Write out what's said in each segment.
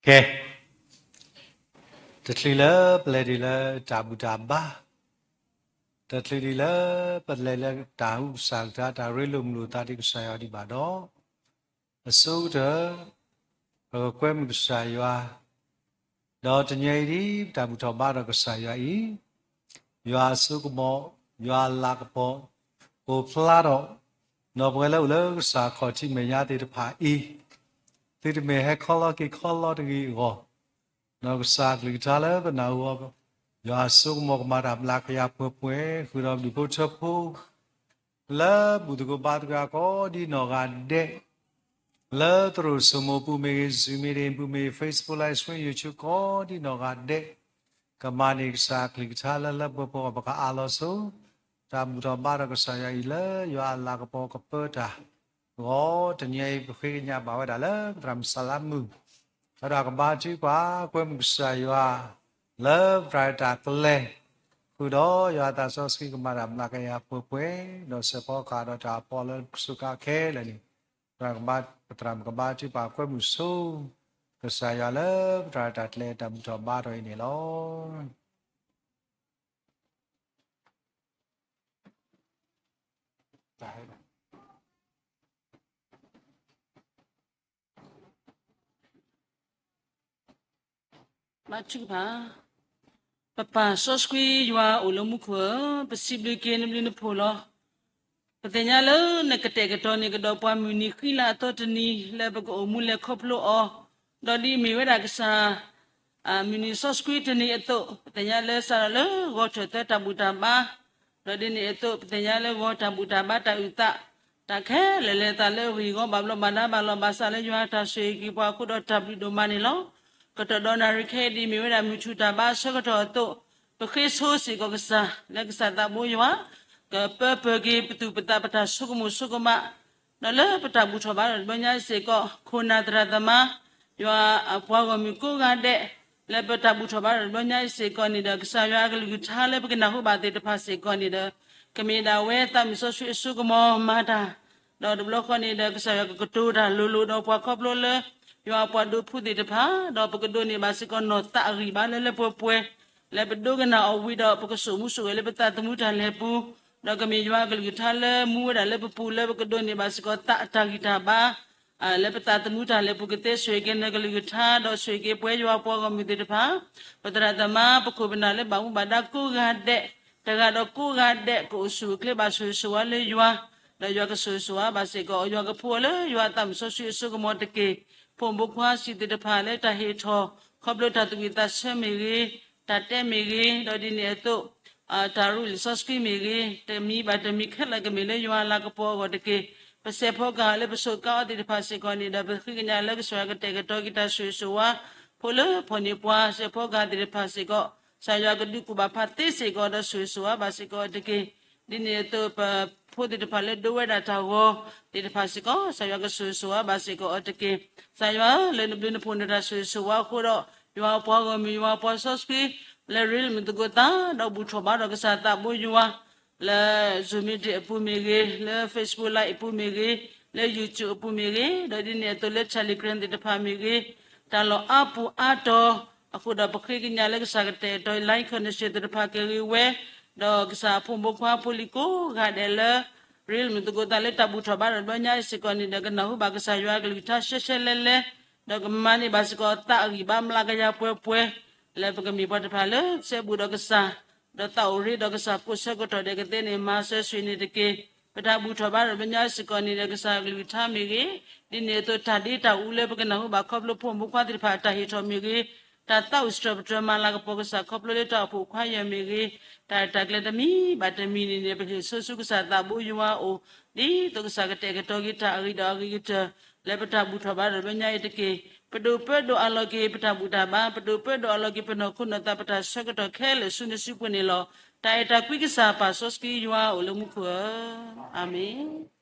ကဲ, တချုးလၢပလဲၤဒံးလၢတၢ်ဘူၣ်တၢ်ဘါ, တချုးဒံးလၢပလဲၤလၢတၢ်ဟူကစၢ်ကထါ တၢ်ရ့လိာ်မုာ်လိာ်သးဒံးကစၢ်ယွၤဒံးဘၣ်ဒီး, အဆိကတၢၢ် ပကကွဲမုာ်ကစၢ်ယွၤ, ဒီးတနံၤအံၤဒ်ပတၢ်ဘူၣ်ထီၣ်ဘါထီၣ်ကစၢ်ယွၤအံၤ, ယွၤအစိကမီၤ, ယွၤအလၤကပီၤ, အိၣ်ဖျါထီၣ်, ဒီးပဝဲလၢအိၣ်လၢကစၢ်ခီၣ်ထံးမဲာ်ညါသ့ၣ်တဖၣ်အံၤ, သုတမ့ၢ်ဟဲခီလီၤက့ၤခီလီၤတဂ့ၤအဂီၢ်, ဒီးကစၢ်အကလုၢ်ကထါလၢပနၢ်ဟူအီၤ, ယွၤအစိကမီၤကမၤတၢ်မျးကယၤပှဲၤပှဲၤ ဃုာ်ဒီးဘျုးဖိထၢဖိ လၢဘူၣ်သကိးဘါသကိးကိးဒ်နီၢ်ဂၤဒဲး, လၢသရိာ်စိမိၢ်ပူၤမ့ၢ်ဂ့ၤ, Zoom meetingပူၤမ့ၢ်ဂ့ၤ, Facebook Live Stream YouTubeကိးဒ်နီၢ်ဂၤဒဲး, ကမၤန့ၢ်ကစၢ်အကလုၢ်ကထါလၢလၢပှဲၤပှဲၤအဂီၢ် ပကအးလီၤဆိ တၢ်ဘူၣ်ထီၣ်ဘါထီၣ်ကစၢ်ယွၤအံၤလၢယွၤအလၤကပီၤကပၢတၢ်အဂီၢ်, တနံၤအံၤပဃ့ကညးဘၣ်ဝဲဒၣ်လၢပသရၣ်မုၣ်စၤလါမုၣ် ဒီးကဘါထုကဖၣ်ကွဲမုာ်ကစၢ်ယွၤ လၢပသရၣ်တၢ်ကျဲ, ဃုာ်ဒီးယွၤအသးစီဆှံကမၤတၢ်မျးကယၤပှဲၤပှဲၤ, ဒီးစဲးဖီကဟၣ်ဒီးတၢ်ပီးလၢပကစူးကါခဲလၢာ်န့ၣ်, ပသရၣ်မုၣ်ကဘါထုကဖၣ်ကွဲမုာ်ဆိ ကစၢ်ယွၤလၢပသရၣ်တၢ်ကျဲတၢ်ဘူၣ်ထီၣ်ဘါထီၣ်အံၤန့ၣ်လီၤ. ဘါထုကဖၣ်, ပပၢ်စီဆှံယွၤအိၣ်လၢမူခိၣ်ဧၢ, ပစံးဘျုးက့ၤနဘျုးနဖှိၣ်လီၤ. ပသ့ၣ်ညါလၢနကတဲာ်ကတီၤန့ၢ်ကဒီးပှၤမုၢ်နံၤဃံလၤအသီတနံၤ လၢပကအိၣ်မူလဲၤခီဖျိအီၤ, ဒီးဒ်အမ့ၢ်ဝဲဒၣ်ကစၢ် မုၢ်နံၤစီဆှံတနံၤအသိး, ပသ့ၣ်ညါလၢစးထီၣ်လၢဂီၤထၢၣ်သၢတၢ်ဘူၣ်တၢ်ဘါ, ဒီးဒ်န့ၣ်အသိး ပသ့ၣ်ညါလၢဂီၤတၢ်ဘူၣ်တၢ်ဘါတၢ်အုၣ်သး, တၢ်ခဲလၢာ်လဲၤသးလၢအဂ့ၢ်အဂီၢ် ဘၣ်ဘျီးဘၣ်ဒါဘၣ်လီၤဘၣ်စးလၢယွၤတၢ်ဆိၣ်ဂ့ၤက့ၤပှၤအဃိဒီး တၢ်ဘျုးဒိၣ်မးန့ၣ်လီၤ. ကတီၢ်ဒီးနၣ်ရံၣ်ခဲအံၤဒ်အမ့ၢ်ဝဲဒၣ်မုၢ်ထူၣ်တၢ်ဘါအဆၢကတီၢ်အသိး, ပဃ့ဆိစ့ၢ်ကီးကစၢ် လၢကစၢ်သးဘိယွၤ ကပၢပၢၢ်က့ၤပသူၣ်ပသးပတၢ်ဆိကမိၣ်ဆိကမး, ဒီးလၢပတၢ်ဘူၣ်ထီၣ်ဘါထီၣ်တဘျီညါအံၤစ့ၢ်ကီး ခိၣ်နၢ်သရၣ်သမါ ယွၤအပှၤဂီၢ်မုၢ်ကိးဂၤဒဲး, လၢပတၢ်ဘူၣ်ထီၣ်ဘါထီၣ်တဘျီညါအံၤစ့ၢ်ကီးန့ၣ်ဒီး ကစၢ်ယွၤအကလုၢ်ကထါလၢပကနၢ်ဟူဘၣ်သ့ၣ်တဖၣ်စ့ၢ်ကီးန့ၣ်ဒီး ကမ့ၢ်ဒၣ်ဝဲသးမုၣ်စီဆှံအစိကမီၤမၤတၢ်, ဒီးတဘျီဃီန့ၣ်ဒီး ကစၢ်ယွၤကကတိၤတၢ်လိၤလိၤဒီးပှၤခီဖျိလၢ ယွၤအပှၤဒိးဖှူသ့ၣ်တဖၣ်, ဒီးပကဒိးန့ၢ်ဘၣ်စ့ၢ်ကီးနီၢ်သးအဂံၢ်ဘါလၢလၢပှဲၤပှဲၤ, လၢပဒိကနၣ်အီၤဝံၤဒီး ပကစိာ်မူစိာ်ဂဲၤလၢပသးသမူတၢ်လဲၤပူၤ, ဒီးကမ့ၢ်ယွၤအကလုၢ်ကထါလၢမူဝဲဒၣ်လၢပပူၤလၢပကဒိးန့ၢ်ဘၣ်စ့ၢ်ကီးသးအတၢ်ဂံၢ်တၢ်ဘါ လၢပသးသမူတၢ်လဲၤပူၤကသ့ဆိၣ်ဂ့ၤက့ၤနကလုၢ်ကထါ ဒီးဆိၣ်ဂ့ၤက့ၤပဝဲယွၤပှၤဂီၢ်မုၢ်သ့ၣ်တဖၣ်, ပသရၣ်သမါ ပခိၣ်ပနၢ်လၢဘၣ်မူဘၣ်ဒါကိးဂၤဒဲး, တဂၤဒီးကိးဂၤဒဲး ကအိၣ်ဆူၣ်အိၣ်ချ့ဘၣ်ဆိၣ်ဂ့ၤဆိၣ်ဝါလၢယွၤ, ဒီးယွၤကဆိၣ်ဂ့ၤဆိၣ်ဝါဘၣ်စ့ၢ်ကီး ယွၤကဖှူအီၤလၢယွၤအသးမုၣ်စီဆှံအစိကမီၤတက့ၢ်. ဖိမုၣ်ဖိခွါစံၣ်သ့ၣ်တဖၣ်လၢတၢ်ဟ့ၣ်ထီၣ် ခီဖျိတၢ်သူၣ်ဝံၣ်သးဆၢမ့ၢ်ဂ့ၤ, တၢ်တဲမ့ၢ်ဂ့ၤ, ဒီးဒ်န့ၣ်အသိး တၢ်ရူလံာ်စီဆှံမ့ၢ်ဂ့ၤ, တမံၤဘၣ်တမံၤခဲလၢာ်ကမ့ၢ်လၢယွၤအလၤကပီၤအဂီၢ်တက့ၢ်. ပစဲးဖီကဟၣ်လၢပစူးကါအီၤသ့ၣ်တဖၣ်စ့ၢ်ကီးန့ၣ်ဒီး ပဃ့ကညးလၢကစၢ်ယွၤကတဲာ်ကတီၤက့ၤတၢ်ဆိၣ်ဂ့ၤဆိၣ်ဝါ ဖိလၢဖီၣ်န့ၢ်ပှၤစဲးဖီကဟၣ်သ့ၣ်တဖၣ်စ့ၢ်ကီး, ကစၢ်ယွၤကဒုးကူၣ်ဘၣ်ဖးသ့စ့ၢ်ကီးဒီးဆိၣ်ဂ့ၤဆိၣ်ဝါဘၣ်စ့ၢ်ကီးအီၤတက့ၢ်. ဒ်န့ၣ်အသိးပဖိသ့ၣ်တဖၣ်လၢဒိးဝဲဒၣ်တၢ်ဂီၤသ့ၣ်တဖၣ်စ့ၢ်ကီး ကစၢ်ယွၤကဆိၣ်ဂ့ၤဆိၣ်ဝါဘၣ်စ့ၢ်ကီးအီၤတက့ၢ်. ကစၢ်ယွၤလၢနဘျုးနဖှိၣ်နတၢ်ဆိၣ်ဂ့ၤဆိၣ်ဝါအဃိဒီး ယွၤအပှၤဂီၢ်မုၢ် ယွၤအပှၤစီဆှံ လၢရ့လၢမုၢ်သကိးသး ဒီးဘူၣ်ထီၣ်ဘါထီၣ်ကစၢ်သးဘိယွၤ လၢ Zoom meeting အပူၤမ့ၢ်ဂ့ၤ, လၢ Facebook Live အပူၤမ့ၢ်ဂ့ၤ, လၢ YouTube အပူၤမ့ၢ်ဂ့ၤ, ဒီးဒ်န့ၣ်အသိးလၢ Telegram သ့ၣ်တဖၣ်မ့ၢ်ဂ့ၤ, တၢ်လီၢ်အါပူၤအါတီၤ အဃိဒီးပဃ့ကညးလၢကစၢ်ကတဲာ်ကတီၤ line connection သ့ၣ်တဖၣ်ကဂ့ၤဝဲ, ဒီးကစၢ်အဖိမုၣ်ဖိခွါဖိလံၤကိးဂၤဒဲးလၢ ရ့လၢမုၢ်သကိးသးလၢတၢ်ဘူၣ်ထီၣ်ဘါထီၣ်တဘျီညါအံၤစ့ၢ်ကီးန့ၣ်ဒီး ကနၢ်ဟူဘၣ်ကစၢ်ယွၤအကလုၢ်ကထါရှဲရှဲလဲလဲ ဒီးကမၤန့ၢ်ဘၣ်စ့ၢ်ကီးသးအဂံၢ်ဘါမျးကယၤပှဲၤပှဲၤ, လၢပကမ့ၢ်ပှၤတဖၣ်လၢစဲဘူးဒီးကစၢ်, ဒီးသးအိၣ်ရ့ဒီးကစၢ်ကိးဆၢကတီၢ်ဒဲးကသ့န့ၣ် မၤစၢၤဆှံန့ၣ်တက့ၢ်. ပတၢ်ဘူၣ်ထီၣ်ဘါထီၣ်တဘျီညါစ့ၢ်ကီးန့ၣ်ဒီး ကစၢ်အကလုၢ်ကထါမ့ၢ်ဂ့ၤ, ဒ်န့ၣ်အသိးတၢ်ဒ့တၢ်အူလၢပကနၢ်ဟူဘၣ်ခီဖျိဖိမုၣ်ဖိခွါသ့ၣ်တဖၣ်အတၢ်ဟ့ၣ်ထီၣ်မ့ၢ်ဂ့ၤ, တၢ်သးအိၣ်စံးထီၣ်ပတြၢၤမၤလၤကပီၤကစၢ်ခီဖျိလၢတၢ်အိၣ်ဖှိၣ်ခွါယဲၢ်မ့ၢ်ဂ့ၤ, တၢ်ရဲၣ်တၢ်ကျဲၤတမံၤဘၣ်တမံၤန့ၣ်န့ၣ် ပဟ့ၣ်ဆိဆူကစၢ်သးဘိယွၤအအိၣ်, ဒ်သိးကစၢ်ကတဲာ်ကတီၤက့ၤတၢ်အဂ့ၤဒီးအဂ့ၤကတၢၢ် လၢပတၢ်ဘူၣ်ထီၣ်ဘါထီၣ်တဘျီညါအံၤတက့ၢ်. ပဒိၣ်ပၢဒိၣ်အးလီၤက့ၤပတၢ်ဘူၣ်တၢ်ဘါ, ပဒိၣ်ပၢဒိၣ်အးလီၤက့ၤပနီၢ်ခိနီၢ်သး ပတၢ်ဆၢကတီၢ်ခဲလၢာ်ဆူနစုပူၤန့ၣ်လီၤ. တၢ်အဲၣ်တၢ်ကွံကစၢ်ပၢ်စီဆှံယွၤအိၣ်လၢမူခိၣ်ဧၢ, အၤမ့ၣ်.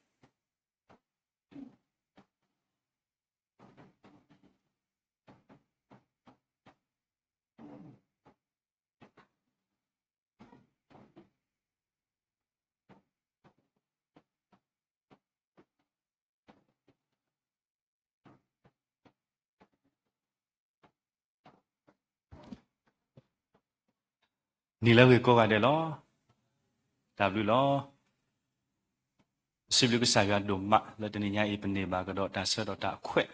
နံၤလၢအဂ့ၤကိးဂၤဒဲးလီၤ. တၢ်ဘျုးလီၤ. ပစံးဘျုးကစၢ်ယွၤဒိၣ်မး လၢတနံၤညါအံၤ ပန့ၢ်ဘၣ်ကဒီးတၢ်ဆၢကတီၢ်တၢ်ခွဲး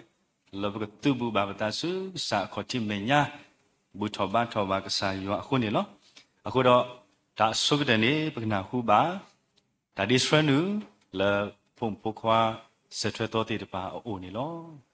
လၢပကသုးဘူးဘၣ်ပသးဆူကစၢ်အခီၣ်ထံးမဲာ်ညါ, ဘူၣ်ထီၣ်ဘါထီၣ်ဘၣ်ကစၢ်ယွၤအဃိန့ၣ်လီၤ. အဃိဒီး တၢ်အဆိကတၢၢ်န့ၣ် ပကနၢ်ဟူဘၣ် တၢ်ဒ့ဆှၢနုာ် လၢဖိမုၣ်ဖိခွါ စၢၤထွဲသီသ့ၣ်တဖၣ်အအိၣ်န့ၣ်လီၤ.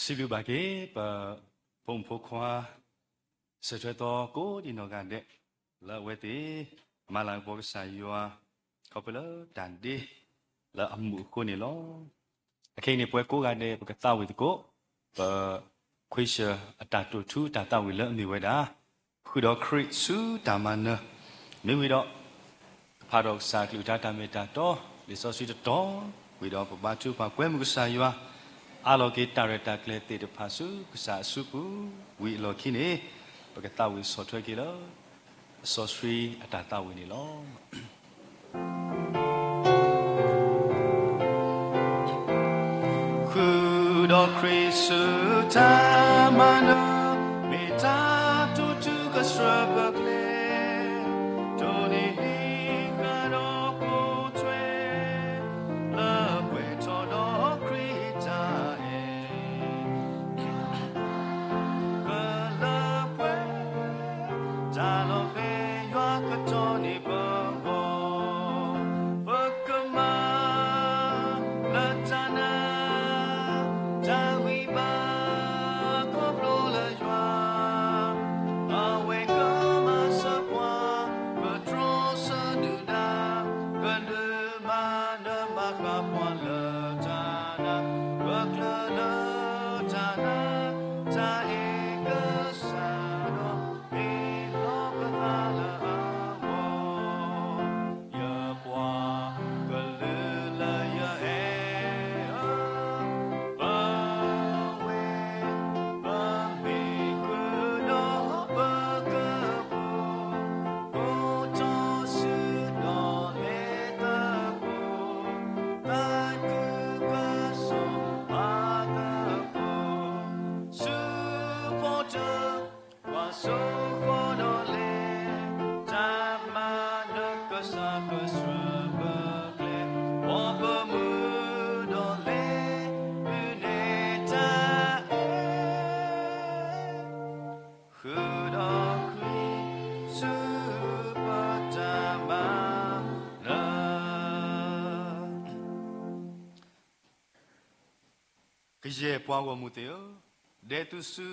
စံးဘျုးဘၣ်က့ၤ ပဖိမုၣ်ဖိခွါ စၢၤထွဲသီကိးဒံးနီၢ်ဂၤဒဲး လၢအဝဲသ့ၣ် မၤလၤကပီၤကစၢ်ယွၤ ခီဖျိလၢတၢ်ဒ့ လၢအမူးအဃိန့ၣ်လီၤ. အခဲအံၤန့ၣ် ပဝဲကိးဂၤဒဲး ပကသးဝံၣ်သကိး ပခွံဆၢၣ်အတၢ်တိာ်ထူအတၢ်သးဝံၣ်လၢအမ့ၢ်ဝဲဒၣ် ဃုာ်ဒီးခရံာ်ဆူတၢ်မၤနၢၤ, မ့ၢ်ဝံၤဒီး ကဖးဒီးကစၢ်အကလုၢ်ကထါတၢ်မ့ၢ်တၢ်တီ လံာ်စီဆှံတတီၤ, ဝံၤဒီးပဘါထုကဖၣ်ကွဲမုာ်ကစၢ်ယွၤ, အးလီၤက့ၤတၢ်ရဲၣ်တၢ်ကျဲၤသ့ၣ်တဖၣ်ဆူကစၢ်အစုပူၤ, ဝံၤအလီၢ်ခံန့ၣ် ပကသးဝံၣ်ဆီၣ်ထွဲက့ၤလၢ လံာ်စီဆှံအတၢ်သးဝံၣ်န့ၣ်လီၤ. ဃုာ်ဒီးခရံာ်ဆူတၢ်မၤနၢၤ, မ့ၢ်တၢ်တိာ်ထူကဆှၢပကျဲ, တိၢ်နီၣ်ဟံးဃာ်ဒီးပိာ်ထွဲ, လၢပှဲၤထီၣ်ဒီးခရံာ်တၢ်အဲၣ် ကလၢပှဲၤ, တၢ်လီၢ်ဖဲယွၤကတီၢ်န့ၢ်ပဂီၢ်, ပကမၤလၢတၢ်နာ်, တၢ်ဂံၢ်ဘါခီဖျိလၢယွၤ, အဝဲကမၤစၢၤပှၤ, ကတြီဆၢနုာ်ဒါ, ကဒုးမၤနၢၤမၤဃၣ်ပှၤလၢတၢ်နာ်, ပကျၢၤလၢတၢ်နာ်, တၢ်အဲၣ်ကစၢ်ဒီး မ့ၢ်လီၤပသးလၢအဂီၢ်, ယပှၤကလုာ်လၢယအဲၣ်ဧၢ, ပဝဲ ပမ့ၢ်ဃုာ်ဒီးပကပူၤ, အိၣ်ထီၣ်ဆူဒီးလဲၤသကိး, သးခုကစီၣ်မၤသကိး, ဆူဖီတၢၣ် ပှၤစိဃီဒီးလဲၤ, တၢ်မၤနၢၤကစၢ်ကဆှၢပကျဲ, ပှၤပမုၢ်ဒီးလဲၤ, ဒုးနဲၣ်တၢ်အဲၣ် ဃုာ်ဒီးခရံာ်ဆူပတၢ်မၤနၢၤ. ကယဲၢ်ပှၤဂီၢ်မုၢ်သ့ၣ်ဧၢ, ဒဲးသုစု,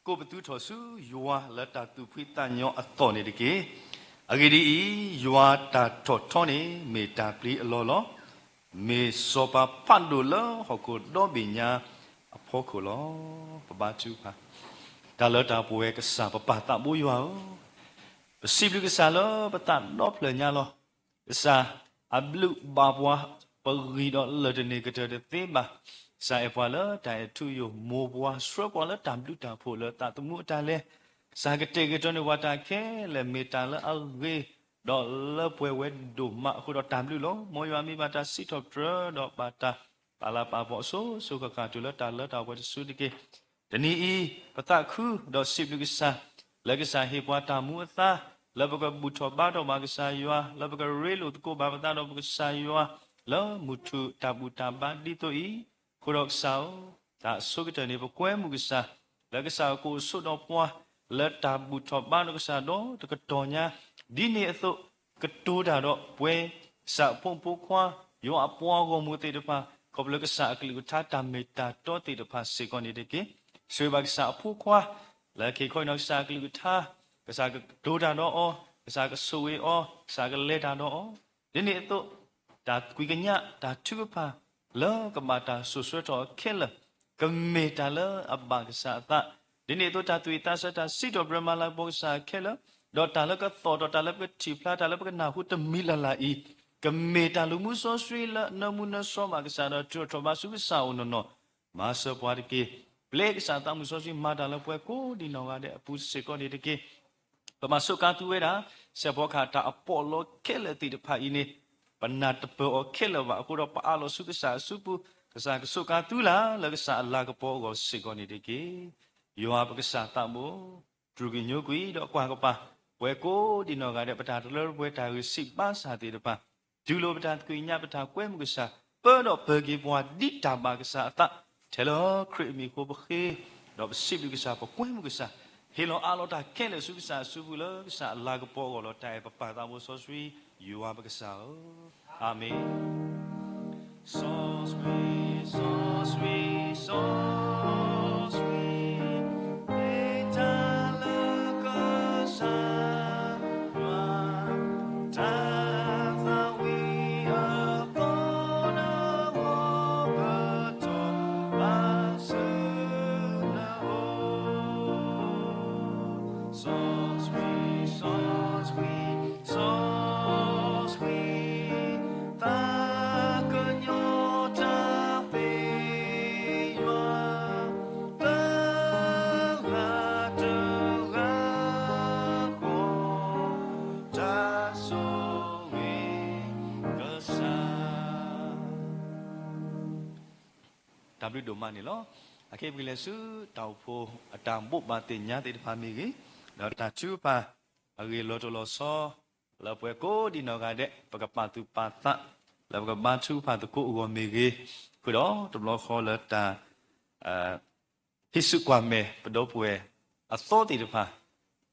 ကိးပသူထီၣ်ဆူယွၤလၢတၢ်သူၣ်ဖှံသးညီအသီၣ်န့ၣ်တက့ၢ်. အဂ့ၢ်ဒ်အံၤ, ယွၤတၢ်ထီၣ်ထီန့ၣ် မ့ၢ်တၢ်ပျံၤအလီၢ်လီၤ. မ့ၢ်စီၤပၤဖးဒိၣ်လၢဟီၣ်ခိၣ်ဒီဘ့ၣ်ညါအဖီခိၣ်လီၤ. ပဘါထုကဖၣ်, တၢ်လၢတၢ်ပှဲၤကစၢ်ပပၢ်သးဘိယွၤဧၢ, ပစံးဘျုးကစၢ်လၢပသးဒီဖျၢၣ်ညါလီၤ. ကစၢ်အဘျုးဘၣ်ပှၤ, ပဂံၢ်ဒီးလၢၢ်တန့ၢ်ကတၢၢ်တသ့ဘၣ်. ကစၢ်အဲၣ်ပှၤလၢတၢ်အဲၣ်ထူယိာ်, မိၢ်ပှၤဆှၢပှၤလၢတၢ်ဘျုးတၢ်ဖှိၣ်လၢသးသမူအတၢ်လဲၤ, ကစၢ်ကတဲာ်ကတီၤန့ၢ်ပှၤတၢ်ခဲလၢာ် မ့ၢ်တၢ်လၢအဂ့ၤ, ဒီးလၢပှဲၤဝဲဒိၣ်မးအဃိဒီးတၢ်ဘျုးလီၤ. မ်ယွၤမ့ၢ်ဘၣ်တၢ်စံးထီၣ်ပတြၢၤဒီးဘၣ်တၢ်ပာ်လၤပာ်ပီၤအစိၤစိၤဃၣ်ဃၣ်တုၤလၢတၢ်လၢတၢ်ပှဲၤတစုတက့ၢ်. တနံၤအံၤ ပသးခုဒီးစံးဘျုးကစၢ်, လၢကစၢ်ဟ့ၣ်ပှၤတၢ်မူအသါ, လၢပကဘူၣ်ထီၣ်ဘါထီၣ်ဘၣ်ကစၢ်ယွၤ, လၢပကရ့လိာ်သကိးဘၣ်ပသးဒီးပကစၢ်ယွၤ, လၢမုၢ်ထူၣ်တၢ်ဘူၣ်တၢ်ဘါဒ်သိးအံၤ, အဃိဒီးကစၢ်ဧၢ, တၢ်အဆိကတၢၢ်န့ၣ် ပကွဲမုာ်ကစၢ်, လၢကစၢ်ကအိၣ်ဆိးဒီးပှၤ, လၢတၢ်ဘူၣ်ထီၣ်ဘါဒီးကစၢ်ဒီးတကတီၢ်ညါ, ဒ်န့ၣ်အသိး ကတိၤတၢ်ဒီးပှဲၤ ကစၢ်အဖိမုၣ်ဖိခွါ, ယွၤအပှၤဂီၢ်မုၢ်သ့ၣ်တဖၣ်, ခီဖျိကစၢ်အကလုၢ်ကထါတၢ်မ့ၢ်တၢ်တီသ့ၣ်တဖၣ်စ့ၢ်ကီးန့ၣ်တက့ၢ်. ဆိၣ်ဂ့ၤဘၣ်ကစၢ်အဖိခွါ, လၢခံခီအံၤနီၤ ကစၢ်အကလုၢ်ကထါ, ကစၢ်ကတိၤတၢ်ဒီးအီၤ, ကစၢ်ကဆိၣ်ဂ့ၤအီၤ, ကစၢ်ကလဲၤတၢ်ဒီးအီၤ, ဒ်န့ၣ်အသိး တၢ်ကွံကညး တၢ်ထုကဖၣ် လၢကဘၣ်တၢ်စိာ်ဆှၢထီၣ်အီၤခဲလၢာ်, ကမ့ၢ်တၢ်လၢအဘၣ်ကစၢ်အသး, ဒ်န့ၣ်အသိးတၢ်သူၣ်ဝံၣ်သးဆၢ တၢ်စံးထီၣ်ပတြၢၤမၤလၤကပီၤကစၢ်ခဲလၢာ်, ဒီးတၢ်လၢကသီၣ်ထီၣ် တၢ်လၢပကထံၣ်ဖျါ တၢ်လၢပကနၢ်ဟူတမံၤလၢ်လၢ်အံၤ, ကမ့ၢ်တၢ်လုၢ်မူစီဆှံလၢနၢမူနၢဆှီဘၣ်ကစၢ်ဒီး ထုးထီၣ်ဘါဆူကစၢ်အအိၣ်နီၢ်နီၢ်, မၤစၢၤပှၤတက့ၢ်. ပျဲကစၢ်သးမုၢ်စီဆှံမၤတၢ်လၢပှၤကိးဒံးနီၢ်ဂၤဒဲးအပူၤစ့ၢ်ကီးန့ၣ်တက့ၢ်. ပမၤဆိးကါသူဝဲဒၣ် စဲးဖီကဟၣ်တၢ်အပီးအလီခဲလၢာ်သ့ၣ်တဖၣ်အံၤန့ၣ်, ပနၢ်တပၢၢ်အီၤခဲလၢာ်ဘၣ်အဃိဒီး ပအးလီၤဆူကစၢ်အစုပူၤ, ကစၢ်ကဆိးကါသူလၢ် လၢကစၢ်အလၤကပီၤအဂီၢ်စ့ၢ်ကီးန့ၣ်တက့ၢ်. ယွၤပကစၢ်သးဘိ, တြူာ်ကညိကွံာ်ဒီးကွၢ်ကပၤ, ပှၤကိးဒံးနီၢ်ဂၤဒဲး ပတၢ်တလၢတပှဲၤ တၢ်ဂံၢ်စၢ်ဘါစၢ်သ့ၣ်တဖၣ်, တူၢ်လိာ်ပတၢ်သကွံာ်ညါ ပတၢ်ကွဲမုာ်ကစၢ်, ပၢဒီးပၢၤက့ၤပှၤဒ်တၢ်ဘၣ်ကစၢ်အသး, ထဲလၢခရံာ်အမံၤအဃိပဃ့, ဒီးပစံးဘျုးကစၢ် ပကွဲမုာ်ကစၢ်, ဟ့ၣ်လီၤအးလီၤတၢ်ခဲလၢာ်ဆူကစၢ်အစုပူၤလၢကစၢ်အလၤကပီၤအဂီၢ်လီၤ. တၢ်အဲၣ်ပပၢ်သးဘိစီဆှံ, ယွၤပကစၢ်ဧၢ, အၤမ့ၣ်. စီဆှံ, စီဆှံ, စီ တၢ်ဘျုးဒိၣ်မးန့ၣ်လီၤ. အခဲအံၤပကလဲၤဆူတၢ်အိၣ်ဖှိၣ်အတၢ်ဘိးဘၣ်သ့ၣ်ညါသ့ၣ်တဖၣ်မ့ၢ်ဂ့ၤ, ဒီးတၢ်ထုကဖၣ်အဂ့ၢ်လီၤတိၢ်လီၤဆီ လၢပှၤကိးဒံးနီၢ်ဂၤဒဲး ပကပာ်သူၣ်ပာ်သး လၢပကဘါထုကဖၣ်သကိးအဂီၢ်မ့ၢ်ဂ့ၤ, ဃုာ်ဒီးတဘျီဃီလၢတၢ် ဟံးစုကွၢ်မဲာ်ပဒီပုၢ်ဝဲၢ်အသီသ့ၣ်တဖၣ်,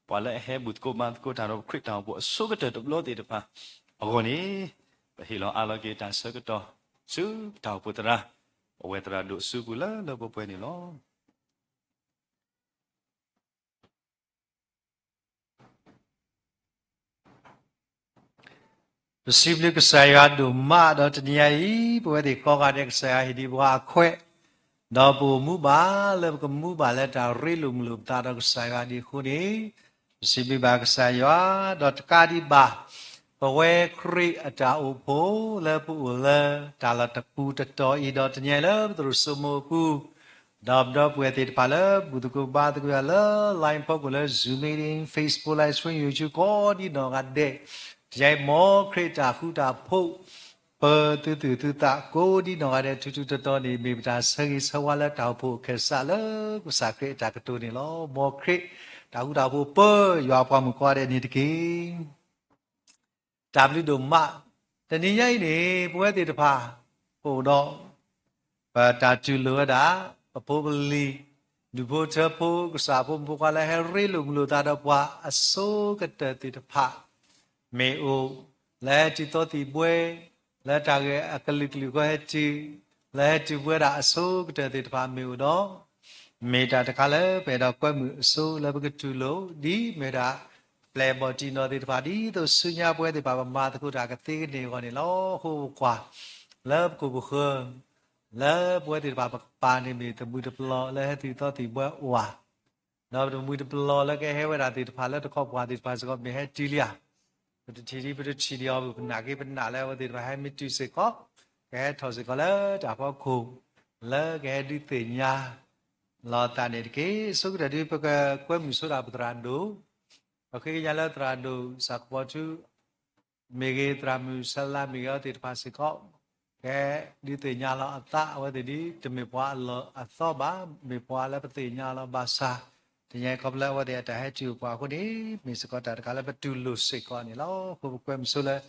ပှၤလၢအဟဲဘူၣ်သကိးဘါသကိးတၢ်ဒီးခရံာ်တၢ်အိၣ်ဖှိၣ်အဆိကတၢၢ်တဘျီသ့ၣ်တဖၣ်အဂီၢ်န့ၣ်, ပဟ့ၣ်လီၤအးလီၤက့ၤတၢ်ဆၢကတီၢ် ဆူပတၢ်အိၣ်ဖှိၣ်သရၣ်, အဝဲသရၣ်ဒိၣ်စုပူၤလၢလၢပှဲၤပှဲၤန့ၣ်လီၤ. ပစံးဘျုးကစၢ်ယွၤဒိၣ်မးဒီးတနံၤညါအံၤ, ပဝဲသ့ၣ်ကိးဂၤဒဲးကစၢ်ယွၤဟ့ၣ်ဒံးပှၤအခွဲး, ဒီးပအိၣ်မူဘၣ်လၢပကမူဘၣ်လၢတၢ်ရ့လိာ်မုာ်လိာ်ပသးဒီးကစၢ်ယွၤဒ်အဃိန့ၣ်, ပစံးဘျုးဘၣ်ကစၢ်ယွၤ, ဒီးတကးဒံးဘၣ် ပဝဲခရံာ်အတၢ်အိၣ်ဖှိၣ်လၢပအိၣ်လၢတၢ်လီၢ်တပူၤတတီၤအံၤ ဒီးတနံၤညါအံၤလၢပသရိာ်စိမိၢ်အပူၤ ဒီးပဒီပုၢ်ဝဲၢ်သ့ၣ်တဖၣ်လၢဘူၣ်သကိးဘါသကိးယၤလၢ line ဖီခိၣ်လၢ Zoom meeting, Facebook live stream, YouTube ကိးဒံးနီၢ်ဂၤဒဲး, တနံၤညါအံၤမ်ခရံာ်တၢ်ဃူတၢ်ဖိး ပသုသူၣ်သုသးကိးဒံးနီၢ်ဂၤဒဲး ထူးထူးတီၤတီၤန့ၣ် မ့ၢ်ပတၢ်ဆၢဂ့ၤဆၢဝါလၢတၢ်အိၣ်ဖှိၣ်အခၢၣ်စးလၢကစၢ်ခရံာ်အတၢ်ကတိၤန့ၣ်လီၤ. မ်ခရံာ်တၢ်ဃူတၢ်ဖိးပၢယွၤပှၤမုၣ်ကိးဂၤဒဲးန့ၣ်တက့ၢ်. တၢ်ဘျုးဒိၣ်မး, တနံၤညါအံၤန့ၣ် ပဝဲသ့ၣ်တဖၣ် ပအိၣ်ဒီး ပတၢ်တူၢ်လိာ်ဝဲဒၣ် ပဖိပလံၤ ဒူၣ်ဖိထၢဖိ ကစၢ်ဖိမုၣ်ဖိခွါလၢဟဲရ့လိာ်မုာ်လိာ်သးဒီးပှၤအဆိကတၢၢ်သ့ၣ်တဖၣ် မ့ၢ်အိၣ် လၢဟဲတုၤသီသံၣ်ဘှဲ လၢတၢ်ဂ့ၢ်အကလုာ်ကလုာ်ဃီဟဲတုၤ လၢဟဲတုၤပဝဲဒၣ်အဆိကတၢၢ်သ့ၣ်တဖၣ်မ့ၢ်အိၣ်ဒီး မ့ၢ်တၢ်တခါလၢပအဲၣ်ဒိးကွဲမုာ်အဆိလၢပကတူၢ်လိာ် ဒ်မ့ၢ်ဒၣ် ပျဲၢ်ဘီၣ်တံၢ်နီၢ်သ့ၣ်တဖၣ် ဒ်သိးဆူညါပဝဲသ့ၣ်တဖၣ်ပမၤသကိးတၢ်ကသ့ကန့ၢ်အဂီၢ်န့ၣ်လီၤ. အဃိပကွၢ် လၢပခိၣ်ပဃၢၤ လၢပဝဲသ့ၣ်တဖၣ်ပကပၤန့ၣ်မ့ၢ်တမှံၤတပျီၤလၢဟဲတုၤသီသံၣ်ဘှဲအိၣ်ဧါ ဒီးပတမှံၤတပျီၤလၢကဟဲဝဲဒၣ်သ့ၣ်တဖၣ်လၢတခီပှၤသ့ၣ်တဖၣ်စ့ၢ်ကီးမ့ၢ်ဟဲတုၤလံဧါ. ပတထံၣ်ဒံးပတထံၣ်ဒံးအီၤ ပနာ်က့ပနာ်လၢအဝဲသ့ၣ်တဖၣ်ဟဲမ့ၢ်တုၤစ့ၢ်ကီး ကဟဲထီၣ်စ့ၢ်ကီးလၢတၢ်ဖီခိၣ် လၢကဟဲဒုးသ့ၣ်ညါ လီၤသးန့ၣ်တက့ၢ်. အဆိကတၢၢ်ဒုးပကကွဲမုာ်ဆိဒၣ်ပသရၣ်ဒိၣ် ပဃ့ကညးလၢသရၣ်ဒိၣ်စၢ်ကပီၤထူ မ့ၢ်ဂ့ၤ သရၣ်မုၣ်ဆဲလါမ့ၢ်ဂ့ၤအဝဲသ့ၣ်တဖၣ်စ့ၢ်ကီး ကဟဲဒုးသ့ၣ်ညါလီၤအသး အဝဲသ့ၣ်ဒ် တမ့ၢ်ပှၤအလီၢ်အသီဘၣ် မ့ၢ်ပှၤလၢပသ့ၣ်ညါလီၤဘၣ်ဆၣ် တနံၤညါခီဖျိလၢအဝဲသ့ၣ်အတၢ်ဟဲတုၤအိၣ်ပှၤအဃိန့ၣ် မ့ၢ်စ့ၢ်ကီးတၢ်တခါလၢပတူၢ်လိာ်စ့ၢ်ကီးန့ၣ်လီၤ. အဃိပကွဲမုာ်ဆိလၢ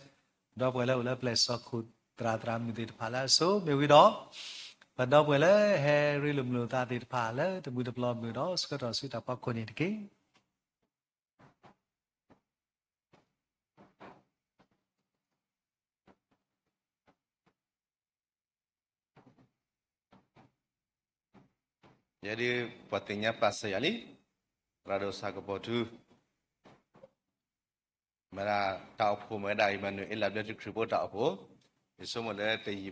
ဒီပုၢ်ဝဲၢ်လၢအိၣ်လၢပျဲၢ်စီၤခိၣ်သရၣ်သရၣ်မုၣ်သ့ၣ်တဖၣ်လၢအဆိ မ့ၢ်ဝံၤဒီး ပဒီပုၢ်ဝဲၢ်လၢဟဲရ့လိာ်မုာ်လိာ်သးသ့ၣ်တဖၣ်လၢတမှံၤတပျီၤမ့ၢ်ဒီး ဆှၢထီၣ်ဆူတၢ်ဖီခိၣ်န့ၣ်တက့ၢ်. ယဲဒၣ်ပှၤသ့ၣ်ညါပာ်စၢၤယၤလံ, သရၣ်ဒိၣ်စၢ်ကပီၤထူ မ့ၢ်ဒၣ်တၢ်အိၣ်ဖှိၣ်မ့ၢ်ဝဲဒၣ် အံၣ်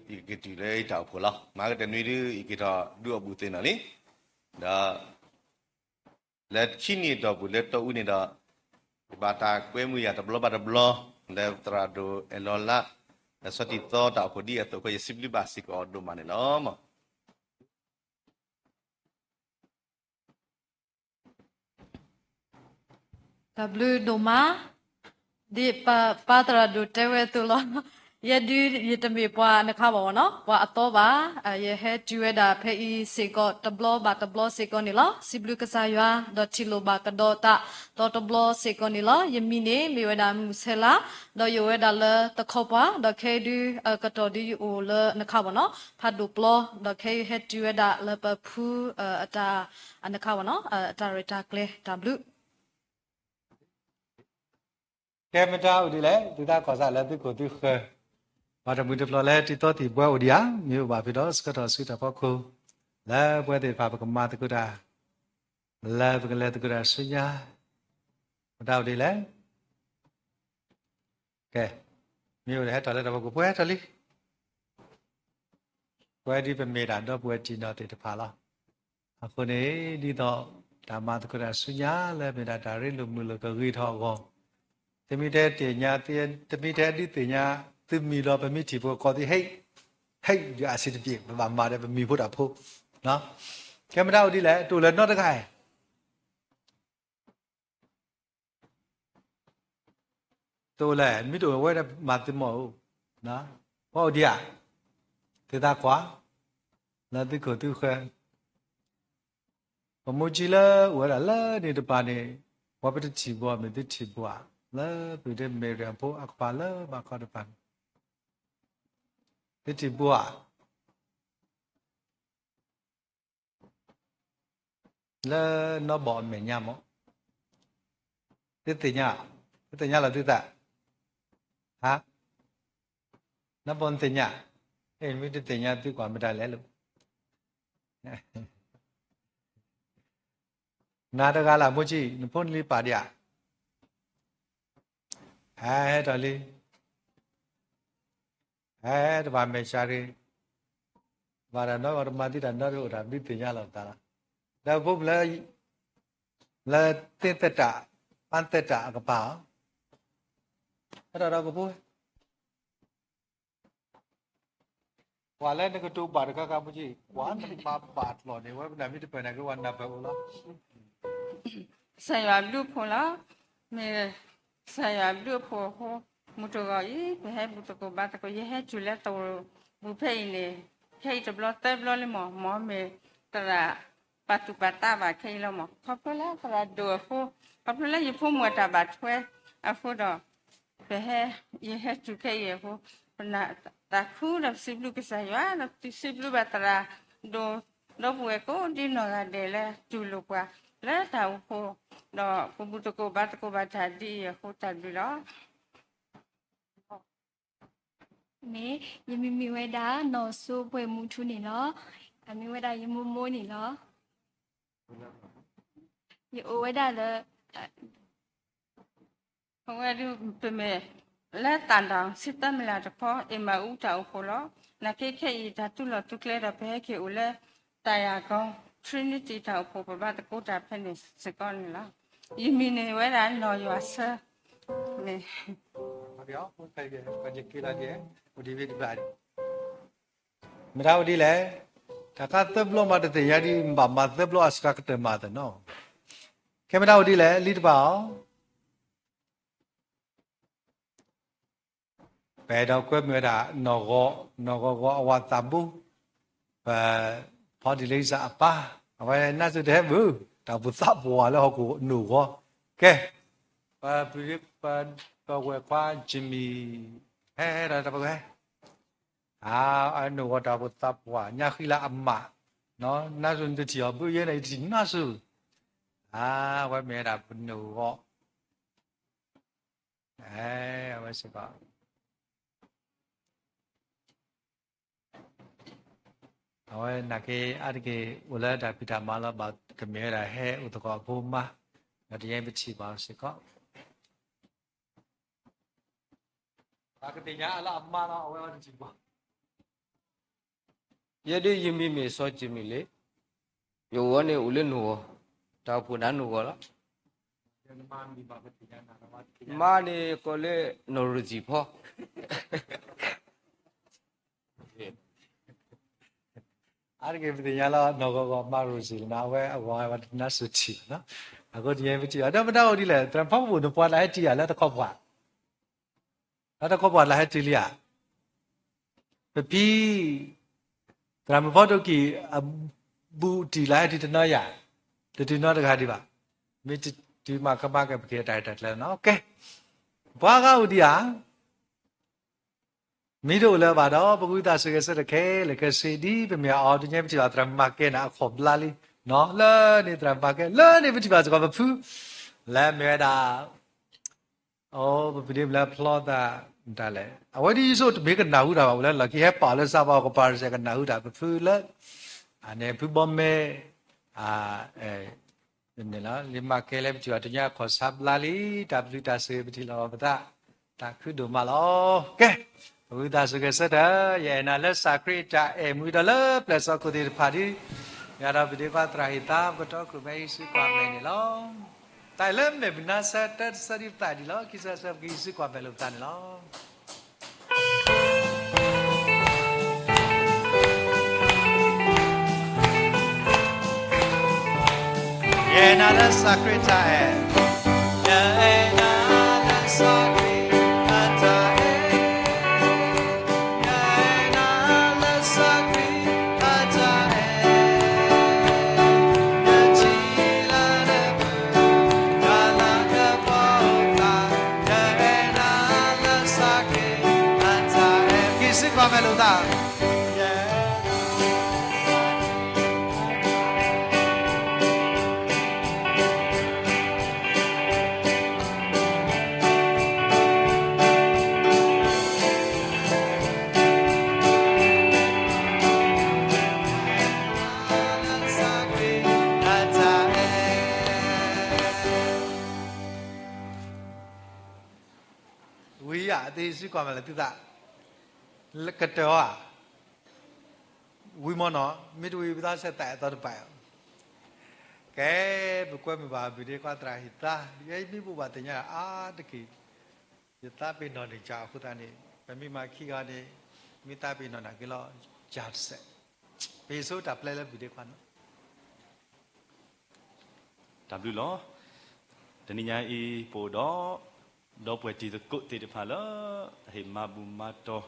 မၤနူၤအ့လးဘျၢထံခရံာ်ဖိတၢ်အိၣ်ဖှိၣ်, ယဆိကမိၣ်လၢတယံာ်ဘၣ်ဒုး ယကက့ၤတုၤလၢယတၢ်အိၣ်ဖှိၣ်လီၤ. မၤကတနွံဒုး ယက့ၤထီၣ်ဒုးအီၣ်ဘူးသ့ၣ်နီၣ်လံ, ဒီး လၢခံနံၣ်အတီၢ်ပူၤလၢတီအူန့ၣ်ဒီး ယဘၣ်တၢ်ကွဲမုာ်ယၤတဘျီဘၣ်တဘျီ လၢသရၣ်ဒိၣ်အဲၣ်လီၤလး လၢဆီတံၢ်သီတၢ်အိၣ်ဖှိၣ်ဒ်အသိးအဃိ ယစံးဘျုးဘၣ်စ့ၢ်ကီးအီၤဒိၣ်မးန့ၣ်လီၤ. တၢ်ဘျုးဒိၣ်မး, ဒ်ပၢ်သရၣ်ဒိၣ်တဲဝဲအသိးလီၤ. ယဲဒုးယတမ့ၢ်ပှၤနခါဘၣ်နီၤ, ပှၤအသီဘၣ်, ယဟဲတုၤဝဲဒၣ်ဖဲအံၤစ့ၢ်ကီးတဘျီဘၣ်တဘျီစ့ၢ်ကီးန့ၣ်လီၤ. စံးဘျုးကစၢ်ယွၤ ဒီးထံၣ်လိာ်ဘၣ်ကဒီးသး ဒီးတဘျီစ့ၢ်ကီးန့ၣ်လီၤ. ယမံၤန့ၣ်မ့ၢ်ဝဲဒၣ်မုၢ်ဆဲလါ, ဒီးယအိၣ်ဝဲဒၣ်လၢသခီပှၤ, ဒီးခဲအံၤဒုး ကတီၢ်ဒုးယအိၣ်လၢနခါဘၣ်နီၤ, ဖးဒိၣ်ပျီ, ဒီးခဲအံၤဟဲတုၤဝဲဒၣ်လၢပဖုအတၢ် အနခါဘၣ်နီၤ, အတၢ်ရဲၣ်တၢ်ကျဲၤတၢ်ဘျုး ကဲမတၤအိၣ်ဒ်လဲၣ်, သုသးကီၢ်စးလၢသုခိၣ်သုဃၢၤ, ပှၤတမှံၤတပျီၤလၢတံၤသီသံၣ်ဘှဲအိၣ်ဒံးဧါ, မ့ၢ်အိၣ်ဘၣ်ဖဲဒီးဆှၢထီၣ်ဆူတၢ်ဖီခိၣ်, လၢပဝဲသ့ၣ်တဖၣ်ပကမၤသကိးတၢ်, လၢပကလဲၤသကိးတၢ်ဆူညါ, မတၤအိၣ်ဒ်လဲၣ် ကဲ, မ့ၢ်အိၣ်ဒီးဟဲထီၣ်လၢတၢ်ဖီခိၣ် ပှဲၤထီၣ်လံ, ပဝဲဒ်ပမ့ၢ်ဒၣ်ဒီပုၢ်ဝဲၢ်တံၢ်နီၢ်သ့ၣ်တဖၣ်လီၤ. အဃိန့ၣ် ဒ်သိးတၢ်မၤသကိးတၢ်ဆူညါလၢမ့ၢ်ဒၣ်တၢ်ရ့လိာ်မုာ်လိာ်ကဂ့ၤထီၣ်အဂီၢ်, တမ့ၢ်ထဲသ့ၣ်ညါ, တမ့ၢ်ထဲဒုးသ့ၣ်ညါသုမံၤဒီး ပမ့ၢ်ထံၣ်ဖိကီၢ်သ့ၣ်ဟ့ၣ်, ဟ့ၣ်ဒုးအဆံးတပျ့ၤ ပဘၣ်မၤဒီးပမံၤဖိတၢ်ဖိ, ကဲမတၤအိၣ်ဒ်လဲၣ်, တအိၣ်လၢၤနီတဂၤဧါ တအိၣ်လဲၣ်, မ့ၢ်တအိၣ်ဝဲဒၣ်မၤသုမီၢ်အိၣ်, ပှၤအိၣ်ဒံးဧါ, သုသးကွၢ်, လၢသုခိၣ်သုဃၢၤ, ပမူကၠံလၢအိၣ်ဝဲဒၣ်လၢန့ၣ်တပၤန့ၣ်, ပှၤပတထံၣ်ဘၣ်မ့ၢ်သုထံၣ်ဘၣ်, လၢပှၤဒ့မ့ၢ်ရၢၢ်ဖိအကပၤလၢဘၣ်ခီတပၤန့ၣ်, သုထံၣ်ဘၣ် လၢနီၢ်ဘီၣ်အမဲာ်ညါမး, သုသ့ၣ်ညါ, သုသ့ၣ်ညါလီၤသုသး, ဟါ, နီၢ်ဘီၣ်နသ့ၣ်ညါ, အဲၣ်မ့ၢ်တသ့ၣ်ညါသုကွၢ်မတၤလဲၣ်လၢ နၤတဂၤလၢ်မိၢ်ကၠံ, နဖိနလံၤပာ်ဒံးဧါ, ဟဲထီၣ်လံ, ဟဲတဘၣ်မဲာ်ဆှးတဂ့ၤ, ဘၣ်တၢ်နီတဂၤတမၤသံတၢ်နီတဂၤအိၣ်တၢ်ဘျုးသ့ၣ်ညါလီၤပသးလီၤ, ဒီးဖိမုၣ်လၢ လၢသ့ၣ်သတး, ပၢ်သတးအကပၤအီၤ, ဟဲထီၣ်ဒီးကဖိ ပှၤလၢနကတိၤဘၣ်တခါခါမူကၠံ, ကွၢ်နမၤဘၣ်တလီၢ်န့ၣ် ဝဲပနၢ်မ့ၢ်တပၢၢ်န့ၣ် ကဝဲနၢ်ပၢၢ်အိၣ်လီၤ. ကစၢ်ယွၤဘျုးဖှိၣ်လီၤ. မ့ၢ်ကစၢ်ယွၤဘျုးဖှိၣ်အဃိ, မုၢ်တဂီၤအံၤ ပဟဲဘူၣ်သကိးဘါသကိး, ယဟဲစူၤလၢသဝီပူၤဖဲအံၤန့ၣ်, ခဲအံၤတဘျီသၢဘျီလံမး, မ်မ့ၢ်သရၣ်ပာ်သူၣ်ပာ်သးဘၣ်ခဲအံၤလီၤမး, ခီဖျိလၢသရၣ်ဒိၣ်အဃိ, ခီဖျိလၢယဖိမုၣ်အတၢ်ဘၣ်ထွဲအဃိဒီး ပဟဲ, ယဟဲစူၤခဲအံၤအဃိ, ပနာ်သးခုဒီးပစံးဘျုးကစၢ်ယွၤ, ဒီးပစံးဘျုးဘၣ်သရၣ်ဒိၣ်, ဒီပုၢ်ဝဲၢ်ကိးဒ်နီၢ်ဂၤဒဲးလၢတူၢ်လိာ်ပှၤလၢတၢ်အိၣ်ဖှိၣ်, ဒီးပဘူၣ်သကိးဘါသကိးဘၣ်တၢ်ဒ်အံၤအဃိ တၢ်ဘျုးလီၤ. မ့ၢ်, ယမံၤမ့ၢ်ဝဲဒၣ် နီၢ်စိပှဲၤမူထူန့ၣ်လီၤ. အမ့ၢ်ဝဲဒၣ်ယမိၢ်မိၢ်န့ၣ်လီၤ. ယအိၣ်ဝဲဒၣ်လၢ အဝဲဒၣ်ပမ့ၢ်လၢတၢ်ဒီးစံးသၢမံၤလၢ်တခီ အ့ၣ်မၤအူတၢ်အိၣ်ဖှိၣ်လီၤ. နာ်က့ခဲအံၤ တၢ်တူၢ်လိာ်တူၢ်ကျဲဒီး ပဟဲက့ၤအိၣ်လၢတၢ်ယၤကီ Trinity တၢ်အိၣ်ဖှိၣ် ပဘါသကိးတၢ်ဖဲန့ၣ်စ့ၢ်ကီးန့ၣ်လီၤ. ယမံၤန့ၣ်ဝဲဒၣ်နီၢ်ယွၤဆၢ, မ့ၢ် မတၤအိၣ်ဒ်လဲၣ်, တၢ်ခါသၢဘျီမးတသ့ၣ်ညါဒ် ဘၣ်မၤသၢဘျီအစှၤကတၢၢ်မးသနီၤ, ခဲမတၤအိၣ်ဒ်လဲၣ် လံတပၤအီၤ ပအဲၣ်ဒိးကွဲမုာ်ဝဲဒၣ် နီၢ်ဂီၤ, နီၢ်ဂီၤဂီၤအဝၤသးဘိ, ပဖီဒံးလံစၢ်အပၢ်, အဝဲနါစူၢ်တဟဲမုာ်, တၢ်အိၣ်ဖှိၣ်သးပှၢ်လၢဟီၣ်ခိၣ်နီၢ်ဂီၤ, ကဲ, ပ, ပဝဲၢ်ခွါ Jimmy, ဟဲ, ဟဲဒီးတၢ်ပဝဲ အနီၢ်ဂီၤတၢ်အိၣ်ဖှိၣ်သးပှၢ် ညါဃံလၤအမး, နါစူၢ်နတထံၣ်အီၤဘုယဲန့ၣ် ယတထံၣ်နါစူၢ်, အဝဲမ့ၢ်ဝဲဒၣ်ပနီၢ်ဂီၤ, အဝဲစ့ၢ်ကီး အဝဲနာ်က့အါတက့ၢ်အိၣ်လၢတၢ်ဖံးတၢ်မၤလီၤ ဘၣ်ကမ့ၢ်ဝဲဒၣ်ဟဲအိၣ်သကိးအဖိမါ, ဒီးတယဲပထံၣ်ဘၣ်အီၤစ့ၢ်ကီး ပကသ့ၣ်ညါအလၢအမါလီၤ အဝဲအီၤတထံၣ်ဘၣ်. ယဲဒၣ်ယမံၤမ့ၢ်စီၤကၠံၣ်မံၤလ့, ယအိၣ်ဝဲန့ၣ်အိၣ်လၢနီၢ်ဂီၤ, တၢ်အိၣ်ဖှိၣ်ဒၣ်နီၢ်ဂီၤလီၤ. မါန့ၣ်ကိးလၢနီၢ်ရူၢ်စံၣ်ဖီ အါတက့ၢ်ပသ့ၣ်ညါလီၤ နီၢ်ဂီၤဂီၤမါရူၢ်စံၣ်န့ၣ် အဝဲအဂီၤဝဲတနါစူၢ်ထံၣ်ဘၣ်နီၤ, အဃိတယဲပထံၣ်ဘၣ် ဒီးမတၤအိၣ်ဒ်လဲၣ် သရၣ်မုၣ်ဖီခိၣ် နပှၤလၢဟဲတံၢ်ယၤလၢတခီပှၤ, လၢတခီပှၤလၢဟဲတံၢ်လံဧါ, ပဖံ သရၣ်မုၣ်ဖီဒိၣ်ကံၢ် အဘူးတံၢ်လၢဟဲတံၢ်တနီၤယၤ, တတုၤနီတဂၤဒံးဘၣ်, မ့ၢ်တတုၤမၤကမၣ်က့ၤပက့ၤတၢ်ရဲၣ်တၢ်ကျဲၤနီၤ, ကဲ, ပှၤဂၤအိၣ်ဒံးဧါ မ့ၢ်တအိၣ်လၢၤဘၣ်ဒီး ပကဝံသးစူၤဂဲၤဆၢထၢၣ်ခဲလၢာ်ခဲဆ့ ဒ်ပမ့ၢ်အီၤ တညဲပထံၣ်ဘၣ်သရၣ်မုၣ်မၤကဲန့ၣ် အခီၣ်ဘျါလံ, လၢန့ၣ်သရၣ်မုၣ်မၤကဲ လၢန့ၣ်ပထံၣ်ဘၣ်စ့ၢ်ကီးပဖု, လၢမ့ၢ်ဝဲဒၣ်, အိ ပဖုဒ့မုၣ်လၢဖျီသး, မတၤလဲၣ် အဝဲဒ်ယဆိကမိၣ်တမ့ၢ်ကနၣ်ဟူတၢ်ဘၣ် အိၣ်လၢလီၢ်ခံဟဲပာ်အီၤလၢစးပီၣ်ကပၤတစဲး ကနၣ်ဟူတၢ်ပဖုလၢ, အန့ၣ်ဖုဘီမဲ, န့ၣ်လီၤ လံမၤကဲလၢပထံၣ်ဘၣ်တညဲအခီၣ်ဆါဘျါလံ, တၢ်ဘျုးတၢ်ဆိၣ်ဂ့ၤပထံၣ်လိာ်ပသး, တၢ်ခုဒိၣ်မးလီၤ, ကဲ, ပဝံသးစူၤဂဲၤဆၢထၢၣ် ယအဲၣ်နၤလၢစၢ်ခရံာ်အတၢ်အဲၣ်မူဒီး လၢပျဲၢ်စီၣ်ခိၣ်သ့ၣ်တဖၣ်ဒ်, ယၤဒီးပဒ့ခွါသရၣ်ဟ့ၣ်သါ ပကတီခိၣ်မဲဟံးစုကွၢ်မဲာ်န့ၣ်လီၤ, တၢ်အံၤလၢမဲာ်မုၢ်နါဆၢ တၢတဆၢဒ်ပသးဒ်လီၤ, ခံဆၢဆၢပကဟံးစုကွၢ်မဲာ်လိာ်ပသးန့ၣ်လီၤ. ယအဲၣ်နၤလၢစၢ်ခရံာ်အတၢ်အဲၣ်, ယအဲၣ်နၤလၢစၢ်ခရံာ်အတၢ်အဲၣ်, ယအဲၣ်နၤလၢစၢ်ခရံာ်အတၢ်အဲၣ် ဝံၤယၤ တဟ့ၣ်စုကွၢ်မးလၢသုသး လၢကတၢၢ်ဧါ, ဝံၤမ့ၢ်နီၤ, မ့ၢ်တဝံၤ ပသးစဲသးအဲၣ်သီတပာ်, ကဲ, ပကွဲမုာ်ဘၣ် ဘုဒ့ခွါသရၣ်ဟ့ၣ်သါ, ယဲမ့ၢ်ဘိးဘၣ်သ့ၣ်ညါအါတက့ၢ်, ယသးပ့ၤနီၣ်န့ၣ် ကၢ်အဃိသတးန့ၣ် ပမ့ၢ်မၤခံဂၤန့ၣ် မ့ၢ်သးပ့ၤနီၣ်နၤက့ၤလီၤ ကၢ်တစဲး, ပဟ့ၣ်ဆိတၢ်ပျဲလၢဘုဒ့ခွါနီၤ. တၢ်ဘျုးလီၤ. တနံၤညါအံၤ ပအိၣ်ဒီး ဒီပုၢ်ဝဲၢ်တံၤသကိးသ့ၣ်တဖၣ်လၢ ဟ့ၣ်မၤဘူၣ်မၤတီၢ်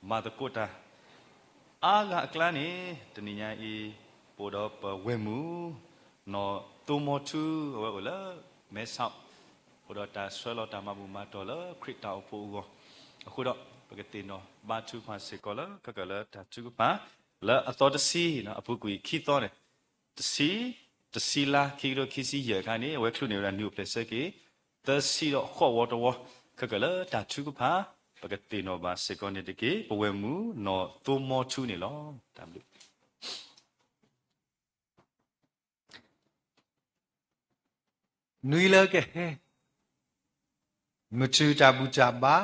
မၤသကိးတၢ် အါဂၤအကျါန့ၣ် တနံၤညါအံၤ ပအိၣ်ဒီးပဝဲၢ်မုၣ် နီၢ်သိမီထူ အဝဲအိၣ်လၢ မဲဆီး, အိၣ်ဒီးတၢ်ဆှၢလီၤတၢ်မၤဘူၣ်မၤတီၢ်လၢခရံာ်တၢ်အိၣ်ဖှိၣ်အဂီၢ်, အဃိဒီး ပကသ့ၣ်နီၣ်ဘါထုကဖၣ်စ့ၢ်ကီးလၢ ခဲကၢၣ်လၢတၢ်ထုကဖၣ် လၢအသီတဆံ အပူၤကွံာ်ခံသီန့ၣ် တဆံ, တဆံလါ ခံကထိခံဆံယဲၢ်အခါန့ၣ် အဝဲချုးန့ၢ်ဝဲဒၣ်နံၣ်အိၣ်ဖျဲၣ်ဆၢက့ၤ သၢဆံဒီးဃိးဝီတဝီ, ခဲကၢၣ်လၢတၢ်ထုကဖၣ် ပကသ့ၣ်နီၣ်ဘၣ်စ့ၢ်ကီးန့ၣ်တက့ၢ်. ပဝဲၢ်မုၣ်နီၢ်သိမီထူန့ၣ်လီၤ. တၢ်ဘျုး နွံလၢကဟဲ မုၢ်ထူၣ်တၢ်ဘူၣ်တၢ်ဘါ,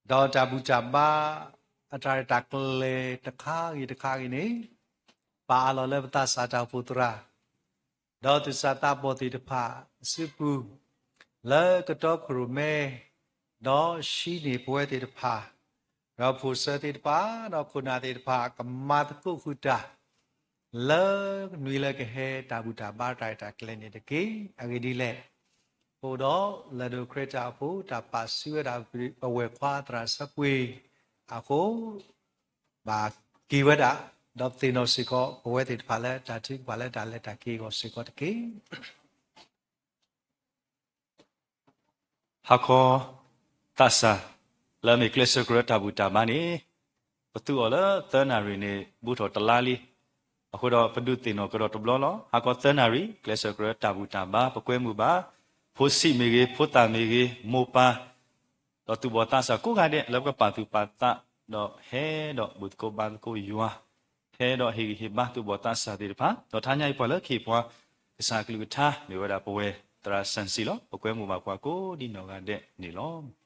ဒီးတၢ်ဘူၣ်တၢ်ဘါ အတၢ်ရဲၣ်တၢ်ကျဲၤတခါဂ့ၤတခါဂ့ၤန့ၣ် ပာ်အလီၢ်လၢပသးစၢ်တၢ်အိၣ်ဖှိၣ်သရၣ် ဒီးသူၣ်စၢ်သးဘီၣ်သ့ၣ်တဖၣ်အစုပူၤ လၢကတီခိၣ်ရိၣ်မဲ ဒီးဟံးန့ၢ်ပဝဲသ့ၣ်တဖၣ် ဒီးဖိၣ်စၢၤသ့ၣ်တဖၣ် ဒီးခိၣ်နၢ်သ့ၣ်တဖၣ် ကမၤသကိးဃုာ်တၢ် လၢနွံလၢကဟဲ တၢ်ဘူၣ်တၢ်ဘါတၢ်ရဲၣ်တၢ်ကျဲၤန့ၣ်တက့ၢ်. အဂ့ၢ်ဒ်လဲၣ်, အိၣ်ဒီးလၢၢ်ဒိၣ်ခရံာ်တၢ်အိၣ်ဖှိၣ် တၢ်ပာ်စုဝဲဒၣ်ပဝဲၢ်ခွါသရၣ်ဆၢပှ့ၤအဃိ ဘၣ်က့ၤဝဲဒၣ် ဒီးသ့ၣ်နီၣ်စ့ၢ်ကီး ပဝဲသ့ၣ်တဖၣ်လၢတၢ်ထုကဖၣ်လၢတၢ်လဲၤတၢ်က့ၤအဂီၢ်စ့ၢ်ကီးတက့ၢ်. ဟါခီ သးစၢ် လၢအမ့ၢ်ကျဲးစၢးကရၢတၢ်ဘူၣ်တၢ်ဘါန့ၣ် ပသူအီၤလၢသၢနၣ်ရံၣ်န့ၣ် ဘူးထီၣ်တလါလံ. အဃိဒီးပဒုးသ့ၣ်နီၣ်ကဒီးတဘျီလီၤ. ဟါခီသၢနၣ်ရံၣ် ကျဲးစၢးကရၢတၢ်ဘူၣ်တၢ်ဘါ ပကွဲမုာ်ဘၣ် ဖိဆံးမ့ၢ်ဂ့ၤ ဖိသၣ်မ့ၢ်ဂ့ၤ မိၢ်ပၢ် ဒီးသူၣ်ဘီၣ်သးစၢ်ကိးဂၤဒဲး လၢပကပာ်သူၣ်ပာ်သး ဒီးဟဲဒီးဘူၣ်သကိးဘါသကိးယွၤ ဟဲဒီးဟ့ၣ်ဂံၢ်ဟ့ၣ်ဘါသူၣ်ဘီၣ်သးစၢ်သ့ၣ်တဖၣ် ဒီးတဟါညါအံၤပှၤလၢကဟ့ၣ်ပှၤ ကစၢ်အကလုၢ်ကထါ မ့ၢ်ဝဲဒၣ်ပဝဲသရၣ်စၣ်စံလီၤ. ပကွဲမုာ်ဘၣ်ပှၤကိးဒံနီၢ်ဂၤဒဲးန့ၣ်လီၤ.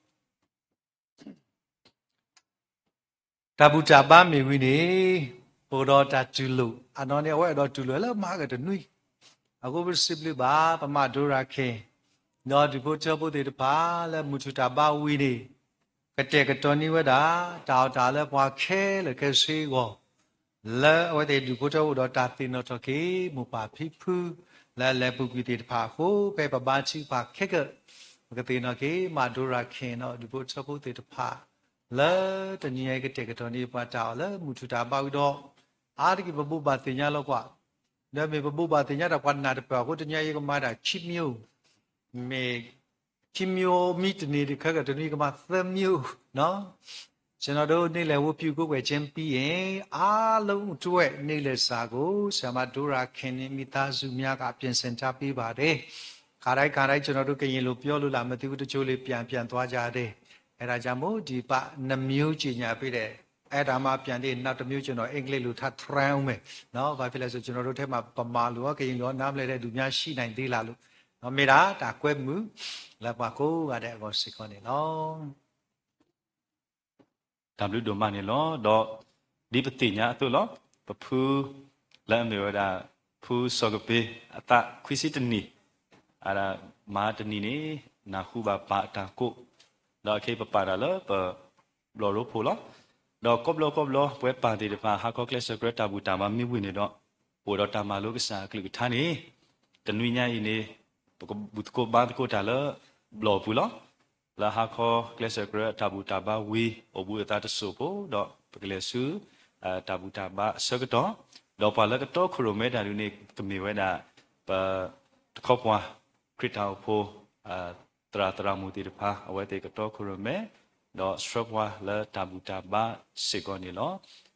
တၢ်ဘူၣ်တၢ်ဘါမ့ၢ်ဝံၤန့ၣ် ပအိၣ်ဒီးတၢ်တူၢ်လိာ် အနီၢ်န့ၣ် အဝဲအဲၣ်ဒိးတူၢ်လိာ်လၢမၤကတနွံ အဃိပစံးဘျုးဘၣ် ပမၤဒိရၤခ့ၣ် ဒီးဒူၣ်ဖိထၢဖိသ့ၣ်တဖၣ် လၢမုၢ်ထူၣ်တၢ်ဘါဝံၤန့ၣ် ကတဲာ်ကတီၤန့ၢ်ဝဲဒၣ် တၢ်အီၣ်တၢ်အီလၢပှၤခဲလၢာ်ခဲဆ့အဂီၢ် လၢအဝဲသ့ၣ်ဒူၣ်ဖိထၢဖိဒီးတၢ်သ့ၣ်နီၣ်ထီၣ်က့ၤ မိၢ်ပၢ်ဖံဖု လၢအလဲၤပူၤကွံာ်သ့ၣ်တဖၣ်အဃိ ဖဲပဘါထုကဖၣ်ခဲကၢၣ် ပကသ့ၣ်နီၣ်က့ၤ မၤဒိရၤခ့ၣ်ဒီးဒူၣ်ဖိထၢဖိသ့ၣ်တဖၣ် လၢတနံၤအံၤကတဲာ်ကတီၤန့ၢ်ပှၤတၢ်အီၣ်လၢမုၢ်ထူၣ်တၢ်ဘါဝံၤဒီး အါတက့ၢ်ပဘိးဘၣ်သ့ၣ်ညါလီၤကွၢ်, ဒီးမ့ၢ်ပဘိးဘၣ်သ့ၣ်ညါတၢ်ပှၤနာ်တပၢၢ်အဃိ တနံၤအံၤယကမၤတၢ်ခံမျိုး မ့ၢ် ခံမျိုး မ့ၢ်တနံၤတခါကတနွံကမၤသၢမျိုး ကျွန်တော်တို့နေ့လယ်ဝတ်ပြုကိုးကွယ်ခြင်းပြီးရင် အားလုံးအတွက် နေ့လယ်စာကို ဆရာမဒိရၤခင်နှင့်မိသားစုများက ပြင်ဆင်ထားပေးပါတယ်။ ခါတိုင်းခါတိုင်း ကျွန်တော်တို့ ကရင်လိုပြောလို့လား မသိဘူး။ တချို့လည်း ပြန်ပြန်သွားကြတယ်။ အဲဒါကြောင့်မို့ ဒီပ နှစ်မျိုးကြေညာပေးတယ်။ အဲ့ဒါမှပြန်ပြီး နောက်တစ်မျိုး ကျွန်တော် အင်္ဂလိပ်လို ထပ် try ဦးမယ်နော်။ ဘာဖြစ်လဲဆို ကျွန်တော်တို့ထဲမှာ ဗမာလိုရော ကရင်လိုရော နားမလည်တဲ့သူများ ရှိနိုင်သေးလားလို့နော်။ မေးတာ တၢ်ကွဲမုာ် လၢပှၤကိးဂၤဒဲးအဂီၢ်စ့ၢ်ကီးန့ၣ်လီၤ. တၢ်ဘျုးဒိၣ်မးန့ၣ်လီၤ. ဒီးဒ်ပသ့ၣ်ညါအသိးလီၤ. ပဖု လၢအမ့ၢ်ဝဲဒၣ် ဖုစီၤကပ့း အသးခွံဆံတနံၣ် အမါတနံၤန့ၣ် နၢ်ဟူဘၣ်ပၢ်အတၢ်ကိး ဒီးအခဲအံၤပပာ်တၢ်လၢပ ဘျီၣ်ရိဖှိၣ်လီၤ. ဒီးကိးဘျီကိးဘျီ ပဝဲပၢ်သ့ၣ်တဖၣ် ဟါခီကျဲးစၢးကရၢတၢ်ဘူၣ်တၢ်ဘါမ့ၢ်ဝံၤန့ၣ်ဒီး အိၣ်ဒီးတၢ်မၤလိကစၢ်အကလုၢ်ကထါန့ၣ် တနွံညါအံၤန့ၣ် ပကဘူၣ်သကိးဘါသကိးတၢ်လၢ ဘျီၣ်ပူၤလီၤ. လၢဟါခီကျဲးစၢးကရၢတၢ်ဘူၣ်တၢ်ဘါဝံၤ အိၣ်ဘူးအသးတစိၢ်ဖိ ဒီးပကလဲၤဆူ တၢ်ဘူၣ်တၢ်ဘါအဆၢကတီၢ် ဒီးပှၤလၢကတီခိၣ်ရိၣ်မဲတၢ်ဒုးန့ၣ် ကမ့ၢ်ဝဲဒၣ် ပ တခီပှၤ ခရံာ်တၢ်အိၣ်ဖှိၣ် သရၣ်သရၣ်မုၣ်သ့ၣ်တဖၣ် အဝဲသ့ၣ်ကတီခိၣ်ရိၣ်မဲ ဒီးဆှၢပှၤလၢတၢ်ဘူၣ်တၢ်ဘါစ့ၢ်ကီးန့ၣ်လီၤ.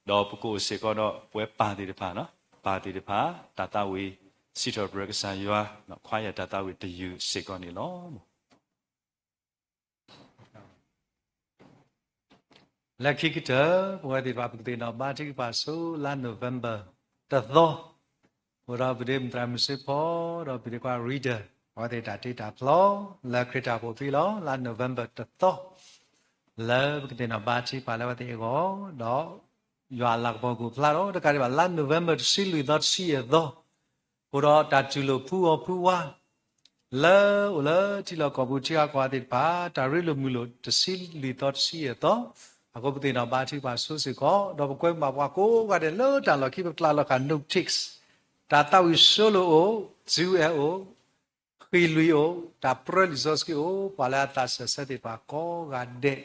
ဒီးပကအိၣ်စ့ၢ်ကီးဒီးပဝဲပၢ်သ့ၣ်တဖၣ်, ပၢ်သ့ၣ်တဖၣ် တၢ်သးဝံၣ် စံးထီၣ်ပတြၢၤကစၢ်ယွၤ, ခွါယၤတၢ်သးဝံၣ်တယုၢ်စ့ၢ်ကီးန့ၣ်လီၤ. လၢခံကတၢၢ် ပဝဲသ့ၣ်တဖၣ် ပကသ့ၣ်နီၣ်ဘါထုကဖၣ်ဆိ လါ November တသီ, အိၣ်ဒီးပဒ့မုၣ်သရၣ်မုၣ်စ့ဖီ, ဒီးပဒ့ခွါ Reader, အဝဲသ့ၣ်တၢ်တ့တၢ်ဖျီ လၢခရံာ်တၢ်အိၣ်ဖှိၣ်ဖဲလီၤ. လါ November တသီ လၢပကသ့ၣ်နီၣ်ဘါထုကဖၣ်လၢအဝဲသ့ၣ်အဂီၢ်, ဒီးယွၤအလၤကပီၤကအိၣ်ဖျါထီၣ် တကးဒံးဘၣ် လါ November တဆံလွံၢ်သီတဆံယဲၢ်သီ အိၣ်ဒီးတၢ်တူၢ်လိာ်ဖုအီၣ်ဖုဝါ လၢအိၣ်လၢထံလီၢ်ကီၢ်ပူၤ ထံဂၤကီၢ်ဂၤသ့ၣ်တဖၣ် တၢ်ရ့လိာ်မုာ်လိာ် တဆံလွံၢ်သီတဆံယဲၢ်သီ, အဃိပသ့ၣ်နီၣ်ဘါထုကဖၣ်ဆိစ့ၢ်ကီး, ဒီးပကွဲမုာ်ဘၣ်ပှၤကိးဂၤဒဲးလၢတၢ်လီၢ်ခံ ပတကျးလီၤဃာ် no ticks, တၢ်သးဝံၣ်ဆိလိာ်အိၣ်, စုဝဲအိၣ်, ဃံလွံၢ်အိၣ်, တၢ်ပြၢလံာ်စီဆှံအိၣ်, ပှၤလၢအသးစၢၤဆၢသ့ၣ်တဖၣ်ကိးဂၤဒဲး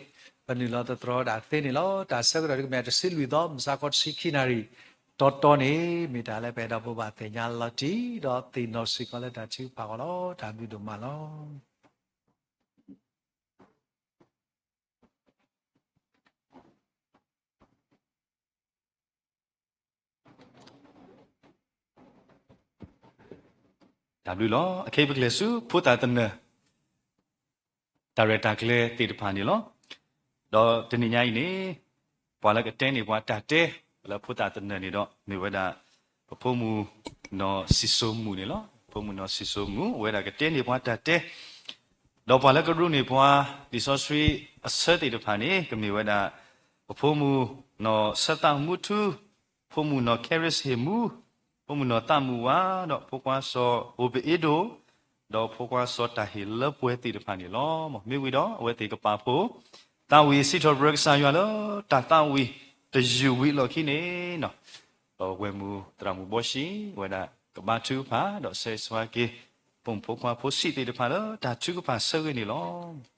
ပနုာ်လီၤသတြီၤဒၣ်သ့န့ၣ်လီၤ. တၢ်ဆၢကတီၢ်ဒ်ကမ့ၢ်တဆံလွံၢ်သီ မုၢ်ဆါခီတဆံခံနၣ်ရံၣ် တီတီန့ၣ် မ့ၢ်တၢ်လၢပအဲၣ်ဒိးဘိးဘၣ်သ့ၣ်ညါလီၤတံၢ် ဒီးသ့ၣ်နီၣ်စ့ၢ်ကီးလၢတၢ်ထုကဖၣ်အဂီၢ်လီၤ. တၢ်ဘျုးဒိၣ်မးလီၤ. တၢ်ဘျုးလီၤ. အခဲအံၤပကလဲၤဆူဖိသၣ်သနၢၣ် တၢ်ရဲၣ်တၢ်ကျဲၤသ့ၣ်တဖၣ်န့ၣ်လီၤ. ဒီးတနံၤညါအံၤန့ၣ် ပှၤလၢကတဲန့ၢ်ပှၤတၢ်တဲ လၢဖိသၣ်သနၢၣ်န့ၣ်ဒီး မ့ၢ်ဝဲဒၣ် ပဖိမုၣ်နီၢ်စံၣ်စိၤမူးန့ၣ်လီၤ. ပဖိမုၣ်နီၢ်စံၣ်စိၤမူး အဝဲဒၣ်ကတဲန့ၢ်ပှၤတၢ်တဲ ဒီးပှၤလၢကဒိးန့ၢ်ပှၤ လံာ်စီဆှံအဆၢသ့ၣ်တဖၣ်န့ၣ် ကမ့ၢ်ဝဲဒၣ် ပဖိမုၣ်နီၢ်ဆၢသးမူထူ, ဖိမုၣ်နီၢ်ခဲရ့းဟ့ၣ်မူ, ဖိမုၣ်နီၢ်သးမုၢ်ဝါ, ဒီးဖိခွါစီၤအိၣ်ဘ့ၣ်အ့ဒိၣ်, ဒီးဖိခွါစီၤတၢ်ဟ့ၣ်လၢပှဲၤသ့ၣ်တဖၣ်န့ၣ်လီၤ. မ့ၢ်ဝံၤဒီး အဝဲသ့ၣ်ကပာ်ဖှိၣ် သးဝံၣ်စံးထီၣ်ပတြၢၤကစၢ်ယွၤလၢ တၢ်သးဝံၣ်တယုၢ်ဝံၤအလီၢ်ခံန့ၣ် ဒီးပဝဲၢ်မုၢ်သရၣ်မုၣ်ဘီၡံ ဝဲဒၣ်ကဘါထုကဖၣ် ဒီးဆၢဂ့ၤဆၢဝါက့ၤ ပိာ်မုၣ်ဖိခွါဖိဆံးသ့ၣ်တဖၣ်လၢတၢ်ထုကဖၣ်ဆၢဂ့ၤန့ၣ်လီၤ.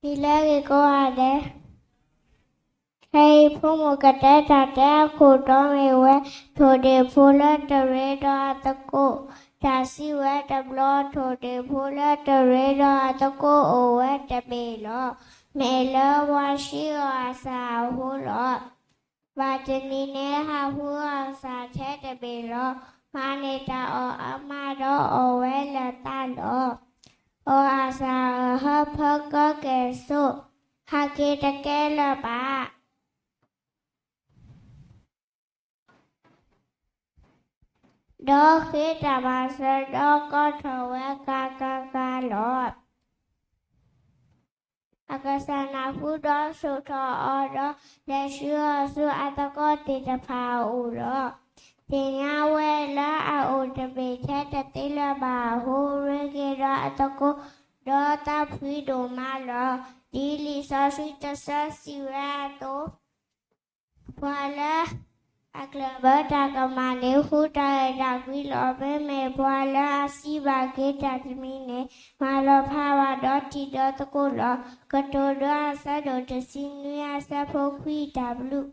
ဒ်လဲၣ်ဂ့ၤကိးဂၤဒဲး, ခဲအံၤဖိမုၣ်ကတဲတၢ်တဲအခိၣ်တီမ့ၢ်ဝဲ ထိၣ်ဒ့ၣ်ဖိလၢတရ့ဒီးအသကိး, တၢ်စံးဝဲတဘျီ ထိၣ်ဒ့ၣ်ဖိလၢတရ့ဒီးအသကိးအိၣ်ဝဲတဘ့ၣ်လီၤ. မ့ၢ်လၢပှၤဆှံအီၣ်အစၢ်အဃိလီၤ. ဘၣ်တနံၤန့ၣ် ဟးဃုအီၣ်အစၢ်ထဲတဘ့ၣ်လီၤ. မၤန့ၢ်တၢ်အီၣ်အါမးဒီးအီၣ်ဝဲလၢာ်သးလီၤ. အီၣ်အစၢ်အဟၢဖၢကီကဲၣ်ဆိး, ဟးက့ၤတကဲလၢၤဘၣ်. ဒီးဃ့တၢ်မၤစၢၤဒီးကီထီၣ်ဝဲကါကါကါလီၤ. အကစၢ်နၢ်ဟူဒီးဆိၣ်ထီၣ်အီၤဒီး လဲၤဆှၢအီၤဆူအသကိးသ့ၣ်တဖၣ်အအိၣ်လီၤ. သ့ၣ်ညါဝဲလၢအအိၣ်တဘ့ၣ်ထဲတသ့လၢၤဘၣ်အဃိ ရ့က့ၤဒီးအသကိး, ဒီးသးဖှံဒိၣ်မးလီၤ. ဒ်လံာ်စီဆှံတဆၢစံးဝဲအသိး ပှၤလၢအကျၢၢ်ဘၢတၢ်ကမၣ်န့ၣ် ဃုတၢ်အဲၣ်တၢ်ကွံလီၤ. မ့မ့ၢ်ပှၤလၢအစံးဘၣ်က့ၤတၢ်တမံၤန့ၣ် မၤလီၤဖးဘၣ်ဒီးတံၤဒီးသကိးလီၤ. ကတိၤဒိအဆၢဒိၣ်တဆံနွံ အဆၢဖိခွံ တၢ်ဘျုး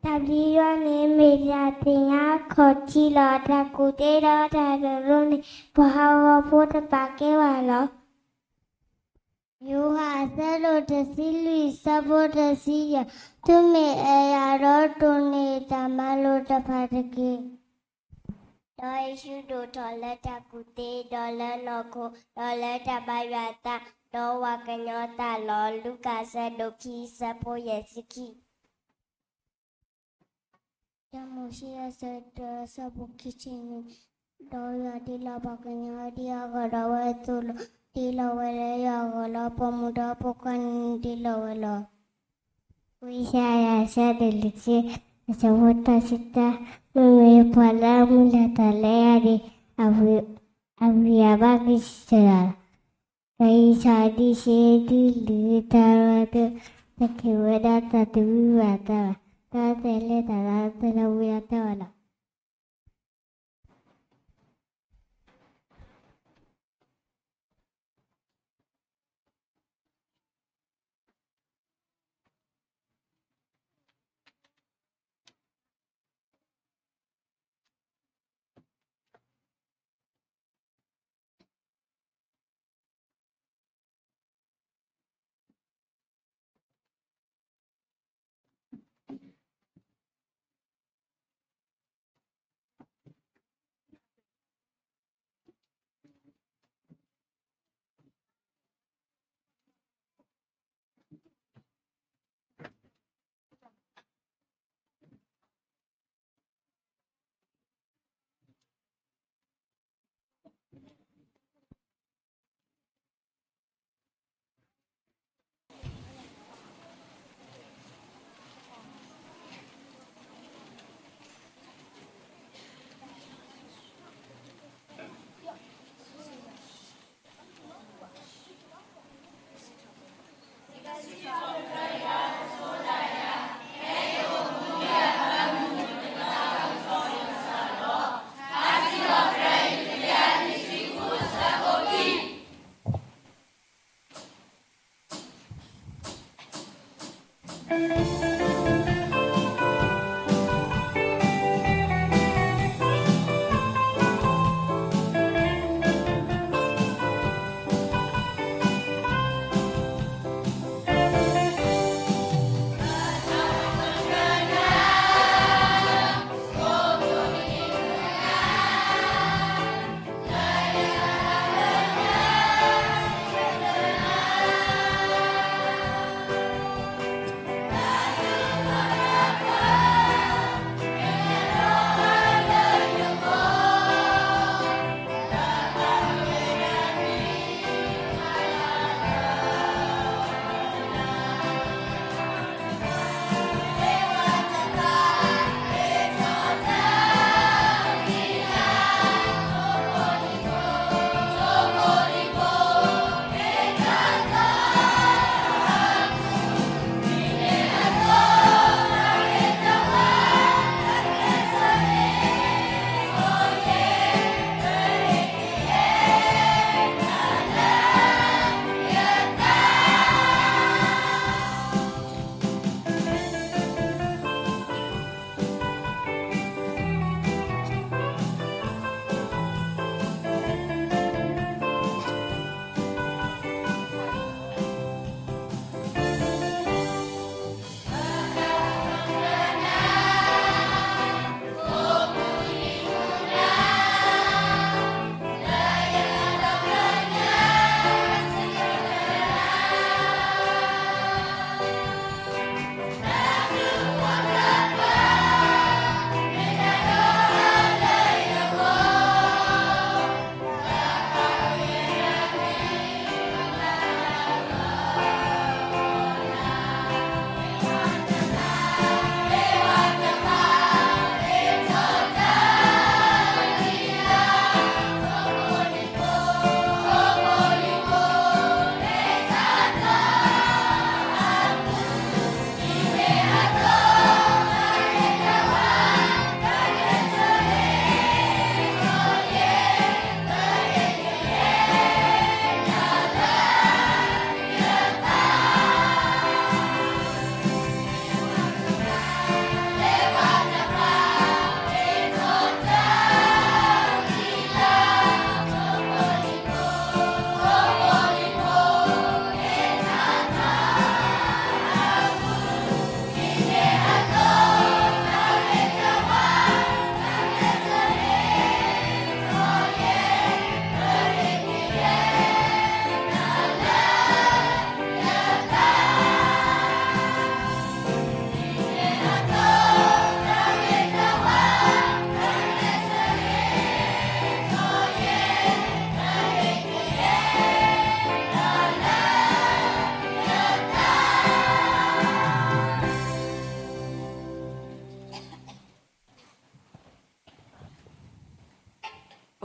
တၢ်ဘျုးယွၤန့ၣ် မ့ၢ်တၢ်သ့ၣ်ညါခီၣ်ထံးလီၤ. တၢ်ကူၣ်သ့ဒီးတၢ်ကရၢန့ၣ် ပှၤဟးဂီၤဖိတပာ်ကဲဘၣ်လီၤ. ယိၤဟၣ်အဆၢဒိၣ်တဆံလွံၢ် အဆၢဖိတဆံယဲၢ်, သုမ့ၢ်အဲၣ်ယၤဒီးတိၢ်န့ၢ်တၢ်မၤလိာ်တဖၣ်တက့ၢ်. ဒီးယ့ၣ်ၡူးဒိၣ်ထီၣ်လၢတၢ်ကူၣ်သ့, ဒီးလၢနီၢ်ခိ, ဒီးလၢတၢ်ဘါယွၤအသး, ဒီးဝၤကညီအသးလီၤ. လူၤကၣ်အဆၢဒိၣ်ခံ အဆၢဖိယဲၢ်ဆံခံ. တၢမိၤၡ့အဆၢဒိၣ်တၢ အဆၢဖိခံဆံနွံ, ဒီးယွၤတ့လီၤပှၤကညီဒ်အဂီၢ်ဒီးအဝဲအသိးလီၤ. တ့လီၤဝဲလၢယွၤအဂီၢ်လီၤ. ပိာ်မုၣ်ဒီးဖိခွါန့ၣ်တ့လီၤဝဲလီၤ. ဝံယၡါယၤအဆၢဒိၣ်လွံၢ်ဆံ အဆၢဖိသၢဆံတၢ, မ့မ့ၢ်ပှၤလၢအမုၢ်လၢ်တၢ်လၢယၤဒ် အဝံၤအဘၣ်ကစၢ်လီၤ. တၢ်အံၤဆၢဒံၣ်ဆ့ဒံၣ်လံတၢ်ရၢတၢ် တက့ၤဝဲဒၣ်တၢ်တမုာ်ဘၣ်တၢ်ဘၣ်, တၢ်တဲလၢတၢ်လၢတၢ်လၢဝံအတၢ်ဝဲလီၤ.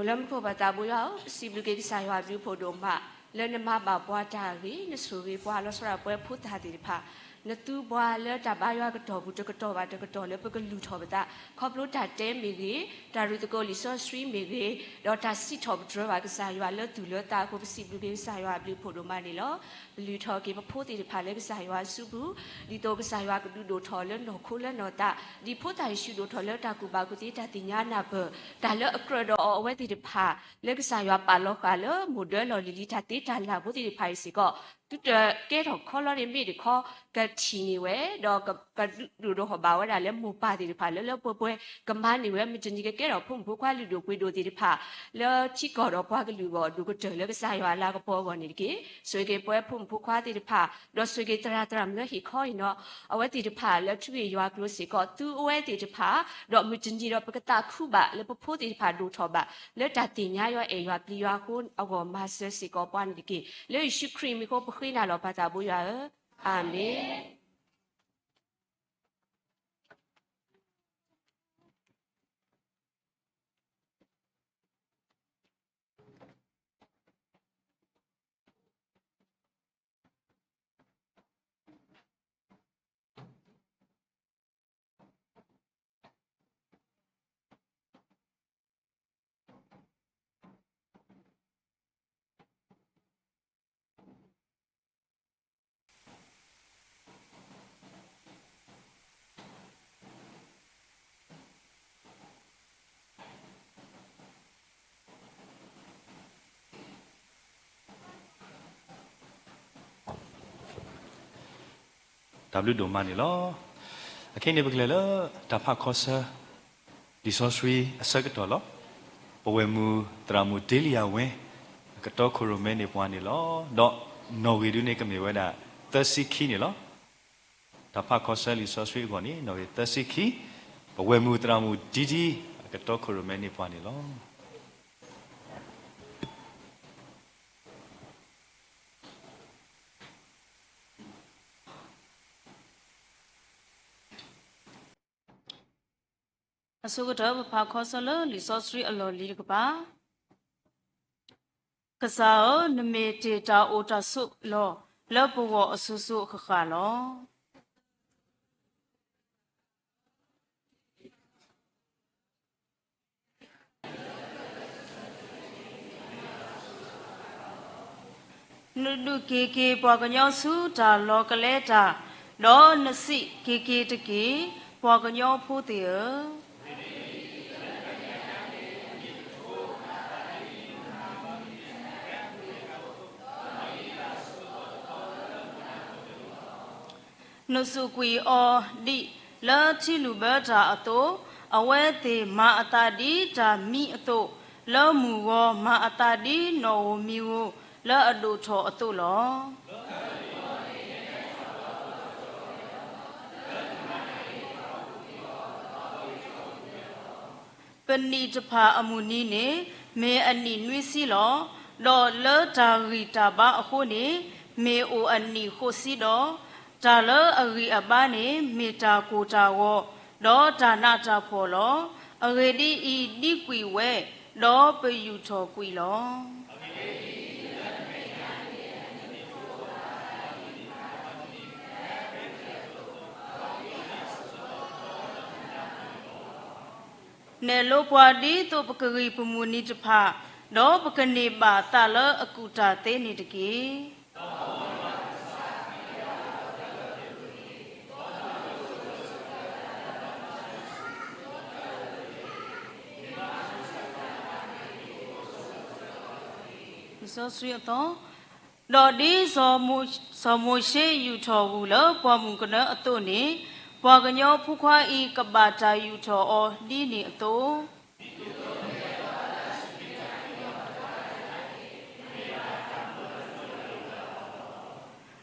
လၢမူခိၣ်ပၢ်သးဘိယွၤဧၢ, ပစံးဘျုးက့ၤကစၢ်ယွၤအဘျုးအဖှိၣ်ဒိၣ်မး, လၢနမၤဘၣ်ပှၤတၢ်အဂ့ၤ, နဆိၣ်ဂ့ၤပှၤလီၤဆီဒၣ်ပဝဲဖိသၣ်သ့ၣ်တဖၣ်, နသူပှၤလၢတၢ်ဘါယွၤကတီၢ်ပူၤတကတီၢ်ဘၣ်တကတီၢ်လၢပကလုၢ်ထီၣ်ပသး, ခီဖျိတၢ်တဲမ့ၢ်ဂ့ၤ, တၢ်ရူၢ်သကိးလံာ်စီဆှံမ့ၢ်ဂ့ၤ, ဒီးတၢ်စံးထီၣ်ပတြၢၤဘၣ်ကစၢ်ယွၤလၢသူၣ်လၢသးအဃိ ပစံးဘျုးက့ၤကစၢ်ယွၤအဘျုးအဖှိၣ်ဒိၣ်မးန့ၣ်လီၤ. ပလုၢ်ထီၣ်က့ၤပဖိသ့ၣ်တဖၣ်လၢကစၢ်ယွၤအစုပူၤ, ဒ်သိးကစၢ်ယွၤကဒုးဒိၣ်ထီၣ်လၢနီၢ်ခိလၢနီၢ်သး, ဒ်ဖိသၣ်ယ့ၣ်ၡူးဒိၣ်ထီၣ်လၢတၢ်ကူၣ်ဘၣ်ကူၣ်သ့တၢ်သ့ၣ်ညါနၢ်ပၢၢ်, တၢ်လၢအကြၢးဒီးအီၤအဝဲသ့ၣ်တဖၣ်, လၢကစၢ်ယွၤပာ်လီၤဃာ်လၢမိၢ်ဒၢလီၢ်လံၤလံၤတၢ်သ့တၢ်လၢ်ဖိသ့ၣ်တဖၣ်အံၤစ့ၢ်ကီး, သုတကဲထီၣ်ခီလီန့ၣ်မ့ၢ်တခီ, ကထံၣ်န့ၢ်ဝဲ, ဒီးကဒုးဒိၣ်ထီၣ်ဘၣ်ဝဲဒၣ်လၢမိၢ်ပၢ်သ့ၣ်တဖၣ်လၢလၢပှဲၤပှဲၤ, ကမၤန့ၢ်ဝဲမုၢ်တနံၤကကဲထီၣ်ဖိမုၣ်ဖိခွါလုၢ်ဒိၣ်ပှ့ၤဒိၣ်သ့ၣ်တဖၣ်, လၢထံကီၢ်ဒီးပှၤကလုာ်အဂီၢ်ဒိၣ်ကတၢၢ်လၢကစၢ်ယွၤအလၤကပီၤအဂီၢ်န့ၣ်တက့ၢ်. ဆိၣ်ဂ့ၤက့ၤပဝဲဖိမုၣ်ဖိခွါသ့ၣ်တဖၣ်, ဒီးဆိၣ်ဂ့ၤက့ၤသရၣ်သရၣ်မုၣ်လၢဟ့ၣ်ခီအံၤနီၤ, အဝဲသ့ၣ်တဖၣ်လၢထုးယွၤကျိၤစ့ၢ်ကီး, သုအဝဲသ့ၣ်တဖၣ်, ဒီးမုၢ်တနံၤဒီးပကသးခုဘၣ်လၢပဖိသ့ၣ်တဖၣ်ဒိၣ်ထီၣ်ဘၣ်, လၢတၢ်သ့ၣ်ညါယွၤအဲၣ်ယွၤပျံၤယွၤအဃိအဂီၢ်မၤစၢၤစ့ၢ်ကီးပှၤန့ၣ်တက့ၢ်. လၢယ့ၣ်ၡူးခရံာ်မံၤအဃိပဃ့နၤလီၤပၢ်သးဘိယွၤဧၢ, အၤမ့ၣ်. တၢ်ဘျုးဒိၣ်မးန့ၣ်လီၤ. အခဲအံၤန့ၣ် ပကလဲၤလၢတၢ်ဖးခီဆၢ လံာ်စီဆှံအဆၢကတီၢ်လီၤ. ပဝဲၢ်မုၢ်သရၣ်မုၣ် Delia Win အကတီခိၣ်ရိၣ်မဲန့ၢ်ပှၤန့ၣ်လီၤ. ဒီးနီၣ်ဂံၢ်ဒုန့ၣ်ကမ့ၢ်ဝဲဒၣ် သၢဆံခံန့ၣ်လီၤ. တၢ်ဖးခီဆၢလံာ်စီဆှံအဂီၢ်န့ၣ် နီၣ်ဂံၢ်သၢဆံခံ, ပဝဲၢ်မုၢ်သရၣ်မုၣ် Didi အကတီခိၣ်ရိၣ်မဲန့ၢ်ပှၤန့ၣ်လီၤ. အဆိကတၢၢ် ပဖးခီဆၢလၢလံာ်စီဆှံအလီၢ်လံၤတကပၤ, ကစၢ်ဧၢ, နမ့ၢ်တ့ၢ်တၢ်အိၣ်တၢ်ဆိးလီၢ်လၢပဂီၢ်အစိၤစိၤအဃၣ်ဃၣ်လီၤ. နဒုးက့ၤက့ၤပှၤကညီဆူတၢ်လီၤကလဲတၢ်, ဒီးနစံးက့ၤက့ၤတက့ၢ်, ပှၤကညီဖိသ့ၣ်ဧၢ. နစူးကွံာ်အီၤဒ်လၢထံလုၢ်ဘၢတၢ်အသိး, အဝဲသ့ၣ်မၤအသးဒ်တၢ်မံအသိး, လၢမုၢ်ဂီၤမၤအသးဒ်နီၣ်ဧိၤမံၤဧိၤလၢအဒိၣ်ထီၣ်အသိးလီၤ. ပနံၣ်တဖၣ်အမုၢ်နံၤန့ၣ် မ့ၢ်အနံၣ်နွံဆံလီၤ. ဒီးလၢတၢ်ဂံၢ်တၢ်ဘါအဃိန့ၣ် မ့ၢ်အိၣ်အနံၣ်ဃိးဆံဒီး, တၢ်လၢအဂံၢ်အဘါန့ၣ် မ့ၢ်တၢ်ကိၢ်တၢ်ဂီၤ, ဒီးတၢ်နးတၢ်ဖှီၣ်လီၤ. အဂ့ၢ်ဒ်အံၤ, ဒ်ကွံာ်ဝဲ, ဒီးပယူာ်ထီၣ်ကွံာ်လီၤ. နဲၣ်လိပှၤဒ်သိးပကဂံၢ်ပမုၢ်နံၤတဖၣ်, ဒီးပကန့ၢ်ဘၣ်သးလၢအကူၣ်တၢ်သ့န့ၣ်တက့ၢ်. လံာ်စီဆှံအသီ, ဒီးဒ်စီၤမိၤၡ့ယူာ်ထီၣ်ဂူာ်လၢပှၢ်မုၢ်ကနၢအသိးန့ၣ်, ပှၤကညီဖိခွါအံၤကဘၣ်တၢ်ယူာ်ထီၣ်အီၤဒ်န့ၣ်အသိး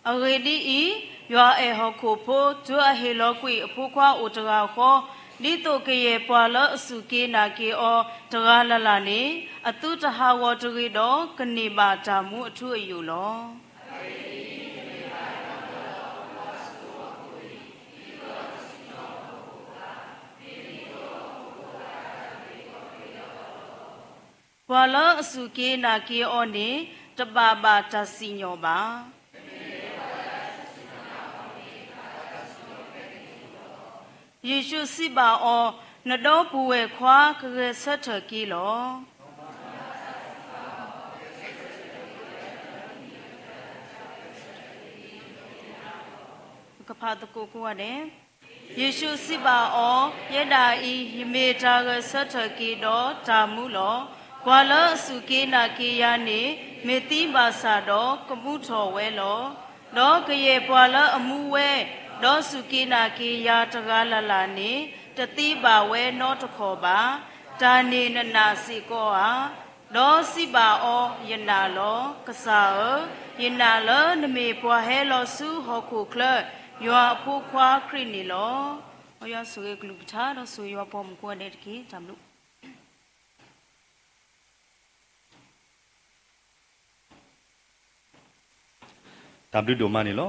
အဂ့ၢ်ဒ်အံၤ, ယွၤအဲၣ်ဟီၣ်ခိၣ်ဖိ တုၤအဟ့ၣ်လီၤကွံာ်အဖိခွါအိၣ်တဂၤဃီ, ဒ်သိးကယဲၢ်ပှၤလၢအစူၢ်က့ၤနာ်က့ၤအီၤတဂၤလၢ်လၢ်န့ၣ်, အသုတဟးဂီၤတဂ့ၤဒီး ကန့ၢ်ဘၣ်တၢ်မူအထူအယိာ်လီၤ. အဂ့ၢ်ဒ်အံၤ, စီၤမိၤၡ့ယူာ်ထီၣ်ဂူာ်လၢပှၢ်မုၢ်ကနၢအသိးန့ၣ်, ပှၤလၢအစူၢ်က့ၤနာ်က့ၤအီၤန့ၣ် တဘၣ်ဘၣ်တၢ်စံၣ်ညီၣ်ဘၣ်. ယ့ၣ်ၡူးစံးဘၣ်အီၤ, နဒီပုၢ်ဝဲၢ်ခွါကဂဲၤဆၢထၢၣ်က့ၤလီၤ. ကဖးသကိးကိးဂၤဒဲး. ယ့ၣ်ၡူးစံးဘၣ်အီၤ, ယဲဒၣ်အံၤ ယမ့ၢ်တၢ်ဂဲၤဆၢထၢၣ်က့ၤဒီးတၢ်မူလီၤ. ပှၤလၢအစူၢ်က့ၤနာ်က့ၤယၤန့ၣ် မ့ၢ်သံဘၣ်ဆၣ်ဒီး ကမူထီၣ်ဝဲလီၤ. ဒီးကယဲၢ်ပှၤလၢအမူဝဲ ဒီးစူၢ်က့ၤနာ်က့ၤယၤတဂၤလၢ်လၢ်န့ၣ် တသံဘၣ်ဝဲနီတခီၣ်ဘၣ်. တၢ်န့ၣ်နနာ်စ့ၢ်ကီးဧါ. ဒီးစံးဘၣ်အီၤ, ယနာ်လီၤ. ကစၢ်ဧၢ, ယနာ်လၢနမ့ၢ်ပှၤဟဲလီၤဆူဟီၣ်ခိၣ်ချၢ ယွၤအဖိခွါခရံာ်န့ၣ်လီၤ. ယွၤဆိၣ်ဂ့ၤအကလုၢ်ကထါ ဒီးဆိၣ်ဂ့ၤယွၤပှၤမုၣ်ကိးဂၤဒဲးတက့ၢ်. တၢ်ဘျုး တၢ်ဘျုးဒိၣ်မးန့ၣ်လီၤ.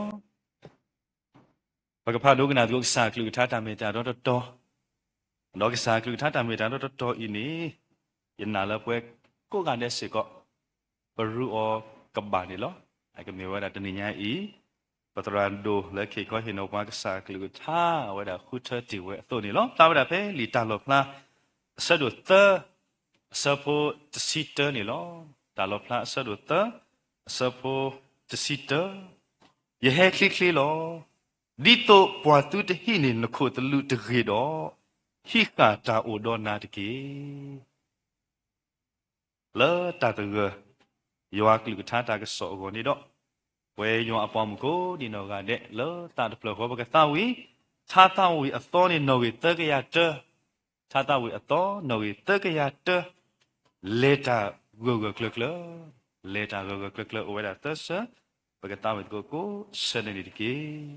ပကဖးဒိကနၣ်သကိးကစၢ်အကလုၢ်ကထါတၢ်မ့ၢ်တၢ်တီတီ, ဒီးကစၢ်အကလုၢ်ကထါတၢ်မ့ၢ်တၢ်တီတီအံၤန့ၣ် ယနာ်လၢပှၤကိးဂၤဒဲးစ့ၢ်ကီး ပရူးအီၤကဘၣ်န့ၣ်လီၤ. အကမ့ၢ်ဝဲဒၣ်တနံၤညါအံၤ ပသရၣ်ဒိၣ်လၢခံခီဟ့ၣ်နီၤပှၤကစၢ်အကလုၢ်ကထါ အဝဲဒၣ်ဃုထၢတ့ၢ်ဝဲအသိးန့ၣ်လီၤ. ဖျါဝဲဒၣ်ဖဲလံာ်တၢ်လီၣ်ဖျါ အဆၢဒိၣ်သၢ အဆၢဖိတဆံတၢန့ၣ်လီၤ. တၢ်လီၣ်ဖျါအဆၢဒိၣ်သၢ အဆၢဖိတဆံတၢ, ယဟဲချ့ချ့လီၤ. ဒ်သိးပှၤသုတဟံးန့ၢ်နခိၣ်သလုးတဂ့ၤဒီး, ဟံးဃာ်တၢ်အိၣ်ဒီးနၤတက့ၢ်. လၢတၢ်သဂၢၢ် ယွၤကလုၢ်ကထါတၢ်ကစီၣ်အဂီၢ်န့ၣ်ဒီး, ပဝဲယွၤအပှၤမုၣ်ကိးဒံးနီၢ်ဂၤဒဲး လၢသးတဖျၢၣ်ဃီပကသးဝံၣ်, ထါသးဝံၣ်အသီန့ၣ်နီၣ်ဂံၢ်သၢကယၤတၢ, ထါသးဝံၣ်အသီနီၣ်ဂံၢ်သၢကယၤတၢ, လဲၤတၢ်ဂၢၢ်ဂၢၢ်ကျၢၤကျၢၤ, လဲၤတၢ်ဂၢၢ်ဂၢၢ်ကျၢၤကျၢၤ အိၣ်ဝဲဒၣ်သၢဆၢ, ပကသးဝံၣ်သကိးကိးဆၢန့ၣ်န့ၣ်တက့ၢ်.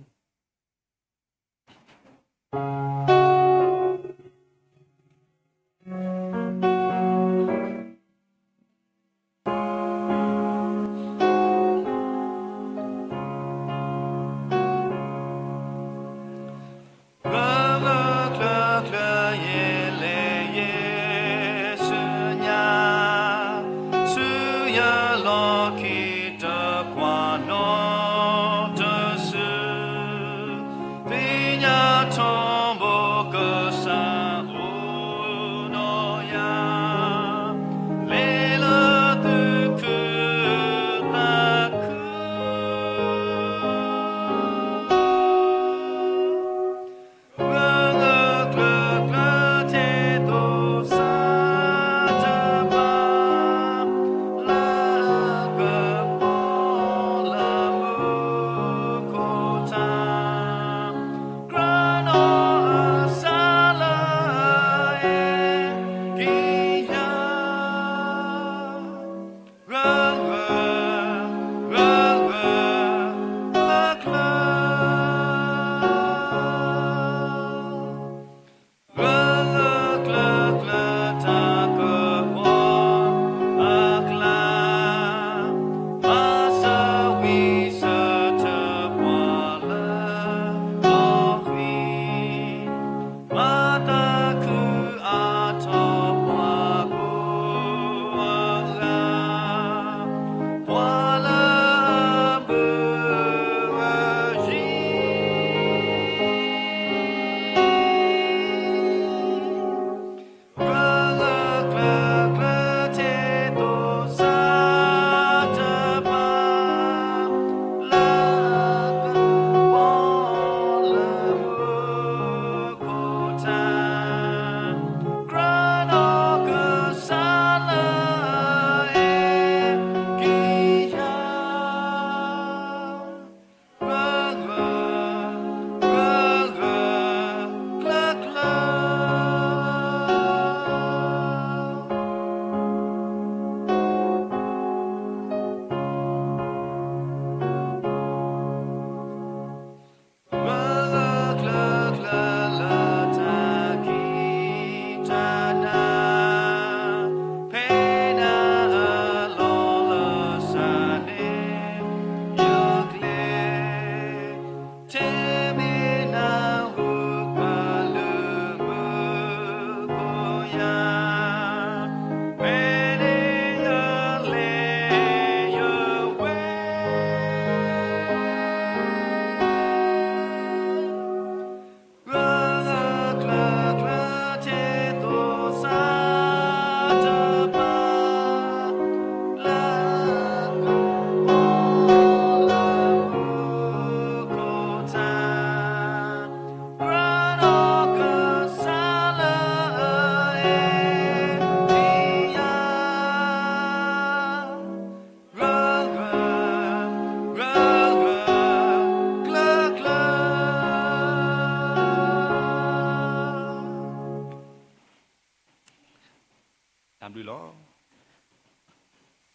တၢ်ဘျုးလီၤ.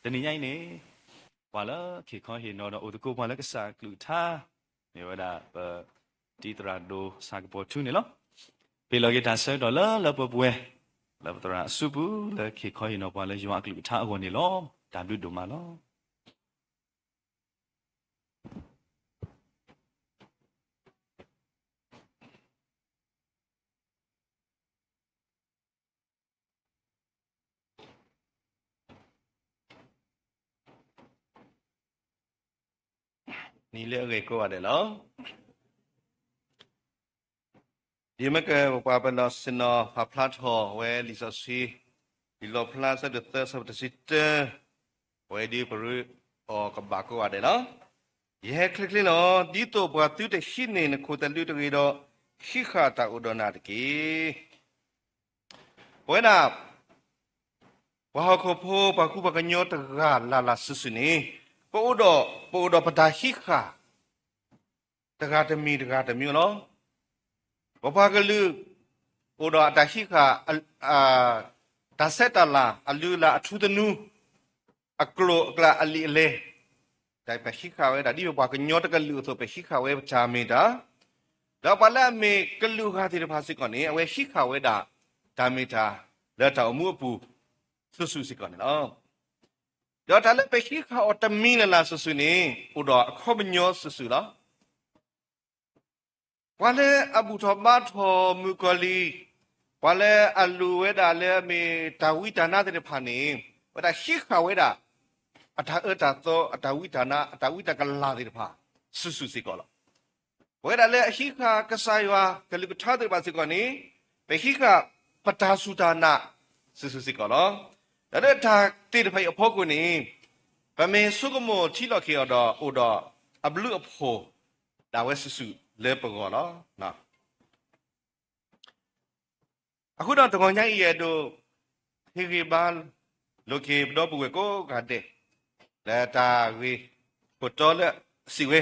တနံၤညါအံၤန့ၣ် ပှၤလၢခ့ၣ်ခီဟ့ၣ်နီၤဒီးအိၣ်သကိးပှၤလၢကစၢ်အကလုၢ်ကထါ မ့ၢ်ဝဲဒၣ်ပ တံၤသရၣ်ဒိၣ်ဆၣ်ကပီၤထူန့ၣ်လီၤ. ဟ့ၣ်လီၤက့ၤတၢ်ဆၢကတီၢ်လၢလၢပှဲၤပှဲၤ လၢပသရၣ်အစုပူၤ လၢခ့ၣ်ခီဟ့ၣ်နီၤပှၤလၢယွၤအကလုၢ်ကထါအဂီၢ်န့ၣ်လီၤ. တၢ်ဘျုးဒိၣ်မးလီၤ. နံၤလၢအဂ့ၤကိးဂၤဒဲးလီၤ. ဒ်မ့ၢ်ကပှၤပနီၢ်ဆ့ၣ်နီၤ ပာ်ဖျါထီၣ်ဝဲလံာ်စီဆှံ လံာ်လီၣ်ဖျါ အဆၢဒိၣ်သၢ အဆၢဖိတဆံတၢ အဝဲဒ်ပရၢအီၤကဘၣ်ကိးဂၤဒဲးလီၤ. ယဟဲချ့ချ့လီၤ. ဒ်သိးပှၤသုတဟံးန့ၢ်နခိၣ်သလုးတဂ့ၤဒီး ဟံးဃာ်တၢ်အိၣ်ဒီးနၤတက့ၢ်. ပဝဲဒၣ် ပှၤဟီၣ်ခိၣ်ဖိ ပှၤကူပှၤကညီတဂၤလၢ်လၢ်စုာ်စုာ်န့ၣ် ပအိၣ်ဒီး ပအိၣ်ဒီးပတၢ်ဟံးဃာ် တဂၤတမံၤတဂၤတမံၤလီၤ. ပပှၤကလုာ် အိၣ်ဒီးအတၢ်ဟံးဃာ် တၢ်ဆဲးတၢ်လၤ အလုၢ်အလၢ် အထူသနူ အကျိၤအကျဲ အလံာ်အလဲၢ် တၢ်ပဟံးဃာ်ဝဲဒၣ် ဒ်ပပှၤကညီတကလုာ်အသိး ပဟံးဃာ်ဝဲပတၢ်မ့ၢ်တၢ် ဒီးပှၤလၢအမ့ၢ်ကလုာ်ဂၤသ့ၣ်တဖၣ်စ့ၢ်ကီးန့ၣ် အဝဲဟံးဃာ်ဝဲဒၣ် တၢ်မ့ၢ်တၢ် လၢတၢ်အိၣ်မူအပူၤ စုာ်စုာ်စ့ၢ်ကီးန့ၣ်လီၤ. ဒီးတၢ်လၢပဟံးဃာ်အီၤတမံၤလၢ်လၢ်စုာ်စုာ်န့ၣ် အိၣ်ဒီးအခီပညီစုာ်စုာ်လီၤ. ပှၤလၢအဘူၣ်ထီၣ်ဘါထီၣ်မုၣ်ကီၤလံၢ်, ပှၤလၢအလိၣ်ဝဲဒၣ်လၢအမ့ၢ်တၢ်ဝံတၢ်နါသ့ၣ်တဖၣ်န့ၣ် ဝဲဒၣ်ဟံးဃာ်ဝဲဒၣ် အတၢ်အၢတၢ်သီ အတၢ်ဝံတၢ်နါ အတၢ်ဝံတၢ်ကလၤသ့ၣ်တဖၣ် စုာ်စုာ်စ့ၢ်ကီးလီၤ. ပဝဲဒၣ်လၢအဟံးဃာ်ကစၢ်ယွၤကလုၢ်ကထါသ့ၣ်တဖၣ်စ့ၢ်ကီးန့ၣ် ပဟံးဃာ်ပတၢ်စူၢ်တၢ်နာ် စုာ်စုာ်စ့ၢ်ကီးလီၤ. ဒီးလၢတၢ်သ့ၣ်တဖၣ်အံၤအဖီခိၣ်န့ၣ် ပမ့ၢ်ဆိကမိၣ်ထံလီၤက့ၤအီၤဒီး အိၣ်ဒီးအဘျုးအဖှိၣ်ဒၣ်ဝဲစုာ်စုာ်လၢပဂီၢ်လီၤ. အဃိဒီးတဂီၤညါအံၤအဲၣ်ဒိး ဟ့ၣ်ဂံၢ်ဘါလိာ်က့ၤပဒီပုၢ်ဝဲၢ်ကိးဂၤဒဲး လၢတၢ်ဂ့ၢ်ခိၣ်တီလၢစံးဝဲ,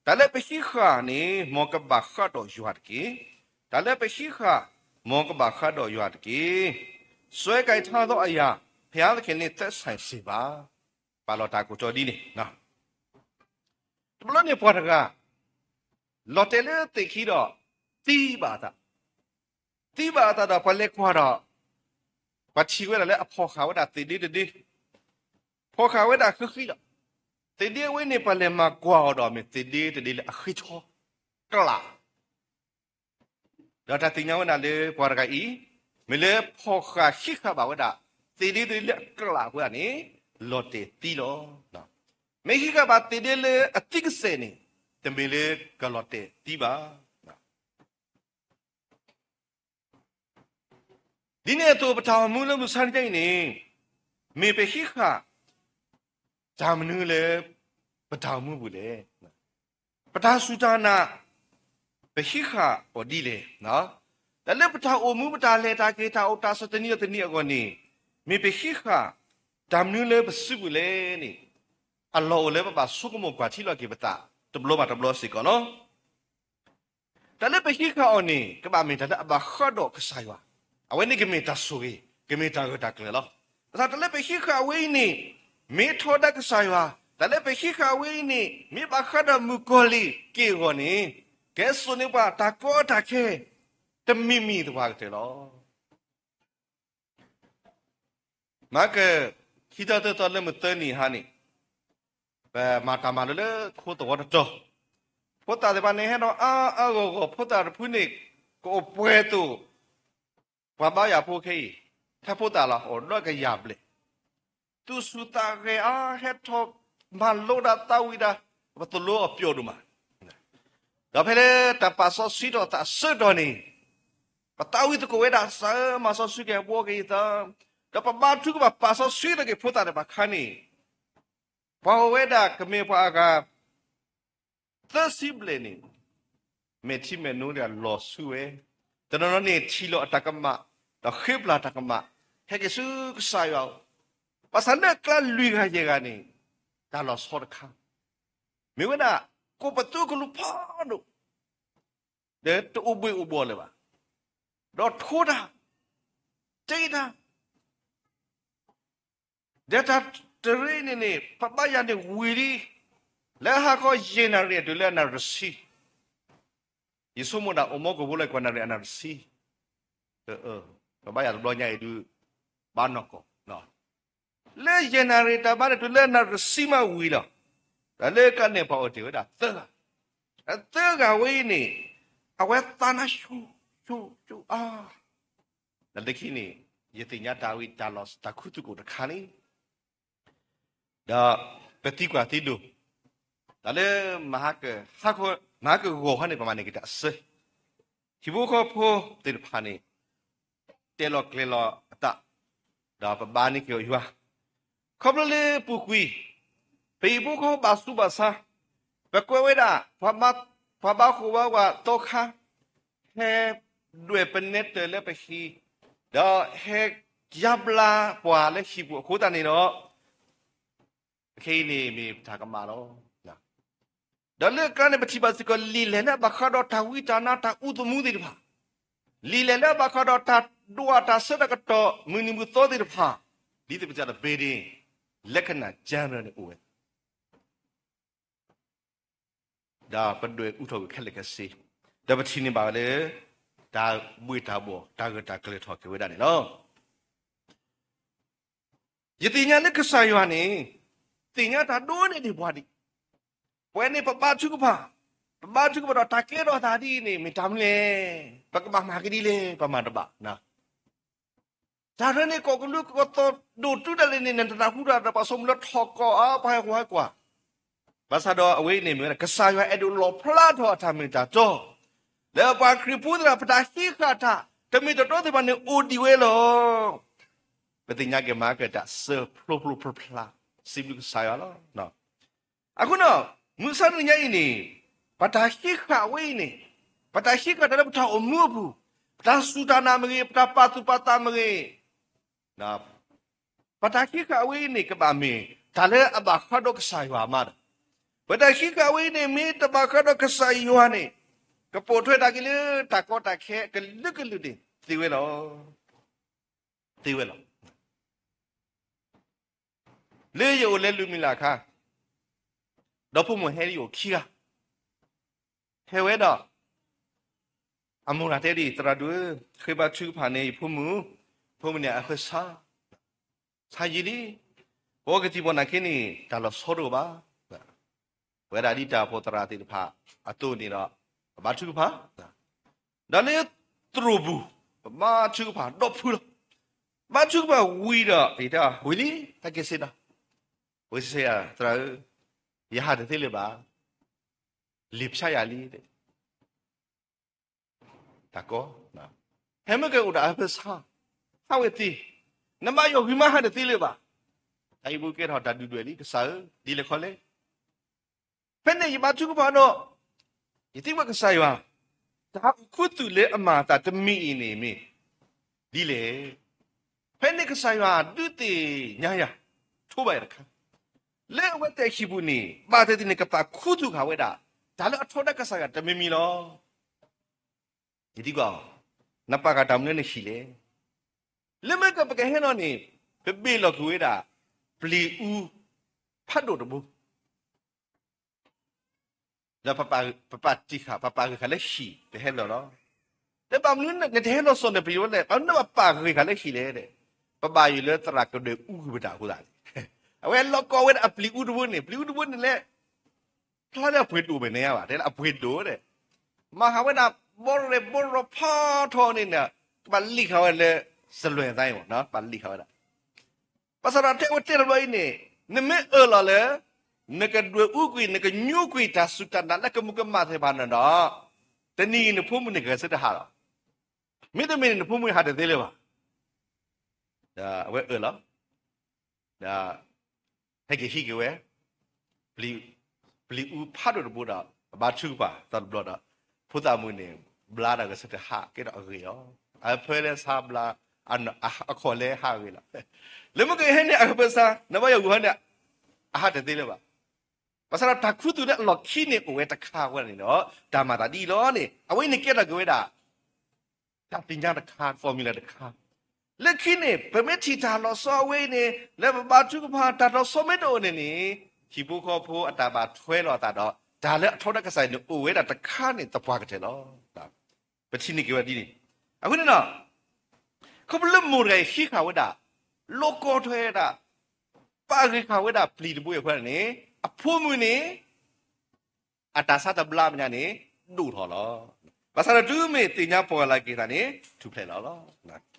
တၢ်လၢပဟံးဃာ်န့ၣ် မ်ကဘၣ်ဃးဒီးယွၤတက့ၢ်. တၢ်လၢပဟံးဃာ် မ်ကဘၣ်ဃးဒီးယွၤတက့ၢ်. စွဲကိုင်ထားသောအရာ ဘုရားသခင်နှင့် သက်ဆိုင်စေပါ. ပာ်လီၤတၢ်ခိၣ်တီဒ်န့ၣ် တဘျီန့ၣ်ပှၤတဂၤ လီၤတဲာ်လၢသ့ၣ်ခံဒီး သံဘၣ်အသး, သံဘၣ်အသးဒီးပှၤလဲၤကွၢ်ဒီး ပှၤထံၣ်ဝဲဒၣ်လၢအဖီၣ်ဃာ်ဝဲဒၣ်သ့ၣ်ဒ့တဒ့, ဖီၣ်ဃာ်ဝဲဒၣ်ဃံဃံလီၤ. သ့ၣ်ဒ့အဝဲန့ၣ် ပှၤလဲၤမၤကွၢ်အီၤဒီး မ့ၢ်သ့ၣ်ဒ့တဒ့လၢအဃ့ဆီကျး ဒီးတၢ်သ့ၣ်ညါဝဲဒၣ်လၢပှၤတဂၤအံၤ မ့ၢ်လၢဖီၣ်ဃာ်ဟံးဃာ်ဘၣ်ဝဲဒၣ် သ့ၣ်ဒ့တဒ့လၢအကျးအဃိန့ၣ် လီၤတဲာ်သံလီၤ. မ့ၢ်ဟံးဃာ်ဘၣ်သ့ၣ်ဒ့လၢအသံကစဲာ်န့ၣ် တမ့ၢ်လၢကလီၤတဲာ်သံဘၣ်. ဒ်န့ၣ်အသိး ပတၢ်အိၣ်မူလၢမုၢ်ဆါတနံၤအံၤန့ၣ် မ့ၢ်ပဟံးဃာ် တၢ်မနုၤလၢ ပတၢ်အိၣ်မူပူၤလဲၣ်. ပတၢ်စူၢ်တၢ်နာ် ပဟံးဃာ်အီၤဒ်လဲၣ်. တၢ်လၢပတၢ်အိၣ်မူ ပတၢ်လဲၤတၢ်က့ၤ တၢ်အိၣ်တၢ်ဆိးတနံၤဒီးတနံၤအဂီၢ်န့ၣ် မ့ၢ်ပဟံးဃာ် တၢ်မနုၤလၢပစုပူၤလဲၣ်န့ၣ် အလီၢ်အိၣ်လၢပဘၣ်ဆိကမိၣ်ကွၢ်ထံလီၤက့ၤပသး တဘျီဘၣ်တဘျီစ့ၢ်ကီးလီၤ. တၢ်လၢပဟံးဃာ်အီၤန့ၣ် ကဘၣ်မ့ၢ်တၢ်လၢအဘၣ်ဃးဒီးကစၢ်ယွၤ, အဝဲန့ၣ်ကမ့ၢ်တၢ်ဆိၣ်ဂ့ၤ, ကမ့ၢ်တၢ်ဂၢၢ်တၢ်ကျၢၤလီၤ. ဘၣ်ဆၣ်တၢ်လၢပဟံးဃာ်အဝဲအံၤန့ၣ် မ့ၢ်ထီဒါကစၢ်ယွၤ, တၢ်လၢပဟံးဃာ်အဝဲအံၤန့ၣ် မ့ၢ်ဘၣ်ဃးဒီးမုၣ်ကီၤလံၢ်က့ၢ်အဂီၢ်န့ၣ် ကဲစိာ်န့ၢ်ပှၤတၢ်ကီတၢ်ခဲ တမံၤမံၤသပှၢ်ကတၢၢ်လီၤ. မၤကၢၢ် ခံသီသၢသီလၢမုၢ်သၢနံၤဟါန့ၣ် ပမၤတၢ်မၤလိလၢခိသဝီတတီၤ, ဖိသၣ်သ့ၣ်တဖၣ်န့ၣ် ဟဲဒီးအါအါဂီၢ်ဂီၢ်, ဖိသၣ်တဖုန့ၣ် ကအိၣ်ပှဲၤသိး ပှၤဘါယွၤဖိခဲအံၤ, ထဲဖိသၣ်လီၤ အိၣ်ဒီးကယၤဘျဲၣ်, သူၣ်ဆူၣ်သးဂဲၤအါ, ဟဲထီၣ်မၤလိတၢ်သးဝံၣ်တၢ်, ပသိၣ်လိအီၤပျီဒိၣ်မး, ဒီးဖဲလၢတၢ်ပာ်စီဆှံထီၣ်သးအဆၢကတီၢ်န့ၣ် ပသးဝံၣ်သကိးဝဲဒၣ် ကစၢ်ဧၢ, မၤစီဆှံက့ၤဘှီက့ၤယသး, ဒီးပဘါထုကဖၣ်ပာ်စီဆှံထီၣ်က့ၤဖိသၣ်သ့ၣ်တဖၣ်အခါန့ၣ် ပှၤအိၣ်ဝဲဒၣ်ကမ့ၢ်ပှၤအဂၤ သၢဆံဘျဲၣ်န့ၣ် မဲာ်ထံမဲာ်နိတဂၤလီၤဆူဝဲ, တနီၤနီၤန့ၣ်ထံၣ်လီၤအတၢ်ကမၣ်, ဒီးဃ့ပျၢ်တၢ်ကမၣ်, ဟဲက့ၤဆူကစၢ်ယွၤအအိၣ်, ဘၣ်ဆၣ်လၢအကျါလွံၢ်ဂၤယဲၢ်ဂၤန့ၣ် တၢ်လီၤဆီတခါ, မ့ၢ်ဝဲဒၣ် ကိးပသူကလူၤဖးဒိၣ် ဒီးတအိၣ်ဘှံးအိၣ်ဘှီၣ်လၢၤဘၣ်, ဒီးထိတၢ်, တ့တၢ်, ဒီးတၢ်တရ့န့ၣ်န့ၣ် ပဘါယွၤန့ၣ်ဝံၤလံ, လၢဟါခီယဲၢ်နၣ်ရံၣ်တုၤလၢအနၣ်ရံၣ်တဆံ, ယဆိကမိၣ်ဒၣ်အိၣ်မူကအိၣ်လၢကွၢ်နၣ်ရံၣ်အနၣ်ရံၣ်တဆံ, ပဘါယွၤတဘျီညါအံၤဒုး ဘါနီၢ်ကီၢ်, လၢယဲၢ်နၣ်ရံၣ်တၢ်ဘါန့ၣ်တုၤလၢအနၣ်ရံၣ်တဆံမးဝံၤလီၤ. ဒီးလၢကါန့ၣ်ပှၤအိၣ်တ့ၢ်ဝဲဒၣ်သၢဂၤ, သၢဂၤဝဲအံၤန့ၣ် အဝဲသးနါဆိဆိဆိအါ, ဒီးလၢခံန့ၣ် ယသ့ၣ်ညါတၢ်ဝံတၢ်လီၢ်တၢ်ခူသူၣ်ကအိၣ်တခါန့ၣ် ဒီးပသံကွၢ်သံဒိၣ်, တၢ်လၢ မဟါကဂီၤခီန့ၣ် ပမၤန့ၢ်က့ၤတၢ်အစၢ, ဟံၣ်ဖိဃီဖိသ့ၣ်တဖၣ်န့ၣ် တဲလီၤကျဲၤလီၤအသး, ဒီးပဘါန့ၢ်က့ၤအီၤယွၤ, ခီဖျိလၢပူၤကွံာ် ပဟံၣ်ဖိဃီဖိဘၣ်ဆူးဘၣ်ဆါ, ပကွဲးဝဲဒၣ် ပှၤဘါဃိၣ်ဝါဝးသီခါ ဟဲဒွဲၣ်ပနဲတၢၢ်လၢပဟံၣ်, ဒီးဟဲယါဘျါပှၤလၢဟံၣ်ပူၤအဃိသတးန့ၣ်ဒီး ခဲအံၤန့ၣ်မ့ၢ်ပတၢ်ကမၣ်လီၤ. ဒီးလၢကါန့ၣ် ပထံၣ်ဘၣ်စ့ၢ်ကီး လံာ်လဲၢ်လၢအဘၣ်ဃးဒီးတၢ်ဝံတၢ်နါတၢ်အူသမူသ့ၣ်တဖၣ်, လံာ်လဲၢ်လၢအဘၣ်ဃးဒီးတၢ်ဒွးတၢ်ဆၢတၢ်ကတီၢ် မုၢ်နံၤမုၢ်သီသ့ၣ်တဖၣ်, ဒ်သိးပစံးဒီး building လက္ခဏာ general န့ၣ်အိၣ်ဝဲ ဒီးပဒွဲၣ်အူထီၣ်ကွံာ်ခဲလၢာ်ခဲဆ့, ဒီးပထံၣ်န့ၢ်ဘၣ်ဝဲလၢ တၢ်ဘှ့ၣ်တၢ်ဘှီၣ် တၢ်ဂၢၢ်တၢ်ကျၢၤထီၣ်က့ၤဝဲဒၣ်န့ၣ်လီၤ. ယသ့ၣ်ညါလၢကစၢ်ယွၤန့ၣ် သ့ၣ်ညါတၢ်ဒိၣ်န့ၢ်ဒံးပှၤဒံး, ပဝဲန့ၣ်ပဘါထုကဖၣ်, ပဘါထုကဖၣ်ဒီးတၢ်ကဲထီၣ်သးဒ်အံၤန့ၣ် မ့ၢ်တၢ်မနုၤလဲၣ်, ပကဘၣ်မၤကဒ်လဲၣ် ပမၤတဘၣ် တၢ်ရဲၣ်န့ၣ် ကီၢ်ကလုာ်ကီၢ်သီၣ်ဒိၣ်တုၤဒၣ်လဲာ်န့ၣ် နတနၢ်ဟူတၢ်ဒီးပှၤဆိကမိၣ်လၢထီၣ်ကီၢ်အါ ပှၤဟဲဃီၤဟဲကွၢ်, ဘၣ်ဆၣ်ဒီးအဝဲအံၤန့ၣ် မ့ၢ်ဝဲဒၣ်ကစၢ်ယွၤအဲၣ်ဒိးလီၣ်ဖျါထီၣ်အတၢ်မ့ၢ်တၢ်တီ, လၢပှၤခရံာ်ဖိသ့ၣ်တဖၣ် ပတၢ်ဟံးဃာ်တၢ် တမ့ၢ်တတီသ့ၣ်တဖၣ်န့ၣ်အိၣ်ဒံးဝဲလီၤ. ပသ့ၣ်ညါက့ၤမၤကတၢ်စၢဖျိဖျိဖျါဖျါ စံးဘျုးကစၢ်ယွၤလီၤ. အဃိဒီး မုၢ်ဆါတနံၤညါအံၤန့ၣ် ပတၢ်ဟံးဃာ်ဝဲအံၤန့ၣ် ပတၢ်ဟံးဃာ်တၢ်လၢပတၢ်အိၣ်မူအပူၤ, ပတၢ်စူၢ်တၢ်နာ်မ့ၢ်ဂ့ၤ, ပတၢ်ပာ်သူၣ်ပာ်သးမ့ၢ်ဂ့ၤ, ပတၢ်ဟံးဃာ်ဝဲအံၤန့ၣ် ကဘၣ်မ့ၢ်တၢ်လၢအဘၣ်ဃးဒီးကစၢ်ယွၤမးဒီး, ပတၢ်ဟံးဃာ်ဝဲအံၤန့ၣ် မ့ၢ်တဘၣ်ဃးဒီးကစၢ်ယွၤန့ၣ် ကပိာ်ထွဲတၢ်က့ၤလၢတၢ်ကီတၢ်ခဲကလုာ်ကလုာ်န့ၣ် သ့ဝဲလီၤ. သ့ဝဲလီၤ. လၢယအိၣ်လၢလူမံၤလၢ်အခါ, ဒီဖိမိၢ်ဟဲလၢယအိၣ်ခံဂၤ, ဟဲဝဲဒီး အမိၢ်တၢ်တဲဒ်အံၤ, သရၣ်ဒိၣ်ဧၢ, ဃ့ဘါထုကဖၣ်န့ၣ် ယဖိမုၣ်, ဖိမုၣ်န့ၣ်အဟၢဖၢဆါ, ဆါယံာ်လံ, ပဝဲကသံၣ်ဘီၣ်နာ်က့န့ၣ် တၢ်လီၤဆီတအိၣ်ဘၣ်. ပဝဲဒၣ်ဒ်တၢ်အိၣ်ဖှိၣ်သရၣ်သ့ၣ်တဖၣ်အသိးန့ၣ်ဒီး ပဘါထုကဖၣ် ဒီးလၢသရိာ်ပူၤ ပဘါထုကဖၣ်ဒီဖုလီၤ. ဘါထုကဖၣ်ဝံၤဒီး ယတဲဝံၤလံ, တၢ်က့ၤစ့ဒီး, ဝဲစ့ယၤ သရၣ်ဧၢ, ယဟးတသ့လၢၤဘၣ်, လံာ်ဖျါယၤလံ, တၢ်ကီ, ဟဲမ့ၢ်ကအိၣ်ဒီးအဟၢဖၢဆါ, ဟးဝဲသ့, နဘၣ်ယီၤဂံၢ်မးဟးတသ့လၢၤဘၣ်. တၢ်အံၤပူၤကဲထီၣ်တၢ်ဒုၣ်ဒွဲၣ်လံ ကစၢ်ဧၢ, ဒ်လဲၣ်ခီလဲၣ် ဖဲန့ၣ်ယဘါထုကဖၣ်ဒီး ယသံကွၢ်ကစၢ်ယွၤ, တၢ်အိၣ်ခူသူၣ်လၢအမၤအသးတမံၤအံၤန့ၣ်မ့ၢ်ဒ်လဲၣ်. ဖဲန့ၣ်ကစၢ်ယွၤဒုးသ့ၣ်ညါယၤ, ထိးဘၣ်ယၤတခါ, လၢအဝဲသ့ၣ်အဟံၣ်ပူၤန့ၣ် ဘၣ်သ့ၣ်သ့ၣ်န့ၣ် ကပာ်ခူသူၣ်ဃာ်ဝဲဒၣ် တၢ်လၢအထီဒါကစၢ်ယွၤတမံၤမံၤလီၤ. ယသံကွၢ်အီၤ, နပာ်ဃာ်တၢ်မနုၤလၢနဟံၣ်လဲၣ်. လၢမ့ၢ်ကပကဟဲလီၤန့ၣ် ပဘ့ၣ်လီၤကွံာ်ဝဲဒၣ် ပျံၤအူဖးဒိၣ်တဘိ ဒီးပပာ်တံၢ်ဃာ် ပပာ်ဂ့ၤဃာ်လၢဟံၣ် ပဟဲလီၤလီၤ. ဒီးဘၣ်မနုၤနတဟဲလီၤစိာ်နပျံၤဝဲလဲၣ်, ဘၣ်မနုၤနဘၣ်ပာ်ဂ့ၤဃာ်လၢဟံၣ်လဲၣ်. ပဘၣ်ယိၣ်လၢသရၣ်ကဒွဲၣ်အူကွံာ်ပတၢ်အဃိသတးန့ၣ် အဝဲလီၤကီဝဲဒၣ်အပျံၤအူတဘိန့ၣ်, ပျံၤအူတဘိန့ၣ်လဲၣ် ဖျါလၢအပှ့ၤဒိၣ်မဲာ်ညါဘၣ်, တဲလၢအပှ့ၤဒိၣ်ဒီး မၤဃာ်ဝဲဒၣ်ဘီရဲၣ်ဘီရဲၣ်ဖးထီန့ၣ် ကဘၣ်လံၣ်ဃာ်ဝဲလၢ စလွဲၣ်သါအံၤမ့ၢ်နီၤ, ကဘၣ်လံၣ်ဃာ်ဝဲဒၣ်. ဘၣ်ဆၣ်ဒီးတဲဝဲတဲတဘျီအံၤန့ၣ်, နမ့ၢ်အၢၣ်လီၤလၢ နကဒွဲၣ်အူကွံာ် နကညိကွံာ်တၢ်စူၢ်တၢ်နာ်လၢကမူးကမၣ်သ့ၣ်တဖၣ်န့ၣ်ဒီး, တနံၤအံၤနဖိမုၣ်န့ၣ်ဂဲၤဆၢထၢၣ်ဟးလီၤ. မ့တမ့ၢ်န့ၣ် နဖိမုၣ်ဟးတသ့လၢၤဘၣ်. ဒီးအဝဲအၢၣ်လီၤ ဒီး ဟဲက့ၤဟံးက့ၤဝဲ ပျံၤအူဖးဒိၣ်တဘိဒီး အဘါထုကဖၣ်သီတဘျီဒီး ဖိသၣ်မုၣ်န့ၣ် ဘျါဒီးဂဲၤဆၢထၢၣ်ဟးကဲထီၣ်အဂ့ၢ်လီၤ. အဟၢဖၢလဲၤဆါဘျါ အခီၣ်လဲၤဟးအဂ့ၢ်လီၤ. လၢမ့ၢ်ကဟဲန့ၣ် အဟၢဖၢဆါ နဘၣ်ယီၤဂုာ်ဟီန့ၣ် အဟးတသ့လၢၤဘၣ်. ဘၣ်ဆၣ်ဒီးတၢ်ခူသူၣ်လၢအလီၢ်ခံန့ၣ်အိၣ်ဝဲတခါအဃိန့ၣ်ဒီး တၢ်မၤသးဒ်အံၤလီၤန့ၣ် အဝဲအံၤန့ၣ်ကဲထီၣ်က့ၤဝဲဒၣ် တၢ်သ့ၣ်ညါတခါ formula တခါ, လၢခံန့ၣ် ပမ့ၢ်ထံၣ်တၢ်လီၤဆီအဝဲအံၤန့ၣ် လၢပဘါထုကဖၣ်တၢ်လီၤဆီမ့ၢ်တအိၣ်န့ၣ်န့ၣ် ဟံၣ်ဖိဃီဖိအတၢ်ဘၣ်ထွဲလိာ်အသးဒီး တၢ်လၢအထီဒါကစၢ်ယွၤန့ၣ် အိၣ်ဝဲဒၣ်တခါန့ၣ်သပှၢ်ကတၢၢ်လီၤ. ပထံၣ်န့ၢ်က့ၤဝဲဒ်န့ၣ်. အဃိန့ၣ်ဒီး ခီဖျိလၢမိၢ်တဂၤအံၤဟံးဃာ်ဝဲဒၣ် လိၣ်ကီထွဲဝဲဒၣ် ပာ်ဂ့ၤဃာ်ဝဲဒၣ်ပျံၤတဘိအံၤအဃိန့ၣ်န့ၣ် အဖိမုၣ်န့ၣ် အတၢ်ဆါတဘျါမဲာ်ညါန့ၣ် ဒိၣ်ထီၣ်လီၤ. ဘၣ်ဆၣ်ဒီးတုၤမ့ၢ်သ့ၣ်ညါပှီၢ်လၢက့ၤသးန့ၣ် ထူၣ်ဖျဲးလီၤလီၤ.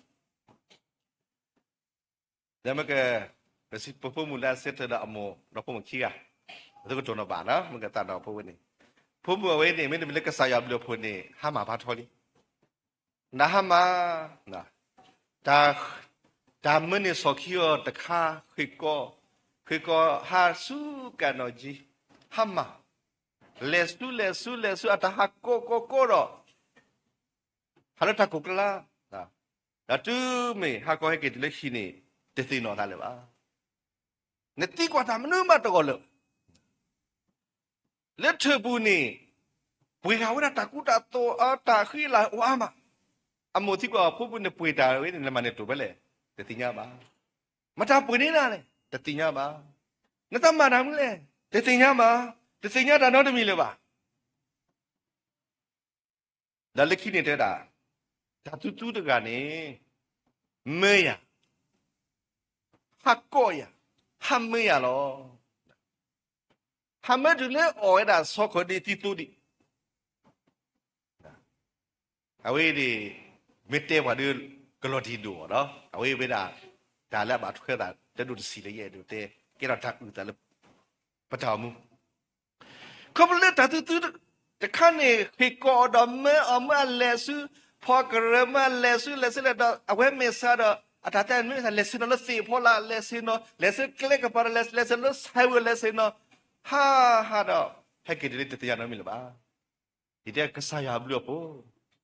ဒီးမ့ၢ်က ပစံးပဖိမုၣ်လၢအစ့တၢ်ဒီးအမိၢ်ဒီးဖိမုၣ်ခံဂၤ ပသုကတိၤနီၣ်ဘၣ်နီၤ မ့ၢ်ကသးဒီးဖိဝဲန့ၣ် ဖိမုၣ်အဝဲန့ၣ် မ့တမ့ၢ်လၢကစၢ်ယွၤဘျုးအဖှိၣ်န့ၣ် ဟါမၢ်ဖးထီလံ နဟါမၢ် တၢ်မၢန့ၢ်စီၢ်ခံအီၤတခါ ဃ့ၢ်ကီ ဃ့ၢ်ကီဟးဆူကၣ်နီၣ်ကံ ဟါမၢ် လဲၤဆူလဲၤဆူလဲၤဆူ အတၢ်ဟးကိးကိးကိးဒီး ဟးလၢတၢ်ကိၢ်ကျါ ဒီးတုၤမ့ၢ်ဟါခီဟဲက့ၤတုၤလၢဟံၣ်န့ၣ် တသ့ၣ်နီၣ်အသးလၢၤဘၣ်. နသံကွၢ်တၢ်မနုၤမးတဂီၢ်လၢၤ လၢထၢၣ်ပူၤန့ၣ် ပှ့ၤဃာ်ဝဲဒၣ်တၢ်ကူတၢ်သိး အတၢ်ဃံအလၤအိၣ်အါမး. အမိၢ်သံကွၢ်အဖိပူၤန့ၣ် ပှ့ၤတၢ်ဝဲန့ၣ် နမၤန့ၢ်တၢ်ဖဲလဲၣ် တသ့ၣ်ညါဘၣ်. မတၤပှ့ၤန့ၢ်နၤလဲၣ် တသ့ၣ်ညါဘၣ်. နတၢ်မၤတၢ်မနုၤလဲၣ် တသ့ၣ်ညါဘၣ်. တသ့ၣ်ညါတၢ်နီတမံၤလၢၤဘၣ်. ဒီးလၢခံန့ၣ်တဲဒၣ် တၢ်သူသူတဂၤန့ၣ် မၢယၤ ဟးကိးယၤ ဟးမၢယၤလီၤ. ဟးမၢတုၤလၢအီၣ်ဝဲဒၣ်ဆီခီၣ်ဒ့သံသိဒံး အဝဲန့ၣ် မ့ၢ်တဲပှၤဒီး ကလီၤတံၢ်ဒိၣ်အီၤဒီး အဝဲဝဲဒၣ် တၢ်လၢအဘၣ်ထွဲသး တဒိၣ်တဆံးလၢယအဲၣ်ဒိးတဲ ကဲထီၣ်တၢ်အုၣ်သးလၢ ပတၢ်အိၣ်မူ ခီဖျိလၢတၢ်သူသူတခါန့ၣ် ဃ့ၢ်ကီအီၤဒီးမၢအီၤ မၢအလဲၤဆူ ဖီကရၢ မၢအလဲၤဆူ လဲၤဆူလဲၤဒီး အဝဲမဲာ်ဆှးဒီး အတၢ်တဲမ့ၢ်လဲၤဆ့ၣ်နီၤလၢသ့ၣ်ဖီလာ် လဲၤဆ့ၣ်နီၤ လဲၤဆူကျဲကပၤဒီး လဲၤဆ့ၣ်နီၤလၢဆဲးဝဲ လဲၤဆ့ၣ်နီၤ ဟးဟးဒီး ဟဲက့ၤတုၤလၢတသ့ၣ်ညါနီတမံၤလၢၤဘၣ်. ယတဲကစၢ်ယွၤဘျုးအဖှိၣ်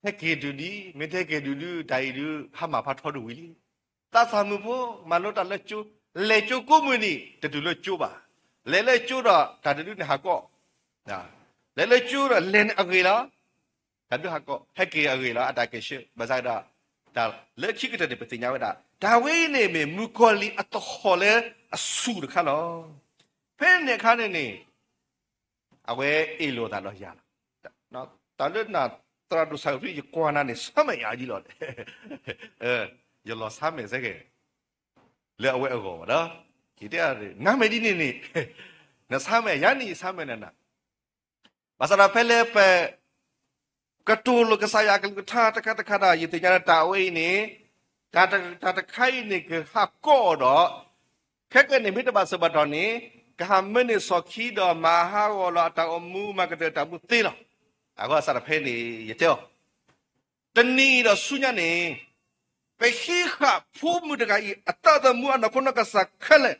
ဟဲက့ၤတုၤဒံး မ့ၢ်တဟဲက့ၤတုၤဒုး တၢ်အံၤဒုး ဟါမၢ်ဖးထီဒိၣ်ဝံၤလံ. သးစၢ်မုၣ်ဖိ မၤလိတၢ်လၢကၠိ လဲၤကၠိကိးမုၢ်နံၤ တတုၤလၢကၠိဘၣ်. လဲၤလၢကၠိဒီး တၢ်တဒုန့ၣ်ဟးကိး လဲၤလၢကၠိဒီးလဲၤန့ၣ်အဂ့ၢ်လီၤ. တၢ်ဒုးဟးကိး ဟဲက့ၤအဂ့ၢ်လီၤ အတၢ်ကဲဆှၢ ဘၣ်ဆၣ်ဒီး တၢ်လၢခံကတၢၢ်န့ၣ် ပသ့ၣ်ညါဝဲဒၣ် တၢ်ဝဲအံၤန့ၣ်မ့ၢ်မုၣ်ကီၤလံၢ်အသဟီၣ်လၢအဆူၣ်တခါလီၤ. ဖဲန့ၣ်အခါန့ၣ်န့ၣ် အဝဲအ့ၣ်လိာ်သးဒီးယၤလီၤ. တၢ်လၢနသရၣ်ဒိၣ်ဆၣ်ကဖံ ယကွၢ်နၤန့ၣ် ဆါမဲာ်ယၤဒ်လီၤ. ယလီၤဆါမဲာ်စ့ၢ်ကီး လၢအဝဲအဂီၢ်ဘၣ်ဒီး ယတဲ နါမဲာ်ဒ်န့ၣ်န့ၣ် နဆါမဲာ်ယၤန့ၣ် ယဆါမဲာ်နၤနၤ ဘၣ်ဆၣ်ဒီးဖဲလၢပ ကတိၤလိာ်ကစၢ်ယွၤအကလုၢ်ကထါတခါတခါဒီး ယသ့ၣ်ညါလၢတၢ်အဝဲအံၤန့ၣ် တၢ်တခါအံၤန့ၣ် ကဟးကိးအီၤဒီး ခဲကနံၣ်န့ၣ် မ့ၢ်တဘၣ်စၢၤဘၣ်တီၢ်န့ၣ် ကဟးမၢန့ၢ်စီၢ်ခံဒီးမၤဟးဂီၤလီၤအတၢ်အိၣ်မူ မၤကတၢၢ်တၢ်မူသ့လီၤ. အဃိအစးတဖဲန့ၣ် ယတဲအီၤ တနံၤအံၤဒီးဆူညါန့ၣ် ပဟံးဃာ်ဖိမုၣ်တဂၤအံၤ အသးသမူအနီၢ်ခိနီၢ်ကစၢ်ခဲလၢာ်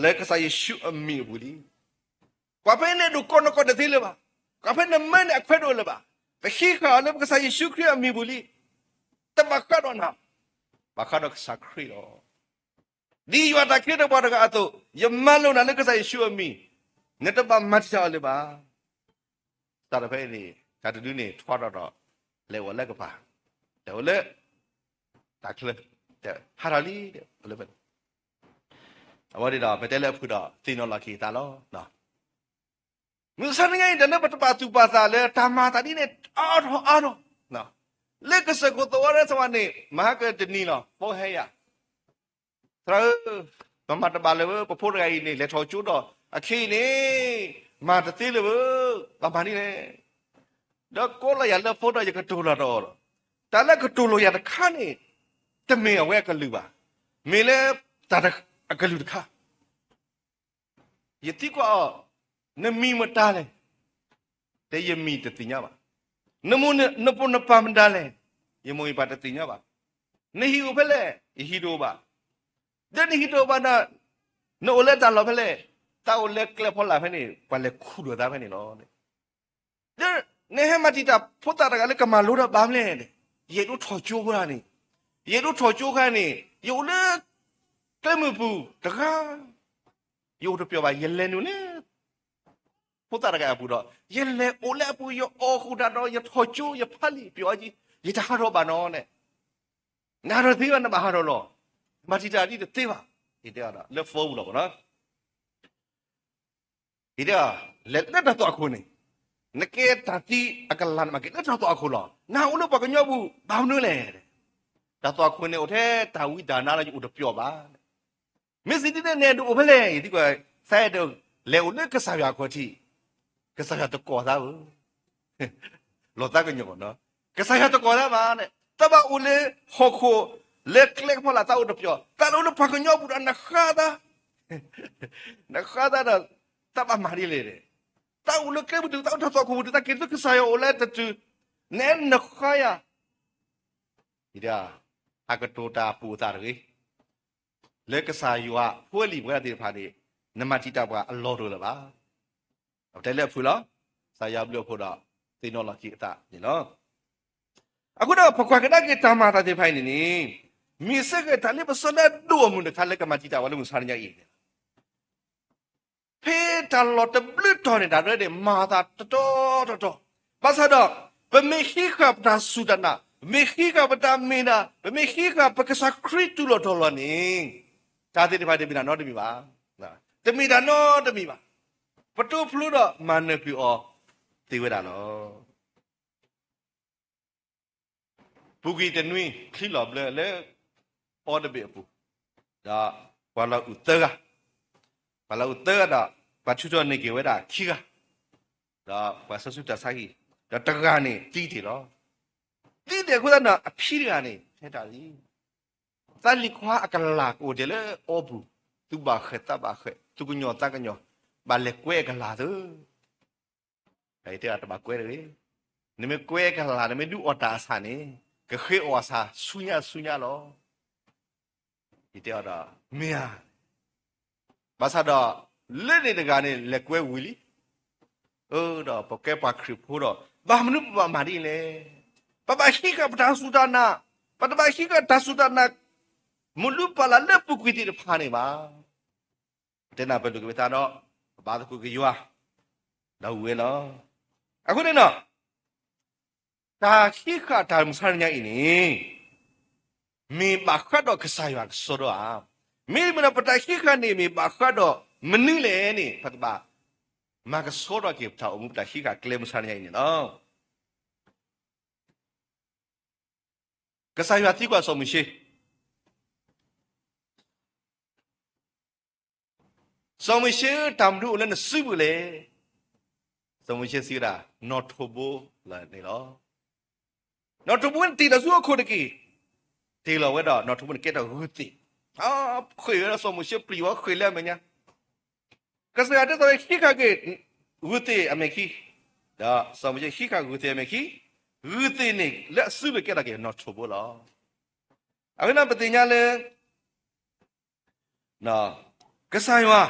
လၢကစၢ်ယ့ၣ်ၡူးအမံၤအပူၤလံ. ကွၢ်ဖဲန့ၣ်ဒိၣ်ကိးနီၢ်ကီၢ်တသ့လၢၤဘၣ်. ကွၢ်ဖဲန့ၣ်မၢန့ၣ်အခွဲးတအိၣ်လၢၤဘၣ်. ပဟံးဃာ်အီၤလၢပကစၢ်ယ့ၣ်ၡူးခရံာ်အမံၤပူၤလံ. တဘၣ်ဃးဒီးနၤ, ဘၣ်ဃးဒီးကစၢ်ခရံာ်လီၤ. ဒ်ယွၤတၢ်ခ့တပှၤတဂၤအသိး, ယမၤလိာ်နၤလၢကစၢ်ယ့ၣ်ၡူးအမံၤ, နတဘၣ်မၤတံာ်တာ်အီၤလၢၤဘၣ်. စးထီၣ်ဖဲအံၤန့ၣ် တၢ်တဒုန့ၣ်ထွါထီၣ်ဒီး လဲၤအိၣ်လၢကပၤ, လဲၤအိၣ်လၢ တၢ်ချၢ, ဟးထီၣ်လံ, အိၣ်လၢဖဲန့ၣ်, အဝဲန့ၣ်ဒီး ပတဲလၢအဖုၣ်ဒီး သ့ၣ်နီၣ်လီၤက့ၤသးလီၤ. မုၢ်ဆါတနံၤအံၤ တၢ်လၢပတဘၣ်သူၣ်ပာ်သးလၢတၢ်မၤသးဒ်န့ၣ် အါထီၣ်အါထီၣ်, လၢကစၢၢ်ခိၣ်သဝီရၢသဝီန့ၣ် မၤဟါကတနံၤလီၤ ဖိဟဲယၤ သရၣ်ဧၢ, ပမၤတဘၣ်လၢၤဧၢ, ပဖိတဂၤအံၤန့ၣ် လဲၤထီၣ်ကၠိဒီး အခဲအံၤန့ၣ် မၤတသ့လၢၤဧၢ, ဘၣ်မၤဒ်လဲၣ်. ဒီးကိးလီၤယၤလၢဖိဒီး ယကတိၤလီၤတအီၤဒီး, တၢ်လၢကတိၤလီၤယၤတခါန့ၣ် တမ့ၢ်အဝဲအကလုၢ်ဘၣ်, မ့ၢ်လၢတၢ်အကလုၢ်တခါ ယသံကွၢ်အီၤ, နမံၤမတၤလဲၣ်, တဲယမံၤတသ့ၣ်ညါဘၣ်. နမိၢ်နပၢ်မတၤလဲၣ်, ယမိၢ်ယပၢ်တသ့ၣ်ညါဘၣ်. နဟံၣ်အိၣ်ဖဲလဲၣ်, ယဟံၣ်တအိၣ်ဘၣ်. ဒီးနဟံၣ်တအိၣ်ဘၣ်ဒီး နအိၣ်လၢတၢ်လီၢ်ဖဲလဲၣ်, တၢ်အိၣ်လၢကျဲဖီလာ်ဖဲန့ၣ် ပှၤလဲၤခူၣ်လိာ်သးဖဲန့ၣ်လီၤ. ဒီးနဟဲမၤတံာ်တာ်ဖိသၣ်တဂၤလၢကမၤလိဒီးဘၣ်မလဲၣ်, ယအဲၣ်ဒိးထီၣ်ကၠိဝဲန့ၣ်, ယအဲၣ်ဒိးထီၣ်ကၠိခါန့ၣ် ယအိၣ်လၢ ကျဲမုၢ်ပူၤတဂၤ, ယအိၣ်တပျီၤဘၣ်, ယလဲၤနုာ်လၢ ဖိသၣ်တဂၤအပူၤဒီး ယလဲၤအိၣ်လၢအပူၤ, ယအီၣ်ဃုာ်တၢ်ဒီး ယထီၣ်ကၠိ ယဖးလံာ်ပျီၤအီၤ, ယတဟးထီၣ်ဘၣ်နီၤန့ၣ်. နဟးထီၣ်သ့ဘၣ် နဘၣ်ဟးထီၣ်လီၤ. မၤတံာ်တာ်ဒ်တသ့ဘၣ်. ယတဲအီၤဒီး လၢ phone ပူၤလီၤဘၣ်နီၤ. ယတဲအီၤ လဲၤလၢတၢ်သွၣ်ခိၣ်န့ၣ် နကဲတၢ်သံအကလၤနမၤက့ၤလၢတၢ်သွၣ်ခိၣ်လီၤ. နဟးအိၣ်လၢပှၤကညီပူၤ ဘၣ်မနုၤလဲၣ်. တၢ်သွၣ်ခိၣ်န့ၣ်အိၣ်ထဲတၢ်ဝံတၢ်နါလၢယအိၣ်တပျီၢ်ဘၣ်. မ့ၢ်စံးဒ်န့ၣ် နအဲၣ်ဒိးအိၣ်ဖဲလဲၣ်. ယသံကွၢ် သးအဲၣ်ဒိးလဲၤအိၣ်လၢကစၢ်ယွၤအခီၣ်ထံး, ကစၢ်ယွၤတကိးသးဧၢ. လီၤသးကညီၤနီၤ, ကစၢ်ယွၤတကိးသးဘၣ်န့ၣ် သးဘၣ်အိၣ်လၢဟီၣ်ခိၣ် လၢကျဲကဖီလာ် သးအိၣ်တပျီၢ်, သးအိၣ်လၢပှၤကညီပူၤဒီး နဃါသး, နဃါသးဒီး သးဘၣ်မၤဒ်လဲၣ်. သးအိၣ်လၢကျဲပူၤတုၤ သးအိၣ်တၢ်သွၣ်ခိၣ်ပူၤတုၤ သးက့ၤဆူကစၢ်ယွၤအိၣ်လၢတတုၤ, နအဲၣ်နဃါယၤ အကတိၤတၢ်ပူၤအသးတဂ့ၤ. လၢကစၢ်ယွၤဖိလံၤပဝဲဒၣ်သ့ၣ်တဖၣ်န့ၣ် နမၤတံာ်တာ်ပှၤအလီၢ်တအိၣ်လၢၤဘၣ်. အတဲလၢအဖုၣ်လီၤ, ကစၢ်ယွၤဘျုးအဖှိၣ်ဒီး သ့ၣ်နီၣ်လီၤက့ၤအသးန့ၣ်လီၤ. အဃိဒီး ပကွၢ်ကဒါက့ၤတၢ်မၤအသးသ့ၣ်တဖၣ်အံၤန့ၣ်န့ၣ် မ့ၢ်စ့ၢ်ကီးတၢ်လၢပစီဒၣ်ဒိၣ်အမုၢ်တခါလၢကမၤတံာ်တာ်ပှၤလၢမုၢ်ဆါတနံၤအံၤန့ၣ် ဖဲတၢ်လီၢ်တဘျုးတီၤန့ၣ် တၢ်ရဲၣ်န့ၣ် မၤသးတတီတတီ, ဘၣ်ဆၣ်ဒီး ပမ့ၢ်ဟံးဃာ်ပတၢ်စူၢ်တၢ်နာ်, ပမ့ၢ်ဟံးဃာ်ပတၢ်မ့ၢ်တၢ်, ပမ့ၢ်ဟံးဃာ်ပကစၢ်ခရံာ်တူၢ်လိာ်တီၤလိာ်န့ၣ် တၢ်သ့ၣ်တဖၣ်တမ့ၢ်တၢ်နီတမံၤဘၣ်. တမ့ၢ်တၢ်နီတမံၤဘၣ်. ပတိဖျိဒီးမၤနၢၤကွံာ်အီၤသ့ဝဲဒၣ်လီၤ. ပူၤကွံာ်တနွံ ချံလီၤဘျၢလၢ အီတဘ့ၣ်အပူၤ, ဒီးပှၤလီၤအုးသၢဂၤ, ပှၤလီၤအုးသၢဂၤဒီး ပှၤထုးထီၣ်န့ၢ်က့ၤဝဲဒၣ်ခံဂၤ, ဒီးပှၤဆၢဆူတၢ်ဆါဟံၣ်, ဒီးတဂၤန့ၣ်သံတ့ၢ်လီၤ. သံတ့ၢ်အဃိသတးဒီး အဖံတဂၤန့ၣ် ဟဲတၢ်လံ သးလံၤခွါအကလၤကအိၣ်ဒံးလၢအီပူၤ, သူၣ်ဘၣ်ဃဲး သးဘၣ်ဃဲး, သူၣ်ကညီၤသးကညီၤ, ဘၣ်လဲၤကွဲအကလၤသု တဲတဘၣ်ကွဲတဂ့ၤ. နမ့ၢ်ကွဲကလၤ နမ့ၢ်ဒုးအီၣ်တၢ်အဆၣ်န့ၣ် ကဃ့အီၣ်အဆၣ်ဆူညါဆူညါလီၤ. ယတဲအီၤဒီး မ့ၢ်ဧါ. ဘၣ်ဆၣ်ဒီး လၢန့ၣ်တဂၤန့ၣ် လဲၤကွဲဝံၤလံ. အၢဒီးပကဲပှၤခရံာ်ဖိဒီး ဘၣ်မနုၤပဘၣ်မၤဒ်လဲၣ်. ပဘၣ်ဟံးဃာ်ပတၢ်စူၢ်တၢ်နာ်, ပတဘၣ်ဟံးဃာ်တၢ်စူၢ်တၢ်နာ် မ့ၢ်လူပာ်လၢလၢပူၤကွံာ်သ့ၣ်တဖၣ်န့ၣ်ဘၣ်. တဲနၢ်ပၢၢ်လိာ်က့ၤပသးဒီး ပဘါသကိးက့ၤယွၤ ဒီးဝံၤဝဲလီၤ. အဃိန့ၣ်ဒီး တၢ်ဟံးဃာ်တၢ်မုၢ်ဆါတနံၤအံၤန့ၣ် မ့ၢ်ဘၣ်ဃးဒီးကစၢ်ယွၤကစီဒီဧါ. မ့တမ့ၢ်ဒီး ပတၢ်ဟံးဃာ်န့ၣ် မ့ၢ်ဘၣ်ဃးဒီးမနုၤလဲၣ်န့ၣ် ပကဘၣ်မၤကဆှီထီၣ်က့ၤ ပတၢ်အိၣ်မူပတၢ်ဟံးဃာ်ကျဲမုၢ်ဆါတနံၤအံၤန့ၣ်လီၤ. ကစၢ်ယွၤသံကွၢ်စီၤမိၤၡ့, စီၤမိၤၡ့ဧၢ, တၢ်မနုၤအိၣ်လၢနစုပူၤလဲၣ်. စီၤမိၤၡ့စံးဝဲဒၣ် နီၣ်ထိးဘိလၢန့ၣ်လီၤ. နီၣ်ထိးဘိန့ၣ်တ့ၢ်လီၤဆူဟီၣ်ခိၣ်တက့ၢ်. တ့ၢ်လီၤဝဲဒီး နီၣ်ထိးဘိန့ၣ်ကဲထီၣ်ဂုၢ်သ့ၣ်, ဃ့ၢ်ဝဲဒီး စီၤမိၤၡ့ပျံၤဝဲဃ့ၢ်လၢအမဲာ်ညါ. ကစၢ်ယွၤတဲစီၤမိၤၡ့ ဟံးဃာ်က့ၤ ဂုၢ်သ့ၣ်အမဲာ်ခံ, ဒီးစီၤမိၤၡ့ဟံးဃာ်ဂုၢ်သ့ၣ်အမဲာ်ခံ, ဂုၢ်သ့ၣ်န့ၣ်လၢအစုပူၤကဲထီၣ်က့ၤနီၣ်ထိးဘိလီၤ. အဃိန့ၣ်ပသ့ၣ်ညါလၢ ကစၢ်ယွၤ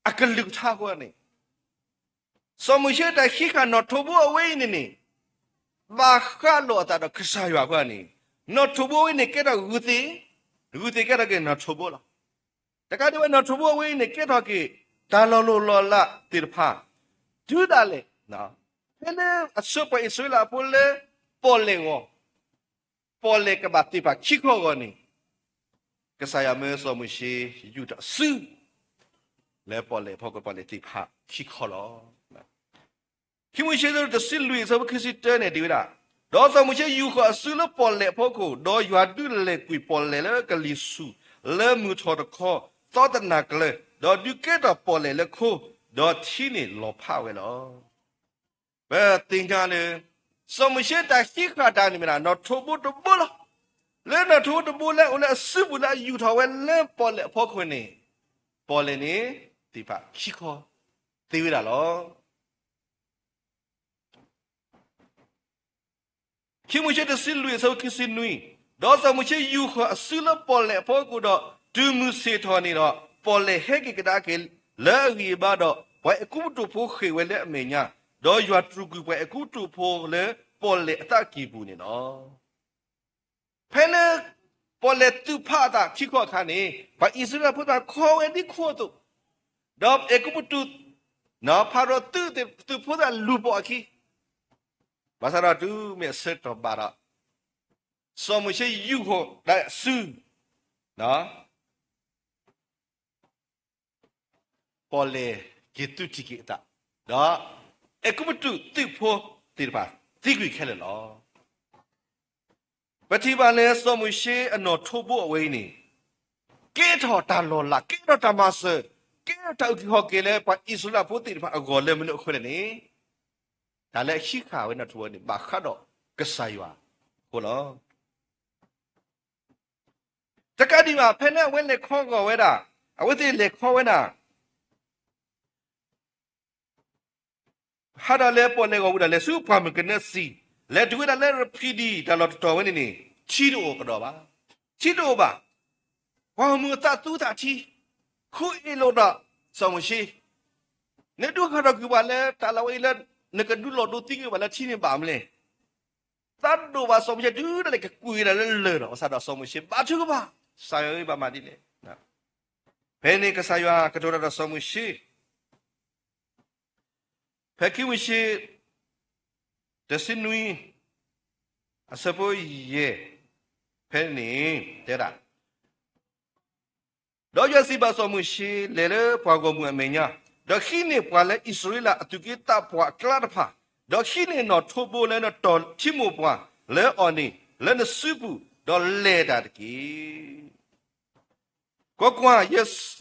အကလုၢ်ကထါအဃိန့ၣ်, စီၤမိၤၡ့တၢ်ဟံးဃာ်နီၣ်ထိးဘိအဝဲအံၤန့ၣ်န့ၣ် ဘၣ်ဃးလိာ်အသးဒီးကစၢ်ယွၤအဃိန့ၣ်, နီၣ်ထိးဘိအဝဲန့ၣ်ကဲထီၣ်ဂုၢ်သ့ၣ်, ဂုၢ်သ့ၣ်ကဲထီၣ်က့ၤနီၣ်ထိးဘိလီၤ. တကးဒံးဝဲနီၣ်ထိးဘိအဝဲအံၤန့ၣ် ကဲထီၣ်က့ၤ တၢ်လီၤလိၢ်လီၤလးသ့ၣ်တဖၣ် တုၤဒၣ်လဲာ် ဖဲလၢအဆှၢပှၤအံၣ်စရ့လးဖိလၢပီၣ်လဲၣ်အဂီၢ်, ပီၣ်လဲၣ်ကဘၣ်သ့ၣ်တဖၣ်ခံခီအဂီၢ်န့ၣ်, ကစၢ်ယွၤမၢစီၤမိၤၡ့ယူာ်ထီၣ်အစု လၢပီၣ်လဲၣ်အဖီခိၣ် ပီၣ်လဲၣ်သ့ၣ်တဖၣ်ခံခီလီၤ. ခံမိၤၡ့ တဆံလွံၢ် အဆၢဖိခံဆံတၢန့ၣ် တဲဝဲဒၣ်, ဒီးစီၤမိၤၡ့ယူာ်ဃီၤအစုလၢပီၣ်လဲၣ်အဖီခိၣ်, ဒီးယွၤဒုးလဲၤကွံာ်ပီၣ်လဲၣ်လၢကလံၤဆူၣ် လၢမုၢ်ထီၣ်တခီ သီတနၤကျၢၤ, ဒီးဒုးကဲထီၣ်ပီၣ်လဲၣ်လၢခိ, ဒီးထံန့ၣ်လီၤဖးဝဲလီၤ. ပသ့ၣ်ညါလၢ စီၤမိၤၡ့တၢ်ဟံးဃာ်တၢ်န့ၣ်မ့ၢ်ဒၣ် နီၣ်ထိးဘိတဘိလီၤ. လၢနီၣ်ထိးဘိတဘိလၢအိၣ်လၢအစုပူၤလၢအယူာ်ထီၣ်ဝဲလၢပီၣ်လဲၣ်အဖီခိၣ်န့ၣ်, ပီၣ်လဲၣ်န့ၣ်သ့ၣ်တဖၣ်ခံခီသ့ဝဲဒၣ်လီၤ. ခံမိၤၡ့ တဆံလွံၢ် အဆၢဖိခံဆံနွံ, ဒီးစီၤမိၤၡ့ယူာ်ဃီၤအစုလၢပီၣ်လဲၣ်အဖီခိၣ်ဒီး, တုၤမုၢ်ဆ့ၣ်ထီၣ်န့ၣ်ဒီး, ပီၣ်လဲၣ်ဟဲက့ၤကဒါက့ၤလၢအဂံၢ်အဘါဒီး, ပှၤအဲၤကူပတူးဖိဃ့ၢ်ဝဲလၢအမဲာ်ညါ, ဒီးယွၤတြူာ်ကွံာ်ပှၤအဲၤကူပတူးဖိလၢပီၣ်လဲၣ်အသးကံၢ်ပူၤန့ၣ်လီၤ. ဖဲလၢ ပီၣ်လဲၣ်သုးဖးအသးခံခီအခါန့ၣ်, ပှၤအံၣ်စရ့လးဖိသ့ၣ်ခီဝဲဒ်ခိၣ်အသိး, ဒီးအဲၤကူပတူး ဖၤရိၤသုးဖိသ့ၣ်လူၤပိာ်အခံ, ဘၣ်ဆၣ်ဒီးတုၤမ့ၢ်အဆၢကတီၢ်ဘၣ်ဒီး စီၤမိၤၡ့ယူာ်ဃီၤဒၣ်ဆူ ပီၣ်လဲၣ်က့ၤသုးထံးက့ၤအသး, ဒီးအဲၤကူပတူးသုးဖိသ့ၣ်တဖၣ်သံကွံာ်ခဲလၢာ်လီၤ. ပထံၣ်ဘၣ်လၢစီၤမိၤၡ့အနီၣ်ထိးဘိအဝဲအံၤန့ၣ် ကဲထီၣ်တၢ်လီၤလး, ကဲထီၣ်တၢ်မၤစၢၤ, ကဲထီၣ်တၢ်အုၣ်က့ၤခီၣ်က့ၤလၢပှၤအံၣ်စရ့လးဖိသ့ၣ်တဖၣ်အဂီၢ်လၢမနုၤအဃိလဲၣ်န့ၣ်, တၢ်လၢအဟံးဃာ်ဝဲနီၣ်ထိးဘိန့ၣ် ဘၣ်ဃးဒီးကစၢ်ယွၤအဃိလီၤ. တကးဒံးဘၣ် ဖဲလၢအဝဲလဲၤခီဂီၤဝဲဒၣ်, အဝဲသ့ၣ်လဲၤခီဝဲဒၣ် ဟးဒီးလဲၤပီၣ်လဲၣ်ဂီၤဝံၤဒီး လဲၤဆူပှၢ်မုၢ်ကနၢစံၤ, လဲၤတုၤဝဲဒၣ်လၢရဖံဒံၣ်တၢ်လီၢ်တတီၤဝဲန့ၣ်န့ၣ် ထံတအိၣ်ကဒီးဘၣ်, ထံတအိၣ်ဘၣ်. ပှၤဂီၢ်မုၢ်အသးသူသးထံ, ဃုအ့ၣ်လိာ်ဒီးစီၤမိၤၡ့, နဒုးဟးထီၣ်ကွံာ်ပှၤလၢတၢ်လီၢ်ဝဲအံၤလၢ နကဒုးလီၤဒိသံကွံာ်ပှၤလၢထံန့ၣ်ဘၣ်မနုၤလဲၣ်. သးဒိၣ်ဘၣ်စီၤမိၤၡ့ တုၤဒၣ်လဲာ်ကကွံာ်ဝဲဒၣ်လၢလၢၢ်ဒီး ဘၣ်ဆၣ်ဒီးစီၤမိၤၡ့ဘါထုကဖၣ်, ကစၢ်ယွၤဧၢ ဘၣ်မၤဒ်လဲၣ်. ဖဲန့ၣ်ကစၢ်ယွၤကတိၤတၢ်ဒီးစီၤမိၤၡ့ ဖဲခံမိၤၡ့ တဆံနွံ အဆၢဖိယဲၢ်, ဖဲန့ၣ် တဲဒၣ်, ဒီးယွၤစံးဘၣ်စီၤမိၤၡ့, လဲၤလၢပှၤဂီၢ်မုၢ်အမဲာ်ညါ, ဒီးဟံးန့ၢ်ပှၤလၢအံၣ်စရ့လးအသူၣ်က့သးပှၢ်အကျါတဖၣ်, ဒီးဟံးန့ၢ်နီၣ်ထိးဘိလၢနတီၢ်ထံမိၢ်ပှၢ်လၢအီၤန့ၣ် လၢနစုပူၤ, ဒီးလဲၤတၢ်တက့ၢ်. ကွၢ်ကွၢ်,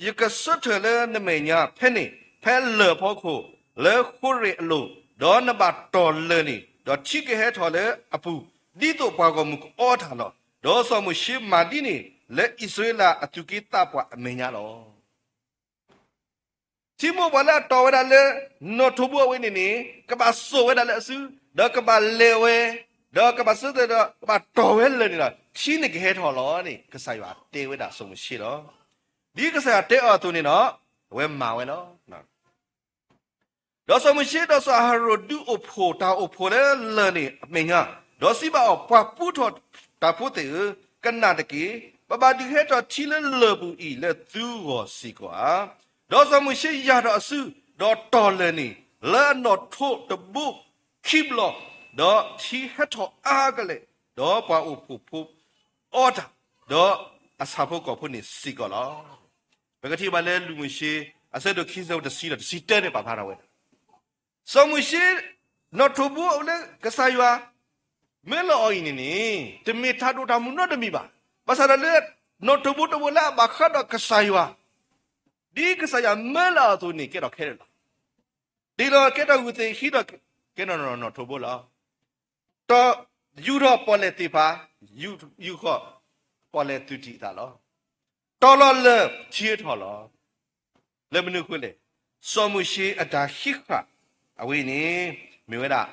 ယကဆၢထၢၣ်လၢနမဲာ်ညါဖဲန့ၣ်, ဖဲလၢၢ်ဖီခိၣ်, လၢဃိရ့ၣ်အလိၤ, ဒီးနဘၣ်တီၢ်လၢၢ်န့ၣ်, ဒီးထံကဟဲထီၣ်လၢအပူၤ, ဒ်သိးပှၤဂီၢ်မုၢ်ကအီတၢ်လီၤ. ဒီးစီၤမိၤၡ့မၤဒ်န့ၣ် လၢအံၣ်စရ့လးအသူၣ်က့သးပှၢ်အမဲာ်ညါလီၤ. ထံမိၢ်ပှၢ်လၢအတီၢ်ဝဲဒၣ်လၢ နီၣ်ထိးဘိအဝဲန့ၣ်န့ၣ် ကဘၣ်စိာ်ဝဲဒၣ်လၢအစု, ဒီးကဘၣ်လဲၤဝဲ, ဒီးကဘၣ်ဆၢထၢၣ်ဒီး ကဘၣ်တီၢ်ဝဲလၢၢ်န့ၣ်ဒီး ထံန့ၣ်ကဟဲထီၣ်လီၤန့ၣ် ကစၢ်ယွၤတဲဝဲဒၣ်စီၤမိၤၡ့လီၤ. ဒ်ကစၢ်ယွၤတဲအီၤအသိးန့ၣ်ဒီး အဝဲမၤဝဲလီၤ. ဒီးစီၤမိၤၡ့ဒီးစီၤအၤဟရိၣ်ဒုးအိၣ်ဖှိၣ်တၢ်အိၣ်ဖှိၣ်လၢလၢၢ်န့ၣ်အမဲာ်ညါ, ဒီးစံးဘၣ်အီၤ, ပှၤပူထီၣ်တၢ်ဖိသ့ၣ်ဧၢ, ကနၣ်တက့ၢ်. ပဘၣ်ဒုးဟဲထီၣ်ထံလၢလၢၢ်ပူၤအံၤလၢသုဂီၢ်စ့ၢ်ကီးဧါ. ဒီးစီၤမိၤၡ့ယၢ်ထီၣ်အစု, ဒီးတီၢ်လၢၢ်န့ၣ် လၢအနီၣ်ထိးတဘိခံဘျီ, ဒီးထံဟဲထီၣ်အါကလဲာ်, ဒီးပှၤအိၣ်ဖှိၣ်ဖိအီတၢ်, ဒီးအဆၣ်ဖိကီၢ်ဖိန့ၣ်စ့ၢ်ကီးလီၤ. ပကထံၣ်ဘၣ်လၢလူၤမိၤၡ့ အဆၢဒိၣ်ခံဆၢဖိတဆံဒီးတဆံတၢန့ၣ် ပာ်ဖျါထီၣ်ဝဲဒၣ် စီၤမိၤၡ့ နီၣ်ထိးဘိလၢကစၢ်ယွၤ မၢလီၤအီၤအံၤန့ၣ်န့ၣ် တမ့ၢ်တၢ်ဒိၣ်တၢ်မုၢ်နီတမံၤဘၣ်. ဘၣ်ဆၣ်ဒီးလၢ နီၣ်ထိးဘိတဘိလၢအဘၣ်ဃးဒီးကစၢ်ယွၤ, ဒ်ကစၢ်ယွၤမၢလီၤအီၤအသိးန့ၣ် ကဲထီၣ်ခဲလၢာ်လီၤ. တ့လီၤကဲထီၣ်ဂုၢ်သ့ၣ် ဟံးထီၣ်ကဲထီၣ်နီၣ်ထိးဘိလီၤ. တီၢ်ယူၤထီၣ်ပီၣ်လဲၣ်သ့ၣ်တဖၣ်, ယူၤဃီၤ ပီၣ်လဲၣ်သုးထံးအသးလီၤ. တီၢ်လီၤလၢၢ်ထံထီၣ်လီၤ. လၢမနုၤအဃိလဲၣ်, စီၤမိၤၡ့အတၢ်ဟံးဃာ် အဝဲအံၤန့ၣ် မ့ၢ်ဝဲဒၣ်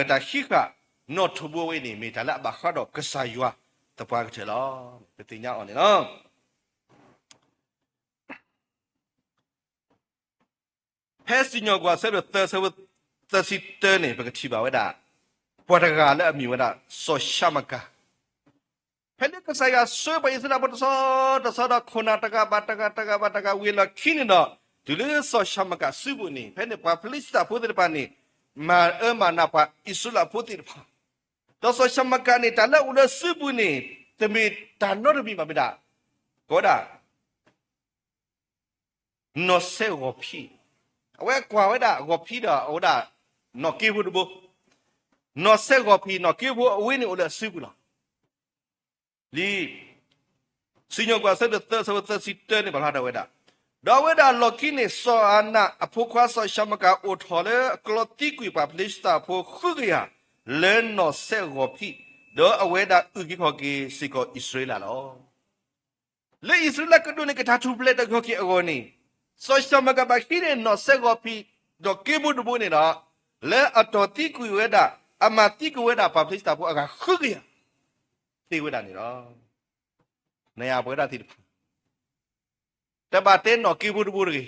အတၢ်ဟံးဃာ် နီၣ်ထိးဘိအဝဲအံၤန့ၣ် မ့ၢ်တၢ်လၢအဘၣ်ဃးဒီးကစၢ်ယွၤသပှၢ်ကတၢၢ်လီၤ. ပသ့ၣ်ညါအီၤန့ၣ်လီၤ. ဖဲစံၣ်ညီၣ်ကွီၢ်အဆၢဒိၣ်သၢ အဆၢဖိသၢဆံတၢန့ၣ် ပကထံၣ်ဘၣ်ဝဲဒၣ် ပှၤတဂၤလၢအမ့ၢ်ဝဲဒၣ် စီၤၡၤမကၤ, ဖဲလၢကစၢ်ယွၤဆှၢပှၤအံၣ်စရ့လးဖိတဆီတဆီဒီး ခိၣ်နၢ်တဂၤဘၣ်တဂၤ တဂၤဘၣ်တဂၤဝံၤလီၢ်ခံန့ၣ်ဒီး တုၤလၢစီၤၡၤမကၤစုပူၤန့ၣ် ဖဲန့ၣ်ပှၤဖလံၡသးဖိသ့ၣ်တဖၣ်န့ၣ် မၤအၢမၤနးပှၤအံၣ်စရ့လးဖိသ့ၣ်တဖၣ်, ဒီးစီၤၡၤမကၤန့ၣ် တၢ်လၢအအိၣ်လၢစုပူၤန့ၣ် တမ့ၢ်တၢ်နီတမံၤဘၣ်မ့ၢ်ဒၣ် ကိးဝဲဒၣ် နီၢ်စဲးဂီၤဖံး, အဝဲကွၢ်ဝဲဒၣ်ဂီၤဖံးဒီးအဝဲဒၣ် နီၣ်က့ဖိတဘိ, နီၢ်စဲးဂီၤဖံး နီၣ်က့ဖိအဝဲန့ၣ်အိၣ်လၢအစုပူၤလီၤ. လံာ်စံၣ်ညီၣ်ကွီၢ်အဆၢဒိၣ်သၢ အဆၢဖိသၢဆံတၢန့ၣ် ပာ်ဖျါထီၣ်ဝဲဒၣ်, ဒီးအဝဲဒၣ်လီၢ်ခံန့ၣ် စီၤအၤနးအဖိခွါစီၤၡၤမကၤ အိၣ်ထီၣ်လၢအကျီသံကွံာ်ပှၤဖလံၡသးဖိဃုကယၤ လၢနီၢ်စဲးဂီၤဖံး, ဒီးအဝဲဒၣ်အုၣ်က့ၤခီၣ်က့ၤစ့ၢ်ကီးအံၣ်စရ့လးလီၤ. လၢအံၣ်စရ့လးကဒိၣ်န့ၢ်က့ၤတၢ်ထူၣ်ဖျဲး တၢ်ဂီၤက့ၤအဂီၢ်န့ၣ်, စီၤၡၤမကၤဘၣ်ဟံးန့ၢ်နီၢ်စဲးဂီၤဖံး နီၣ်က့ဖိတဘိန့ၣ်ဒီး လၢအတီၢ်သံကွံာ်ဝဲဒၣ် အမၤသံကွံာ်ဝဲဒၣ်ပှၤဖလံၡသးဖိအဂၤဃုကယၤ သ့ဝဲဒၣ်န့ၣ်လီၤ. နယၤပဝဲဒၣ်သ့ၣ်တဖၣ် တဘၣ်တဲနီၣ်က့ဖိတဘိတဂ့ၤ,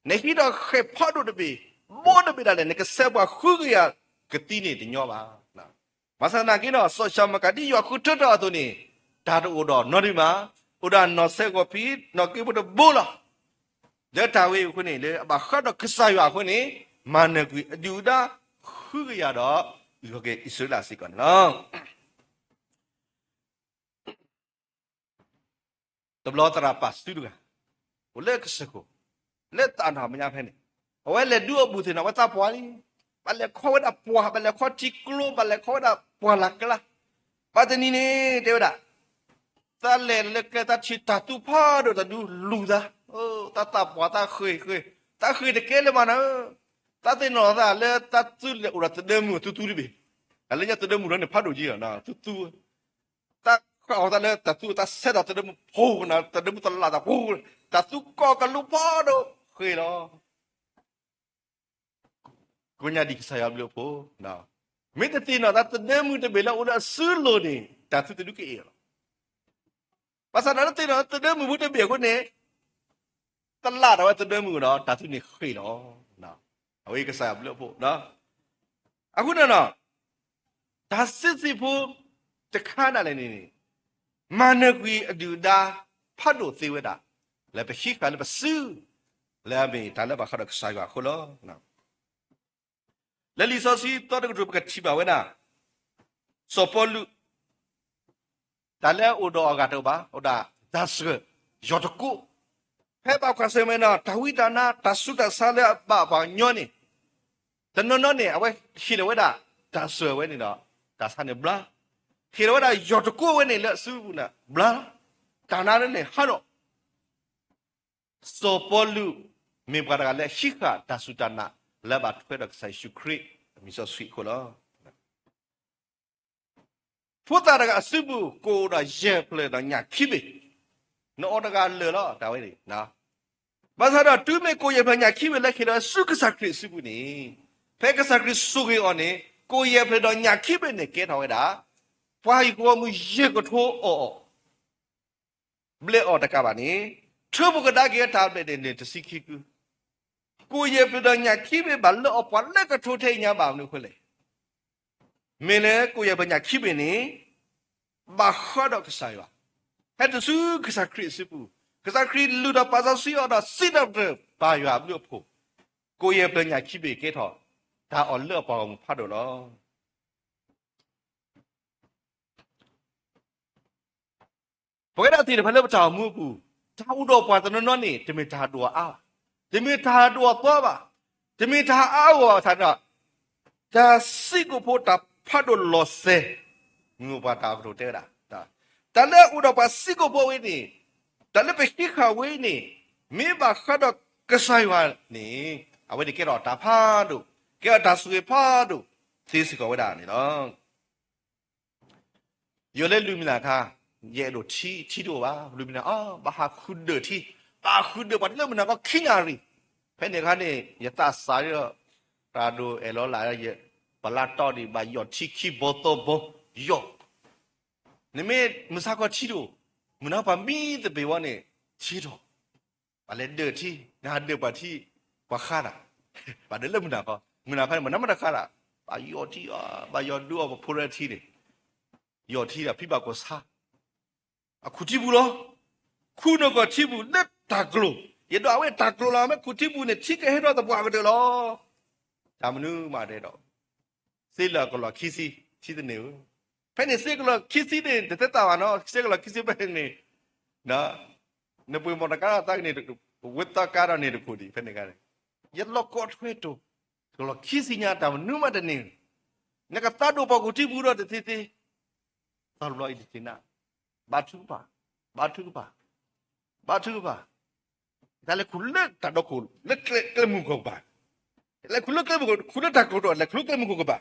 နဟံးထီၣ်ဃဲၣ်ဖီဒိၣ်တဘ့ၣ် ဘိတဘ့ၣ်ဒၣ်လဲာ် နကစဲးပှၤဃုကယၤကသံန့ၣ်တညီဘၣ်. ဘၣ်ဆၣ်သနာ်က့ဒီး စီၤၡၤမကၤဒ်ယွၤဃုထၢထီၣ်အသိးန့ၣ် တၢ်တအိၣ်ဒီးနီတမံၤဘၣ်, အိၣ်ဒၣ်နီၢ်စဲးဂီၤဖံး နီၣ်က့ဖိတဘိလီၤ. လၢတၢ်ဝဲအံၤအဃိန့ၣ် လၢအဘၣ်ဃးဒီးကစၢ်ယွၤအဃိန့ၣ် မၤနၢၤကွံာ်အဒုၣ်အဒါဃုကယၤဒီး အုၣ်က့ၤအံၣ်စရ့လးစ့ၢ်ကီးန့ၣ်လီၤ. တဘျီသရၣ်ပာ်စုတဂၤ အိၣ်လၢကစၢၢ်ခိၣ် လၢတၢ်နီၢ်မဲာ်ညါဖဲန့ၣ်, အဝဲလဲၤဒုးအီၣ်ဘူၣ်သ့ၣ်န့ၣ် အဝဲသးပှၢ်လံ, ဘၣ်လဲၤခီဝဲဒၣ်ပှၢ်, ဘၣ်လဲၤခီထံကျိ, ဘၣ်လဲၤခီဝဲဒၣ်ပှၢ်လၢ်ကျါ, ဘၣ်တနံၤန့ၣ် တဲဝဲဒၣ် သးလဲၤလၢကျဲသးထံၣ်တၢ်သူဖးဒိၣ်တဒုလူၤသး, သးသးပှၢ်သးဃ့ၢ်ဃ့ၢ်, သးဃ့ၢ်တကဲလၢၤဘၣ်နၤ, သးသ့ၣ်နီၣ်သးလၢသးသူလဲၤအိၣ်ဒီးသဒၢမုၢ်သူသူတဘ့ၣ်, အလၢညါသဒၢမုၢ်လီၤန့ၣ်ဖးဒိၣ်က့ၤလီၤ, သူသူ သးဃၣ်အီၤသးလၢတၢ်သူ သးဆဲးထီၣ်သဒၢမုၢ်ဖိကနၣ် သဒၢမုၢ်တလၢ်သးဖိ, တၢ်သူကီၢ်ကလူဖးဒိၣ်ဃ့ၢ်လီၤ. ကိးညါဒံးကစၢ်ယွၤဘျုးအဖှိၣ်, မ့ၢ်တသ့ၣ်နီၣ်သးသဒၢမုၢ်တဘ့ၣ်လၢအအိၣ်လၢအစုလိၤန့ၣ် တၢ်သူတဒုကအ့ၣ်လီၤ. ဘၣ်ဆၣ်ဒီးလၢသ့ၣ်နီၣ်သဒၢမုၢ်ဖိတဘ့ၣ်အဃိန့ၣ် တလၢ်ထီၣ်ဝဲသဒၢမုၢ်ဒီး တၢ်သူန့ၣ်ဃ့ၢ်လီၤ. အဝဲကစၢ်ယွၤဘျုးအဖှိၣ်, အဃိန့ၣ်ဒီး တၢ်စံးစ့ၢ်ဖိတခါဒၣ်လဲာ်န့ၣ်န့ၣ် မၤနၢၤကွံာ်အဒုၣ်အဒါ ဖးဒိၣ်သ့ဝဲဒၣ် လၢပဟံးဃာ်လၢပစု လၢအမ့ၢ်တၢ်လၢဘၣ်ဃးဒီးကစၢ်ယွၤအဃိလီၤ. လၢလံာ်စီဆှံသီတကတြူၢ် ပကထံၣ်ဘၣ်ဝဲဒၣ် စီၤပီလူး တၢ်လၢအအိၣ်ဒီးအဂၤတအိၣ်ဘၣ်, အိၣ်ဒၣ်တၢ်စၢၤ ယီၢ်တကိး, ဖဲဘၣ်ကွၢ်ဆၢၣ်မဲာ်ဒီး တၢ်ဝံတၢ်နါ တၢ်ဆူးတၢ်ဆါလၢအဘၣ်ပှၤကညီန့ၣ်, တနီၤနီၤန့ၣ် အဝဲဟ့ၣ်လီၤဝဲဒၣ် တၢ်စၢၤဝဲန့ၣ်ဒီး တၢ်ဆါန့ၣ်ဘျါ, ဟ့ၣ်လီၤဝဲဒၣ်ယီၢ်တကိးဝဲန့ၣ်လၢအစုပူၤန့ၣ်ဘျါ, တၢ်နါန့ၣ်ဟးထီၣ် စီၤပီလူး မ့ၢ်ပှၤတဂၤလၢဟံးဃာ်တၢ်စူၢ်တၢ်နာ် လၢအဘၣ်ထွဲဒီးကစၢ်ယ့ၣ်ၡူးခရံာ် အမံၤစီဆှံအဃိလီၤ. ဖိသၣ်တဂၤအစုပူၤ ကိၣ်ဒီးယဲၢ်ဖျၢၣ်ဒီးညၣ်ခံဘ့ၣ်, နအီၣ်တဂၤလၢာ်လီၤ တၢ်ဝဲန့ၣ်, ဘၣ်ဆၣ်ဒီးတုၤမ့ၢ်ကိၣ်ယဲၢ်ဖျၢၣ်ညၣ်ခံဘ့ၣ် လၢဟ့ၣ်လီၤဆူကစၢ်ခရံာ်အစုပူၤန့ၣ်, ဖဲကစၢ်ခရံာ်ဆိၣ်ဂ့ၤအီၤန့ၣ် ကိၣ်ယဲၢ်ဖျၢၣ်ဒီးညၣ်ခံဘ့ၣ်န့ၣ် ကဲထီၣ်ဝဲဒၣ် ပှၤဟံၣ်ဖိဃီဖိမုၢ်ယဲၢ်ကထိအီၣ်အီၤ ဘျဲၣ်အီၣ်တကးဘၣ်န့ၣ်, ထၢဖှိၣ်ကဒါက့ၤအတၢ်ဘျဲၣ်န့ၣ်န့ၢ်တဆံခံကု, ကိၣ်ယဲၢ်ဖျၢၣ်ဒီးညၣ်ခံဘ့ၣ်ဘၣ်လၢအီၣ်ပှၤလၢကထိထဲအံၤညါဘၣ်မနုၤအဃိလဲၣ်. မ့ၢ်လၢကိၣ်ယဲၢ်ဖျၢၣ်ညၣ်ခံဘ့ၣ်န့ၣ် ဘၣ်ဃးဒီးကစၢ်ယွၤ, ဟဲတုၤဆူကစၢ်ခရံာ်အစုပူၤ, ကစၢ်ခရံာ်လုၢ်ထီၣ်ပာ်စီဆှံအီၤဒီးစံးထီၣ်ပတြၢၤဘၣ်ယွၤအဘျုးအဖှိၣ်, ကိၣ်ယဲၢ်ဖျၢၣ်ညၣ်ခံဘ့ၣ်ကဲထီၣ် တၢ်အီၣ်လၢအပှၤဂီၢ်မုၢ်ဖးဒိၣ်လီၤ. ပဝဲဒၣ်သ့ၣ်တဖၣ်လၢပတၢ်အိၣ်မူအပူၤ, တၢ်အိၣ်ဒီးပှၤတနီၤနီၤန့ၣ် တမ့ၢ်တၢ်ဒိၣ်အါအါဘၣ်, တမ့ၢ်တၢ်ဒိၣ်အသီဘၣ်, တမ့ၢ်တၢ်အါအါဂီၢ်ဂီၢ်ဘၣ်ဆၣ်ဒီး, တၢ်စံးကိာ်ဖိတၢ်ဖးဒိၣ်လီၤစဲၤ, မုၢ်ပှၤတၢ်အကတိၤတဲဝဲဒၣ်, တၢ်လၢအအိၣ်ဒီးပှၤစံးကိာ်ဖိဝဲန့ၣ်, တၢ်လၢပဟံးဃာ်ဝဲန့ၣ်, မ့ၢ်ဘၣ်ဃးဒီးကစၢ်ယွၤန့ၣ်, အဝဲန့ၣ်ကဲထီၣ်တၢ်ဖးဒိၣ်, ကဲထီၣ်တၢ်ဆိၣ်ဂ့ၤဖးဒိၣ်သ့စ့ၢ်ကီးဝဲဒၣ်န့ၣ်လီၤ. ယိၤလၢလူၤမံၤနၤခါ, ယအဲၣ်ဒိးထံ, ထံတအိၣ်ဘၣ်, လူၤမံၤနၤ အဘၣ်ဟးဃုဒၢးထံ, ဘၣ်ဃုဒၢးပှၤတလၢမုၢ်နၤခီခံနၣ်ရံၣ်, ဖဲန့ၣ်အခါန့ၣ် ယသးစၢ်ဒီး, တၢ်ဒိးအဲၣ်လီၤလၢ်, ပလါတီၢ်ဒံး ဘၣ်ယီၢ်ထံခံဘီသီဘီ, ယီၢ်, နမ့ၢ်မုၢ်ဆါခီထံတအိၣ်, မုၢ်နၤပှၤမံသပ့ၤဝဲန့ၣ်, ထံထီၣ်, ပှၤလဲၤဒၢးထံ, နဟးဒၢးပှၤထံ, ပှၤဃါတၢ်, ဘၣ်ဒၢးလၢမုၢ်နၤခီ, မုၢ်နၤခီန့ၣ် မနၤမတဃါတၢ်, ဘၣ်ယီၢ်ထံအီၤ, ဘၣ်ယီၢ်ဒုးအီၤပဖိရၢထံန့ၣ် ယီၢ်ထံဒီးဖံဘၣ်ကီၢ်ဆါ, အခူၣ်ထံပူၤလီၤ, ခူၣ်န့ၢ်ကီၢ်ထံပူၤလၢတၢ်ကျိၤ, ယဒွးဝဲတၢ်ကျိၤလီၤ, မ့ၢ်ခူၣ်ထံပူၤန့ၣ် ထံကဟဲထီၣ်သပှၢ်ကတၢၢ်လီၤ, တၢ်မနုၤမးတအဲၣ်ဒိး, စ့လၢကလီၢ်ခံဆံ, ထံတန့ၢ်ဧိၤ, ဖဲန့ၣ်စ့ကလီၢ်ခံဆံန့ၣ် တသဲသးဘၣ်နီၤ, စ့ကလီၢ်ခံဆံဖဲန့ၣ်, နပှ့ၤမီၢ်တကါဒီးသးကန့ၣ်, ဝဲသီကါဒီးန့ၣ်တခိၣ်ဒံး ဖဲန့ၣ်ခါန့ၣ်, ယလီၢ်ကီထွဲတိၢ်, ကလီၢ်ခံဆံညါတၢ်မနုၤမးတန့ၢ်, နကသးဒိၣ်ပှၤခူၣ်ထံပူၤဒီးတသ့သ့, သီတဘျီအံၤတသ့နး, ဘါထုကဖၣ်, ဘါထုကဖၣ်, ဘါထုကဖၣ်, တၢ်လဲၤခူၣ်လၢတၢ်ဒီခိၣ်လၢကျဲမုၢ်ခိၣ်ကပၤ, လဲၤခူၣ်လၢကျဲမုၢ်ခိၣ်, ခူၣ်လၢတၢ်ကျိၤဒီး လဲၤခူၣ်လၢကျဲမုၢ်ခိၣ်ကပၤ,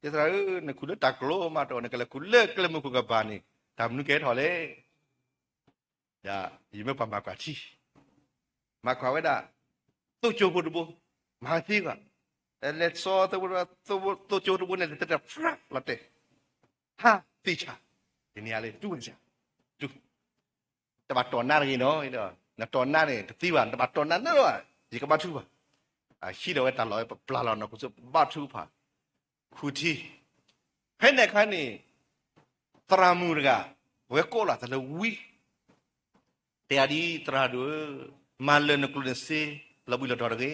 ယသရၣ်ဧၢ, နခူၣ်လၢတၢ်ကျိၤမးတအိၣ်, နကလဲၤခူၣ်လၢကျဲမုၢ်ခိၣ်ကပၤန့ၣ်, တၢ်မနုၤကဲထီၣ်လဲၣ် ယမ့ၢ်ပှၤမၤကွၢ်ထံ, မၤကွၢ်ဝဲဒၣ်, သိကၠိဖိတဘိ, မၤသံကွၢ်, လဲၤစီ, သိကၠိတဘိန့ၣ် တတဲတဖျါလီၤတဲာ်, ဟါသံဆး, ယန့ၣ်ယၤလၢတူၢ်ဝဲဆး, တဘၣ်တီၢ်နါတဂ့ၤနီၤ, နတီၢ်နါန့ၣ် တသံဘၣ်, တဘၣ်တီၢ်နါန့ၣ်လီၤ, ယကဘါထုကဖၣ်, ဟံးဒီးဝဲတၢ်လီၢ်ဝဲပပျၢ်လီၤနီၢ်ခိစ့ ဘါထုကဖၣ်, ခူၣ်ထံ ဖဲန့ၣ်အခါန့ၣ်, သရၣ်မုၣ်တဂၤ, ဝဲကိးလီၤသးလၢဝံ, တဲအဒ်သရၣ်ဒိၣ်ဧၢ, မၤလၢာ်နကျိၣ်နစ့, လီၤဘှံးလီၤတီၤတဂ့ၤ,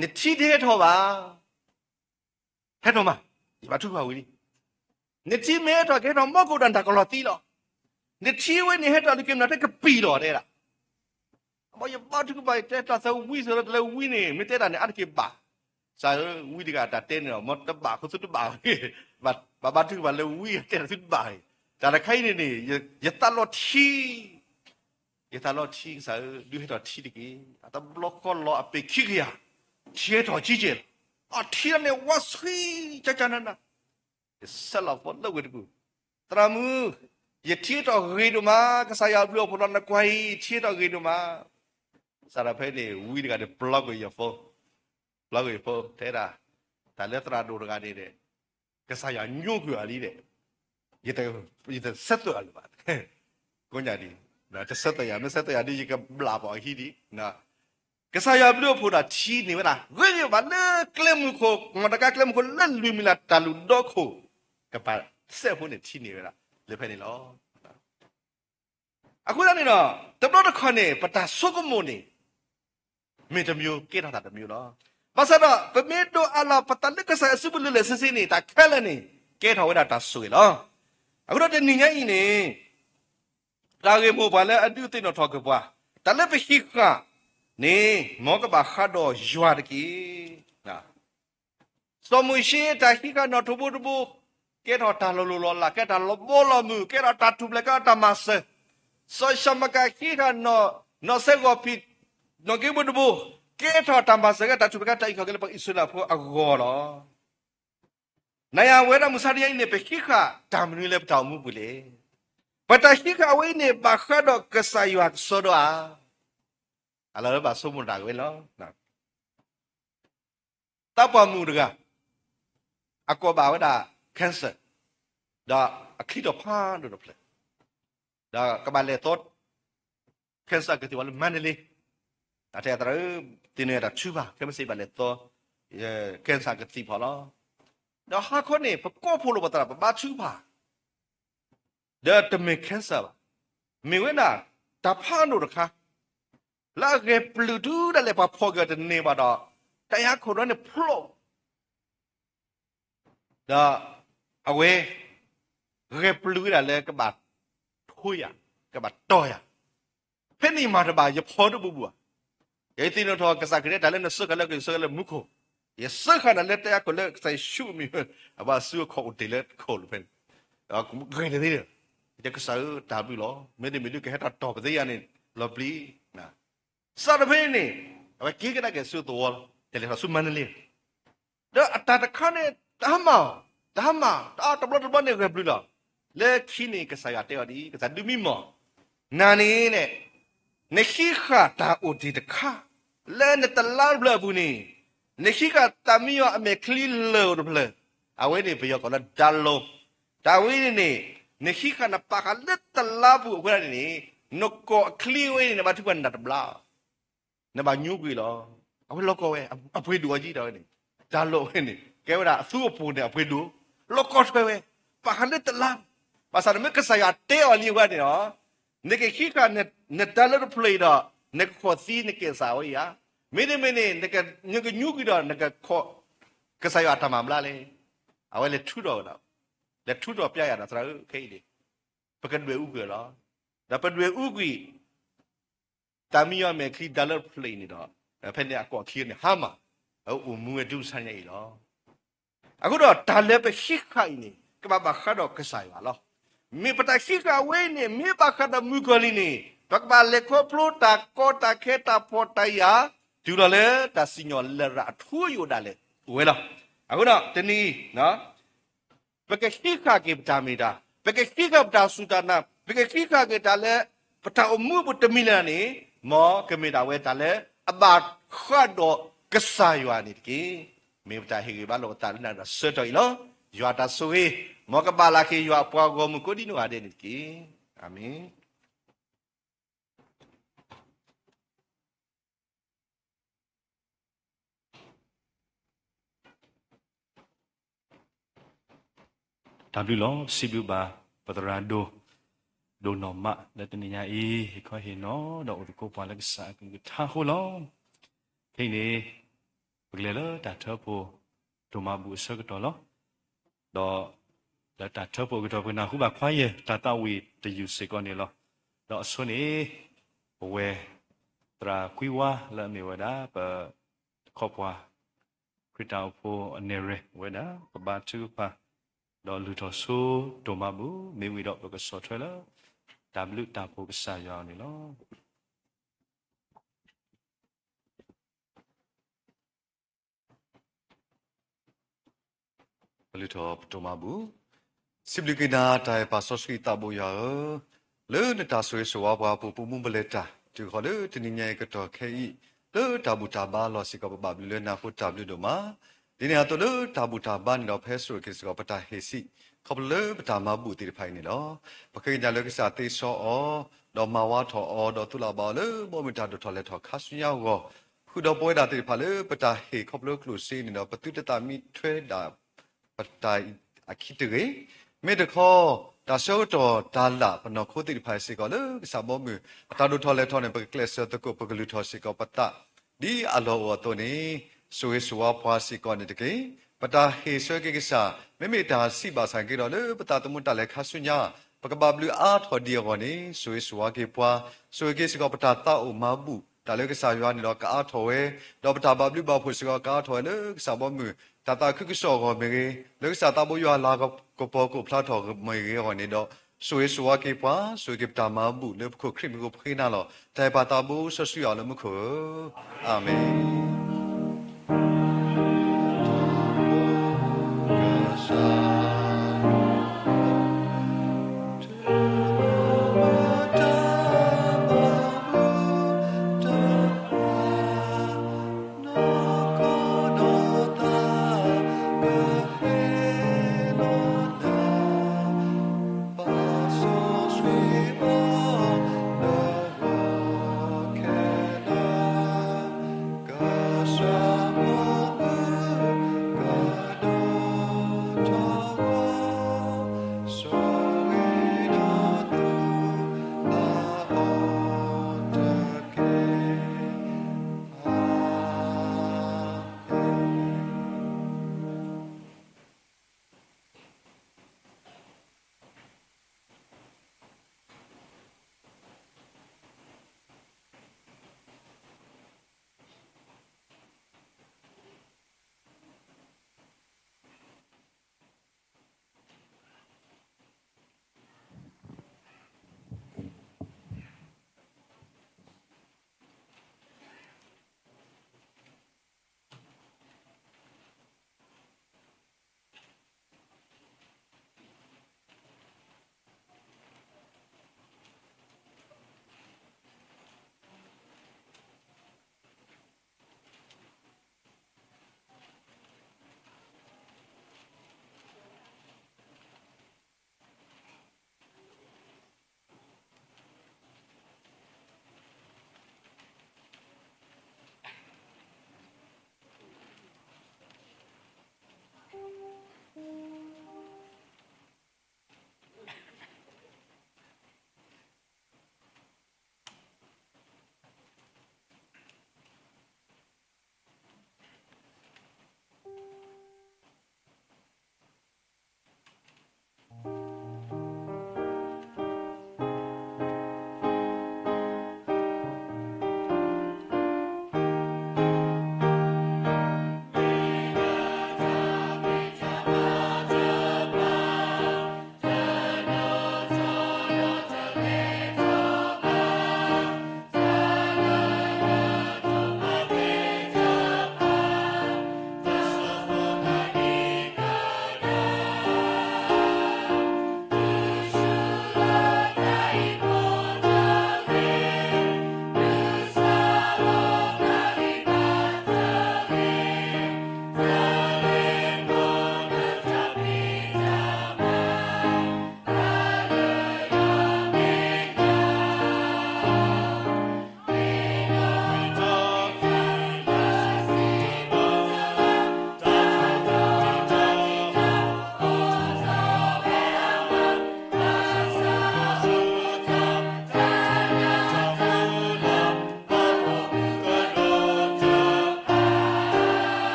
နထံတဟဲထီၣ်ဘၣ်, ဟဲထီၣ်မး, ယဘါထုကဖၣ်ဝံၤလံ, နထံမ့ၢ်ဟဲထီၣ်ကဟဲထီၣ်မီၢ်ကိၣ်ဒီးနတၢ်ကလီၤသံလီၤ, နထံဝဲန့ၣ် ဟဲထီၣ်လၢက့ၤမနုၤ တဲကပံာ်လီၤ တဲဒၣ်. အဘၣ်ယဘါထုကဖၣ် တဲတၢ်သၢဝံစၢၤလၢတလဲၤဝံန့ၣ် မ့ၢ်တဲတၢ်န့ၣ် အါတက့ၢ်ဘၣ်. ကစၢ်ဧၢ, ဝံတဂၤတၢ်တဲန့ၣ်ဒီး မ်တဘၣ်အဃိသုတဘၣ်, ဘၣ်ဘါထုကဖၣ်လၢဝံတဲတၢ်သုတဘၣ်န့ၣ်, တၢ်တခါအံၤန့ၣ်န့ၣ် ယသးလီထံ, ယသးလီထံ ကစၢ်ဧၢ, ဒုးဟဲထီၣ်ထံတက့ၢ်. အတဘျီဃီလီၤအပ့ၤခံကယၤ, ထံဟဲထီၣ်ကံကဲၢ်လီၤ. အထံန့ၣ်ဝါဆှံ ကကနန, ယဆဲးလီၤဖိလၢဝ့ၢ်တကူၣ်, သရၣ်မုၣ်, ယထံဟဲထီၣ်ဂ့ၤဒိၣ်မး, ကစၢ်ယွၤဘျုးအဖှိၣ်ဒီးနကွၢ်အံၤ ထံဟဲထီၣ်ဂ့ၤဒိၣ်မး. စးထီၣ်ဖဲန့ၣ် ဝံတဂၤန့ၣ် ပျီကွံာ်ယဖိ, ပျီကွံာ်ယဖိ တဲဒၣ်, တၢ်လၢသရၣ်ဒိၣ်တဂၤန့ၣ်ဒီး ကစၢ်ယွၤညိကွံာ်အီၤလံဒီး ယတဆၢသွဲၣ်အီၤလၢၤဘၣ်. ကိးညါဒ်, တဆၢသွဲၣ်ယၤ, မ့ၢ်ဆၢသွဲၣ်ယၤဒီး ယကဘျၣ်ပှၤအဟံၣ်ဒံး. ကစၢ်ယွၤဘျုးအဖှိၣ်ဒီးထံန့ၢ်ဝဲဒၣ် ဂ့ၤဂ့ၤဘၣ်လၢကျဲမုၢ်ခိၣ်, မတၤတဂၤကျဲမုၢ်ခိၣ်လၢလွံၢ်မံၤလၢ်တၢ်လုၢ်ဒီခိၣ်, ကပာ်စဲးဖိန့ၣ်ထံန့ၢ်ဝဲဒၣ် လၢဖဲန့ၣ်လီၤ. အဃိသတးန့ၣ်ဒီး တဘျီတခီၣ်န့ၣ် ပတၢ်ဆိကမိၣ်န့ၣ် မ့ၢ်တမျိုး ကဲထီၣ်တၢ်တမျိုးလီၤ. ဘၣ်ဆၣ်ဒီး ပမ့ၢ်ဒိးအးလီၤ ပသးလၢကစၢ်ယွၤစုပူၤလၢာ်လၢာ်ဆ့ဆ့န့ၣ် တၢ်ခဲလၢာ်န့ၣ် ကဲထီၣ်ဝဲဒၣ်တၢ်ဆိၣ်ဂ့ၤလီၤ. အဃိဒီးတနံၤညါအံၤန့ၣ် တၢ်ဂ့ၢ်မိၢ်ပှၢ်လၢအဒုးသ့ၣ်နီၣ်ထီၣ်က့ၤပှၤ, တၢ်လၢပဟံးဃာ်န့ၣ် မ်ကဘၣ်ဃးဒီးယွၤတက့ၢ်. စီၤမိၤၡ့တၢ်ဟံးဃာ်နီၣ်ထိးဘိတဘိ, ကဲထီၣ်တၢ်လီၤလိၢ်လီၤလး, ကဲထီၣ်တၢ်လီၤဘီလီၤမုၢ်, ကဲထီၣ်တၢ်ထူၣ်ဖျဲး, ကဲထီၣ်တၢ်မၤစၢၤ. စီၤၡမကၤဟံးဃာ် နီၣ်စဲးဂီၤဖံး, နီၣ်က့ဘိတဘိ, ကဲထီၣ်တၢ်မၤစၢၤ ကဲထီၣ်တၢ်ထူၣ်ဖျဲး ကဲထီၣ်တၢ်အုၣ်က့ၤခီၣ်က့ၤလၢပှၤအံၣ်စရ့လးဖိအဂီၢ်လီၤ. နၤယၤဝဲဒၣ်မုၢ်ဆါတနံၤအံၤန့ၣ် ပဟံးဃာ်တၢ်မနုၤလၢပတၢ်အိၣ်မူပူၤလဲၣ်. ပတၢ်ဟံးဃာ်အဝဲအံၤန့ၣ် ဘၣ်ဃးဒီးကစၢ်ယွၤကစီဒီဧါ. အလီၢ်လၢဘၣ်ဆိကမိၣ်တၢ်ဝဲလီၤ. သးပှၢ်မုၣ်တဂၤ အကိးဘၣ်ဝဲဒၣ် cancer, ဒီးအချံထီၣ်ဖးဒိၣ်တဖျၢၣ်, ဒီးကဘၣ်လဲၤသီ cancer ကသံၣ်ဖီၣ်လၢ Mandalay, အတဲသရၣ်ဧၢ, သ့ၣ်နီၣ်တၢ်ထုကဖၣ် ခဲမုၢ်ဆ့ၣ်ဘၣ်လဲၤသီ cancer ကသံၣ်ဖီၣ်လီၤ. ဒီးဟါခီန့ၣ် ပကိးဖှိၣ်လိာ်ပသရၣ် ပဘါထုကဖၣ် ဒီးတမ့ၢ် cancer ဘၣ်, မ့ၢ်ဝဲဒၣ် တၢ်ဖးဒိၣ်တခါ လၢအဂဲၤပျုၢ်တုၤဒၣ်လဲာ် ပှၤဖီၣ်က့ၤအီၤတန့ၢ်ဘၣ်ဒီး တၢ်အံၤဟးခိၣ်ဒီးန့ၣ်ဖျိး, ဒီးအဝဲ ဂဲၤပျုၢ်ဝဲဒၣ်လၢကဘၣ်ထိယၤ, ကဘၣ်တီၢ်ယၤ, ဖဲန့ၣ်မၤတဘၣ် ယဖီဒိၣ်ဘူးဘူးဧါ. ယသ့ၣ်နီၣ်ထီၣ်ကစၢ်ခရံာ် တၢ်လၢနစၢဃာ်လၢကစၢဃာ်လၢမူခိၣ်, ယစၢဃာ်နၤလၢတၢ်အံၤဟးခိၣ်လၢကစၢ်ယ့ၣ်ၡူးအမံၤ, အဘၣ်အစုအခီၣ်အိၣ်တ့ၢ်လၢခိၣ်လီၤဖဲန့ၣ်, ဂ့ၤတသ့ဒီး ယကစၢ်ဧၢ တၢ်ဘျုးလီၤ. မ့တမ့ၢ်ဒုးကဟဲထီၣ်တီၢ်ပသ့ယၤန့ၣ် လီၤပျံၤ စးထီၣ်ဖဲန့ၣ်န့ၣ် အဝဲက့ၤကဒါက့ၤဆူသဝီလီၤ. တလဲၤထီၣ်ဆူ Mandalay ဒီးအတၢ်တခါန့ၣ် တဟါမၢ်, တဟါမၢ် တဘျီတဘျီန့ၣ်ဂဲၤပျုၢ်လီၤ. လၢခံန့ၣ် ကစၢ်ယွၤတဲအီၤဒ်အံၤ, ကစၢ်ဒုးမံမီၢ်, နၤန့ၣ် နဟံးဃာ်တၢ်အိၣ်တ့ၢ်တခါ လၢနတလါတဖျၢၣ်အပူၤန့ၣ်, နဟံးဃာ်သးမံယီၤအမဲာ်ချံလၢာ်အိၣ်တဖျၢၣ်, အဝဲန့ၣ်ပယီၤကိးလၢ download, တၢ်ဝဲန့ၣ်န့ၣ် နဟံးဃာ်နပာ်ဃာ်လၢတလါပူၤအဃိန့ၣ်န့ၣ်, နကိာ်အချံဝဲန့ၣ် နဘၣ်ထုကဖၣ်နတဘျါ နဘၣ်ညိကွံာ်လီၤ. အဝဲလီၤကီဝဲ, အပှ့ၤဒိၣ်အီၤကံတၢ်ဝဲန့ၣ်, download ဝဲန့ၣ် ကဲဝဲဒၣ်အသူအပူၤန့ၣ် အပှ့ၤဒိၣ်, လီၤကီထွဲဝဲ, ပာ်ဃာ်လၢတလါ, ဘၣ်ဆၣ်နမ့ၢ်ကစၢ်ယွၤတဲအီၤလံအဃိန့ၣ်ဒီး, နကဟံးဃာ်နတၢ်လၢတဖျၢၣ်အံၤဒီး နကခိးသံနကဲၣ်စးဝဲဧါ, မ့တမ့ၢ်န့ၣ် နကညိကွံာ်ဒီးနကခိး ကစၢ်ယွၤအတၢ်မၤဘျါလဲၣ်. အဝဲလဲၤထုးထီၣ်ဝဲဒီး, လဲၤထုးထီၣ်ပျဲယၤဒီး သရၣ်ဧၢ ခဲအံၤန့ၣ် ပကဒွဲၣ်အူကွံာ်လီၤ. ဒီးပဒွဲၣ်အူကွံာ် သးမံယီၤအမဲာ်ချံ download တဖျၢၣ်အံၤန့ၣ်ဒီး, ဖဲန့ၣ်အကိာ်အချံန့ၣ် ဟါမၢ်, အအိၣ်မူဝဲတုၤမုၢ်ဆါတနံၤအံၤလီၤ. အဃိဒီးတၢ်လၢပဟံးဃာ်အံၤန့ၣ် ကဘၣ်ဘၣ်ဃးဒီးကစၢ်ယွၤလီၤ. မ့ၢ်ပတၢ်ဟံးဃာ်အဝဲအံၤန့ၣ် မ့ၢ်ဘၣ်ဃးဒီးမုၣ်ကီၤလံၢ်န့ၣ် ပကဘၣ်လဲၤခီဖျိတၢ်ကီတၢ်ခဲတၢ်ဖှီၣ်တၢ်ယာ် တုၤလီၤလၢတၢ်စံၣ်ညီၣ်လရာ်အထူအယိာ်ဒၣ်လဲာ်အိၣ်ဝဲလီၤ. အဃိဒီးတနံၤအံၤ ပကဟံးဃာ်က့ၤပတၢ်မ့ၢ်တၢ်, ပကဟံးဃာ်ပတၢ်စူၢ်တၢ်နာ်, ပကဟံးဃာ်က့ၤတၢ်လၢ ပတၢ်အိၣ်မူအပူၤတမံၤလၢ်န့ၣ်, မ်ကမ့ၢ်ဒၣ်ဝဲတၢ်လၢအဘၣ်ဃးဒီးကစၢ်ယွၤန့ၣ်တက့ၢ်. မ့ၢ်ပတၢ်ဟ့ၣ်ဂံၢ်ဘါလိာ်ပသးလၢနၤဒီးဆၢကတီၢ်အံၤလီၤ. ယွၤတၢ်ဆိၣ်ဂ့ၤ မ်ကဘၣ်လၢ်က့ၤယွၤအပှၤဂီၢ်မုၢ်ကိးဒံနီၢ်ဂၤဒဲးန့ၣ်တက့ၢ်. အၤမ့ၣ်. တၢ်ဘျုးလီၤ. ပစံးဘျုးဘၣ် ပသရၣ်ဒိၣ်, ဒိၣ်နီၢ်မး လၢတနံၤညါအံၤ ဟ့ၣ်ခီဟ့ၣ်နီၤ ဒီးအိၣ်သကိးပှၤလၢကစၢ်အကလုၢ်ကထါအဃိလီၤ. ခဲအံၤန့ၣ် ပကလဲၤလၢတၢ်ထၢဖှိၣ် ဒိၣ်မးဘူၣ်အဆၢကတီၢ်လီၤ. ဒီး လၢတၢ်ထၢဖှိၣ်အကတီၢ် ပကနၢ်ဟူဘၣ်ခွါယဲၢ် တၢ်သးဝံၣ်တယုၢ်စ့ၢ်ကီးန့ၣ်လီၤ. ဒီးအဆိန့ၣ် ပဝဲ သရၣ်ကွံဝါလၢအမ့ၢ်ဝဲဒၣ် ပတခီပှၤ ခရံာ်တၢ်အိၣ်ဖှိၣ်အနဲၣ်ရွဲၣ်ဝဲဒၣ် ပဘါထုကဖၣ် ဒီးလုၢ်ထီၣ်ဆိဒိၣ်မးဘၣ် မ့ၢ်ဝံၤဒီးပကဆီၣ်ထွဲလၢ တၢ်ဘျုးတၢ်ဖှိၣ်ကစၢ်ယွၤအအိၣ်န့ၣ်လီၤ. ပလုၢ်ထီၣ်ပဒိၣ်မးဘၣ်. စံးဘျုးက့ၤနၤ တၢ်အဲၣ်ပၢ်စီဆှံသးဘိယွၤဧၢ, လၢနတၢ်ဆိၣ်ဂ့ၤဆိၣ်ဝါပှၤ ပအိၣ်မူပလဲၤတၢ် တုၤဃီၤလၢတနံၤညါအံၤကတီၢ်ခဲအံၤ လၢတၢ်ဘူၣ်တၢ်ဘါအလီၢ်စ့ၢ်ကီး ပဘၣ်ဘျုးလၢနၤအဃိ တၢ်ဘျုးဒိၣ်မး. ဒ်န့ၣ်အသိးလၢတၢ်ဘူၣ်တၢ်ဘါန့ၣ်ဒီး ဖဲဆိၣ်ဂ့ၤက့ၤစ့ၢ်ကီး ပတၢ်ဟ့ၣ်ဆံး ခီဖျိလၢပတၢ်မၤဘူၣ်သ့ၣ်တဖၣ်အံၤန့ၣ်လီၤ. ပဃ့ကညးလၢကစၢ်သ့စီအီၤ ဒီးမၤဝါထီၣ်အီၤ ဒီးသူၣ်လၢ်ဘၣ်အီၤလၢ ဘီမုၢ်တၢ်ဒိၣ်ထီၣ်လဲၤထီၣ်ခါဆူညါအဂီၢ်, ဃုာ်ဒီးပဝဲဒၣ်သ့ၣ်တဖၣ်လၢပတၢ်ဟ့ၣ်ခီဖျိကျိၣ်စ့န့ၣ်ဒီး ပသုတသးမံထွဲဒၣ် ပတၢ်အခံတဂ့ၤ. မ့ၢ်တခီ တၢ်ဆၢကတီၢ်တၢ်လၢ် ပနီၢ်ခိသ့ၣ်တဖၣ်စ့ၢ်ကီးလၢကစၢ်ဘီမုၢ် အတၢ်ဒိၣ်ထီၣ်လဲၤထီၣ်န့ၣ် ပကကျဲးစၢးသကိး ပကလုၢ်ထီၣ်စ့ၢ်ကီးပသး ဒ်အလီၢ်အိၣ်အသိးန့ၣ် ဆိၣ်ဂ့ၤဆိၣ်ဝါပှၤစ့ၢ်ကီးန့ၣ်တက့ၢ်. ပတၢ်ဟ့ၣ်ဆၢက့ၤကစၢ် မ့မ့ၢ်တၢ်ဆံးဘၣ်ဆၣ်က့ၤဒီး လၢပသးသမူတၢ်လဲၤခါဆူညါ ပကဘၣ်ဘျုးအါထီၣ်ဒံးအဂီၢ်န့ၣ် ဆိၣ်ဂ့ၤဆိၣ်ဝါက့ၤပှၤ, ဆိၣ်ဂ့ၤက့ၤစ့ၢ်ကီးပတၢ်သးအိၣ်မၤဘူၣ် တၢ်လၢကစၢ်ယွၤန့ၣ်ဒီးကအါထီၣ်ဝဲ, ဒီးပတၢ်ဘၣ်ဘျုးဘၣ်ဖှိၣ်စ့ၢ်ကီးကအါထီၣ်ဝဲလၢကစၢ်ဘီမုၢ် တၢ်သးခုကစီၣ်အဂီၢ်မ့ၢ်ဂ့ၤ, လၢကစၢ်သးဘိယွၤအလၤကပီၤကအိၣ်ဖျါထီၣ်မ့ၢ်ဂ့ၤအဂီၢ်န့ၣ်ဒီး, ဆိၣ်ဂ့ၤဆိၣ်ဝါက့ၤပှၤ, ဆိၣ်ဂ့ၤက့ၤပတၢ်မၤဘူၣ်လၢပခိၣ်ခရံာ်မံၤအဃိပဃ့နၤလီၤ. တၢ်အဲၣ်ပၢ်သးဘိစီဆှံယွၤလၢမူခိၣ်ဧၢ, အၤမ့ၣ်.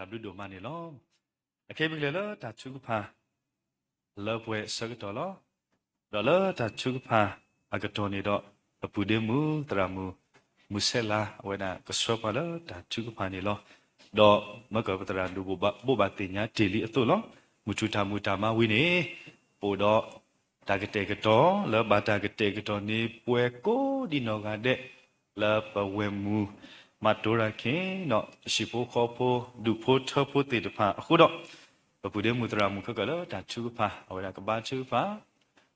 တၢ်ဘျုးဒိၣ်မးန့ၣ်လီၤ. အခဲအံၤပကလဲၤလၢတၢ်ထုကဖၣ် လၢပှဲၤအဆၢကတီၢ်လီၤ. ဒီးလၢတၢ်ထုကဖၣ်အကတီၢ်န့ၣ်ဒီး ပပုၢ်ဒ့မုၣ်သရၣ်မုၣ် မုၢ်ဆဲးလၤ အဝဲဒၣ်ကဆှၢပှၤလၢတၢ်ထုကဖၣ်န့ၣ်လီၤ. ဒီးမ့ၢ်ကပသရၣ်ဒိၣ်ဘိးဘၣ်သ့ၣ်ညါတ့ၢ်လံအသိးလီၤ. မုၢ်ထူၣ်တၢ်မုၢ်တၢ်မါဝံၤန့ၣ် ပအိၣ်ဒီး တၢ်ကတဲာ်ကတီၤ လၢဘၣ်တၢ်ကတဲာ်ကတီၤန့ၢ်ပှၤကိးဒံနီၢ်ဂၤဒဲး လၢပဝဲၢ်မုၢ် မၤတိၤရၤခ့ၣ် ဒီးဟံၣ်ဖိဃီဖိ ဒူၣ်ဖိထၢဖိသ့ၣ်တဖၣ်အဃိဒီး ပပုၢ်ဒ့မုၣ်သရၣ်မုၣ်ခဲကၢၣ်လၢတၢ်ထုကဖၣ် အဝဲဒၣ်ကဘါထုကဖၣ်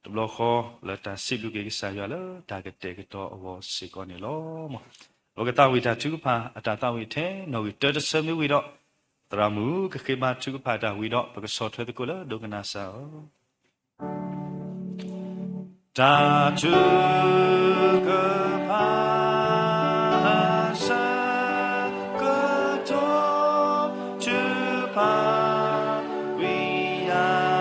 တဘျီဃီလၢတၢ်စံးဘျုးက့ၤကစၢ်ယွၤလၢတၢ်ကတဲာ်ကတီၤအဂီၢ်စ့ၢ်ကီးန့ၣ်လီၤ. ပကသးဝံၣ်တၢ်ထုကဖၣ်အတၢ်သးဝံၣ်ထဲနီၣ်ဂံၢ်တၢတဆၢမ့ၢ်ဝံၤဒီး သရၣ်မုၣ်ကဃ့ဘါထုကဖၣ်တၢ်ဝံၤဒီး ပကဆီၣ်ထွဲသကိးလၢဒိကနၣ်စၢ်အီၤ တၢ်ထုကဖၣ်အဆၢကတီၢ် ထုကဖၣ်ကွံာ်ယၤ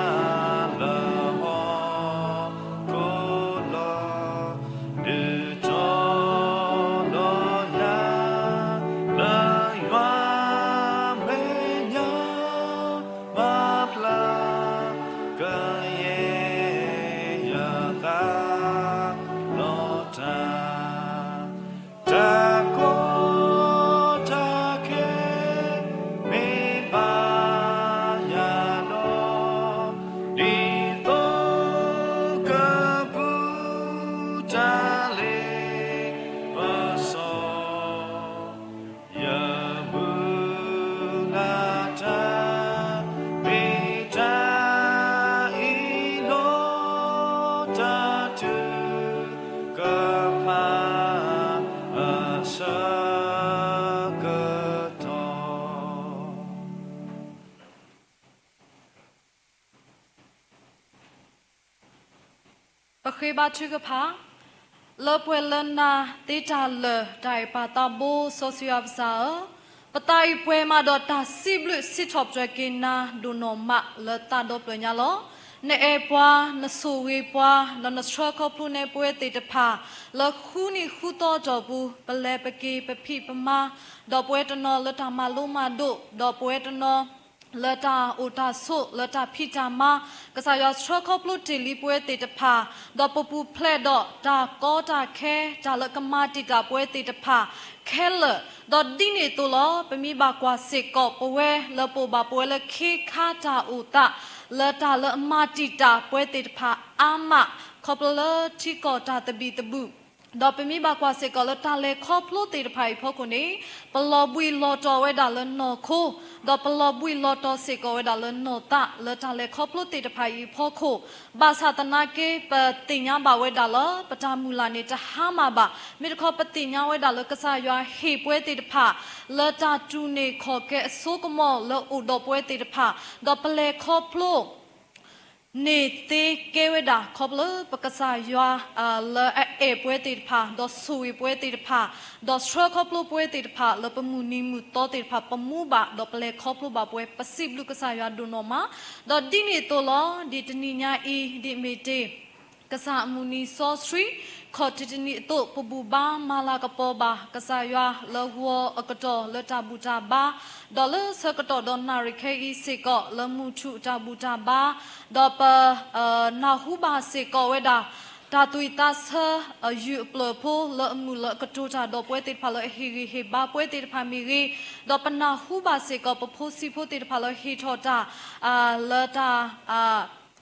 လၢဟီၣ်ခိၣ်လီၤ. ဒုးတီၤလီၤယၤ လၢယွၤမဲာ်ညါ ပာ်ဖျါ ကယဲၢ်ယသးလီၤတၢ်, တၢ်ကီတၢ်ခဲ မ့ၢ်ဘၣ်ယၤဒီး ဒ်သိးကဘူၣ်တၢ်လ့ပစီ ယမုၢ်လၢ်တၢ် မ့ၢ်တၢ်အ့ၣ်လိာ် တၢ်ထုကဖၣ်အဆၢကတီၢ်. ပဃ့ဘါထုကဖၣ်, လၢပှဲၤလၢနၤသ့တၢ်လၢာ် တၢ်အဲၣ်ပၢ်သးဘိစီဆှံယွၤပစၢ်ဧၢ, ပသးအံၤပှဲၤမးဒီးတၢ်စံးဘျုးစံးထီၣ်ပတြၢၤက့ၤနၤဒိၣ်နီၢ်မးလၢသးဒီဖျၢၣ်ညါလီၤ. နအဲၣ်ပှၤ, နဆိၣ်ဂ့ၤပှၤ, ဒီးနဆှၢခီဖျိန့ၢ်ပဝဲသ့ၣ်တဖၣ် လၢဃုနံၣ်ဃုသီအတီၢ်ပူၤ ပလဲၤပက့ၤပဖံးပမၤ, ဒီးပဝဲတနီၤလၢတၢ်မၤလိမၤဒိး, ဒီးပဝဲတနီၤ လၢတၢ်အိၣ်တၢ်ဆိး လၢတၢ်ဖံးတၢ်မၤ, ကစၢ်ယွၤဆှၢခီဖျိတ့ၢ်လံပဝဲသ့ၣ်တဖၣ်, ဒီးပပူၤဖျဲးဒီးတၢ်ကီတၢ်ခဲ တၢ်လၢကမၤတံာ်တာ်ပဝဲသ့ၣ်တဖၣ်ခဲလၢာ်, ဒီးဒ်န့ၣ်အသိးလီၤ. ပမ့ၢ်ဘၣ်ကွၢ်စ့ၢ်ကီးပဝဲလၢပအိၣ်ဘၣ်ပဝဲလၢခ့ခါတၢ်အိၣ်သး လၢတၢ်လၢအမၤတံာ်တာ်ပဝဲသ့ၣ်တဖၣ်အါမး ခီဖျိလၢထံကီၢ်တၢ်သဘံၣ်သဘုၣ် ဒီးပမ့ၢ်ဘၣ်ကွၢ်စ့ၢ်ကီးလၢတၢ်လဲၤခီဖျိသ့ၣ်တဖၣ်အံၤအဖီခိၣ်န့ၣ် ပလီၤဘှံးလီၤတီၤဝဲဒၣ်လၢနီၢ်ခိ, ဒီးပလီၤဘှံးလီၤတီၤစ့ၢ်ကီးဝဲဒၣ်လၢနီၢ်သး လၢတၢ်လဲၤခီဖျိသ့ၣ်တဖၣ်အံၤအဖီခိၣ်, ဘၣ်ဆၣ်သနာ်က့ ပသ့ၣ်ညါဘၣ်ဝဲဒၣ်လၢ ပတၢ်မုၢ်လၢ်န့ၣ်တဟါမၢ်ဘၣ်, မ့ၢ်တခီပသ့ၣ်ညါဝဲဒၣ်လၢကစၢ်ယွၤဟ့ၣ်ပဝဲသ့ၣ်တဖၣ် လၢတၢ်တူၢ်န့ၢ်ခီၣ်ကဲအစိကမီၤလၢအိၣ်ဒီးပဝဲသ့ၣ်တဖၣ်, ဒီးပလဲၤခီဖျိ န့ၣ်သ့ကဲဝဲဒၣ် ခီဖျိလၢပကစၢ်ယွၤ လၢအအဲၣ်ပဝဲသ့ၣ်တဖၣ် ဒီးဆိၣ်ဂ့ၤပဝဲသ့ၣ်တဖၣ် ဒီးဆှၢခီဖျိပဝဲသ့ၣ်တဖၣ် လၢပမုၢ်နံၤမုၢ်သီသ့ၣ်တဖၣ် ပမူဘၣ် ဒီးပလဲၤခီဖျိဘၣ်ပဝဲ ပစံးဘျုးကစၢ်ယွၤဒိၣ်နီၢ်မး, ဒီးဒ်န့ၣ်အသိးလီၤ. ဒ်တနံၤညါအံၤ ဒ်မ့ၢ်တ့ၢ် ကစၢ်အမုၢ်နံၤစီဆှံ ခီၣ်တံၢ်တနံၤအသိး ပဘူၣ်ဘါမၤလၤကပီၤဘၣ် ကစၢ်ယွၤလၢဂီၤအကတီၢ်လၢတၢ်ဘူၣ်တၢ်ဘါ, ဒီးလၢဆၢကတီၢ်ဒီးနၣ်ရံၣ်ခဲအံၤစ့ၢ်ကီး လၢမုၢ်ထူၣ်တၢ်ဘူၣ်တၢ်ဘါ, ဒီးပ နၢ်ဟူဘၣ်စ့ၢ်ကီးဝဲဒၣ် တၢ်သူၣ်ဝံၣ်သးဆၢ အယုၢ်အပျၢၢ်ဖိ လၢအမုာ်လၢအကတိၤတၢ်ဒီးပဝဲသ့ၣ်တဖၣ် လၢအဟ့ၣ်ဂံၢ်ဟ့ၣ်ဘါပဝဲသ့ၣ်တဖၣ်မ့ၢ်ဂ့ၤ, ဒီးပနၢ်ဟူဘၣ်စ့ၢ်ကီး ပဖိဆံးဖိသ့ၣ်တဖၣ်လၢဟ့ၣ်ထီၣ်တၢ် လၢတၢ်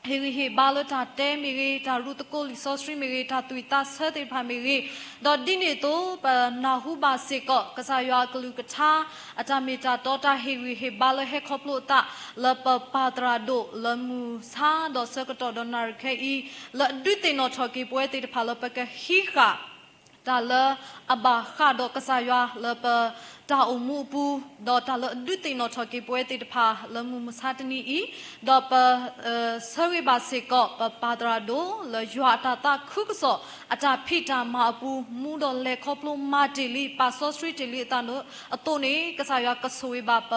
ဟ့ၣ်ဂံၢ်ဟ့ၣ်ဘါလၢတၢ်တဲမ့ၢ်ဂ့ၤ, တၢ်ရူသကိးလံာ်စီဆှံမ့ၢ်ဂ့ၤ, တၢ်သူၣ်ဝံၣ်သးဆၢသ့ၣ်တဖၣ်မ့ၢ်ဂ့ၤ, ဒီးဒ်န့ၣ်အသိး ပနၢ်ဟူဘၣ်စ့ၢ်ကီး ကစၢ်ယွၤအကလုၢ်ကထါ အတၢ်မ့ၢ်တၢ်တီ တၢ်ဟ့ၣ်ဂံၢ်ဟ့ၣ်ဘါလၢဟဲခီဖျိအသး လၢပပၢ်သရၣ်ဒိၣ် လၢမုၢ်ဆါဒီးဆၢကတီၢ်ဒီးနၣ်ရံၣ်ခဲအံၤ လၢအဒုးသ့ၣ်နီၣ်ထီၣ်က့ၤပဝဲသ့ၣ်တဖၣ်လၢပကဟံးဃာ် တၢ်လၢအဘၣ်ဃးဒီးကစၢ်ယွၤလၢပတၢ်အိၣ်မူအပူၤ, ဒီးတၢ်လၢအဒုးသ့ၣ်နီၣ်ထီၣ်က့ၤပဝဲသ့ၣ်တဖၣ်လၢမုၢ်မဆါတနံၤအံၤ, ဒီးပ ဆၢဂ့ၤဘၣ်စ့ၢ်ကီး ပပၢ်သရၣ်ဒိၣ် လၢယွၤအတၢ်သးခုကစီၣ် အတၢ်ဖံးတၢ်မၤအပူၤ မူဒီးလဲၤခီဖျိမၤတ့ၢ်လံ ပာ်စီဆှံတ့ၢ်လံအသးအသိးန့ၣ် ကစၢ်ယွၤကဆိၣ်ဂ့ၤဘၣ်ပ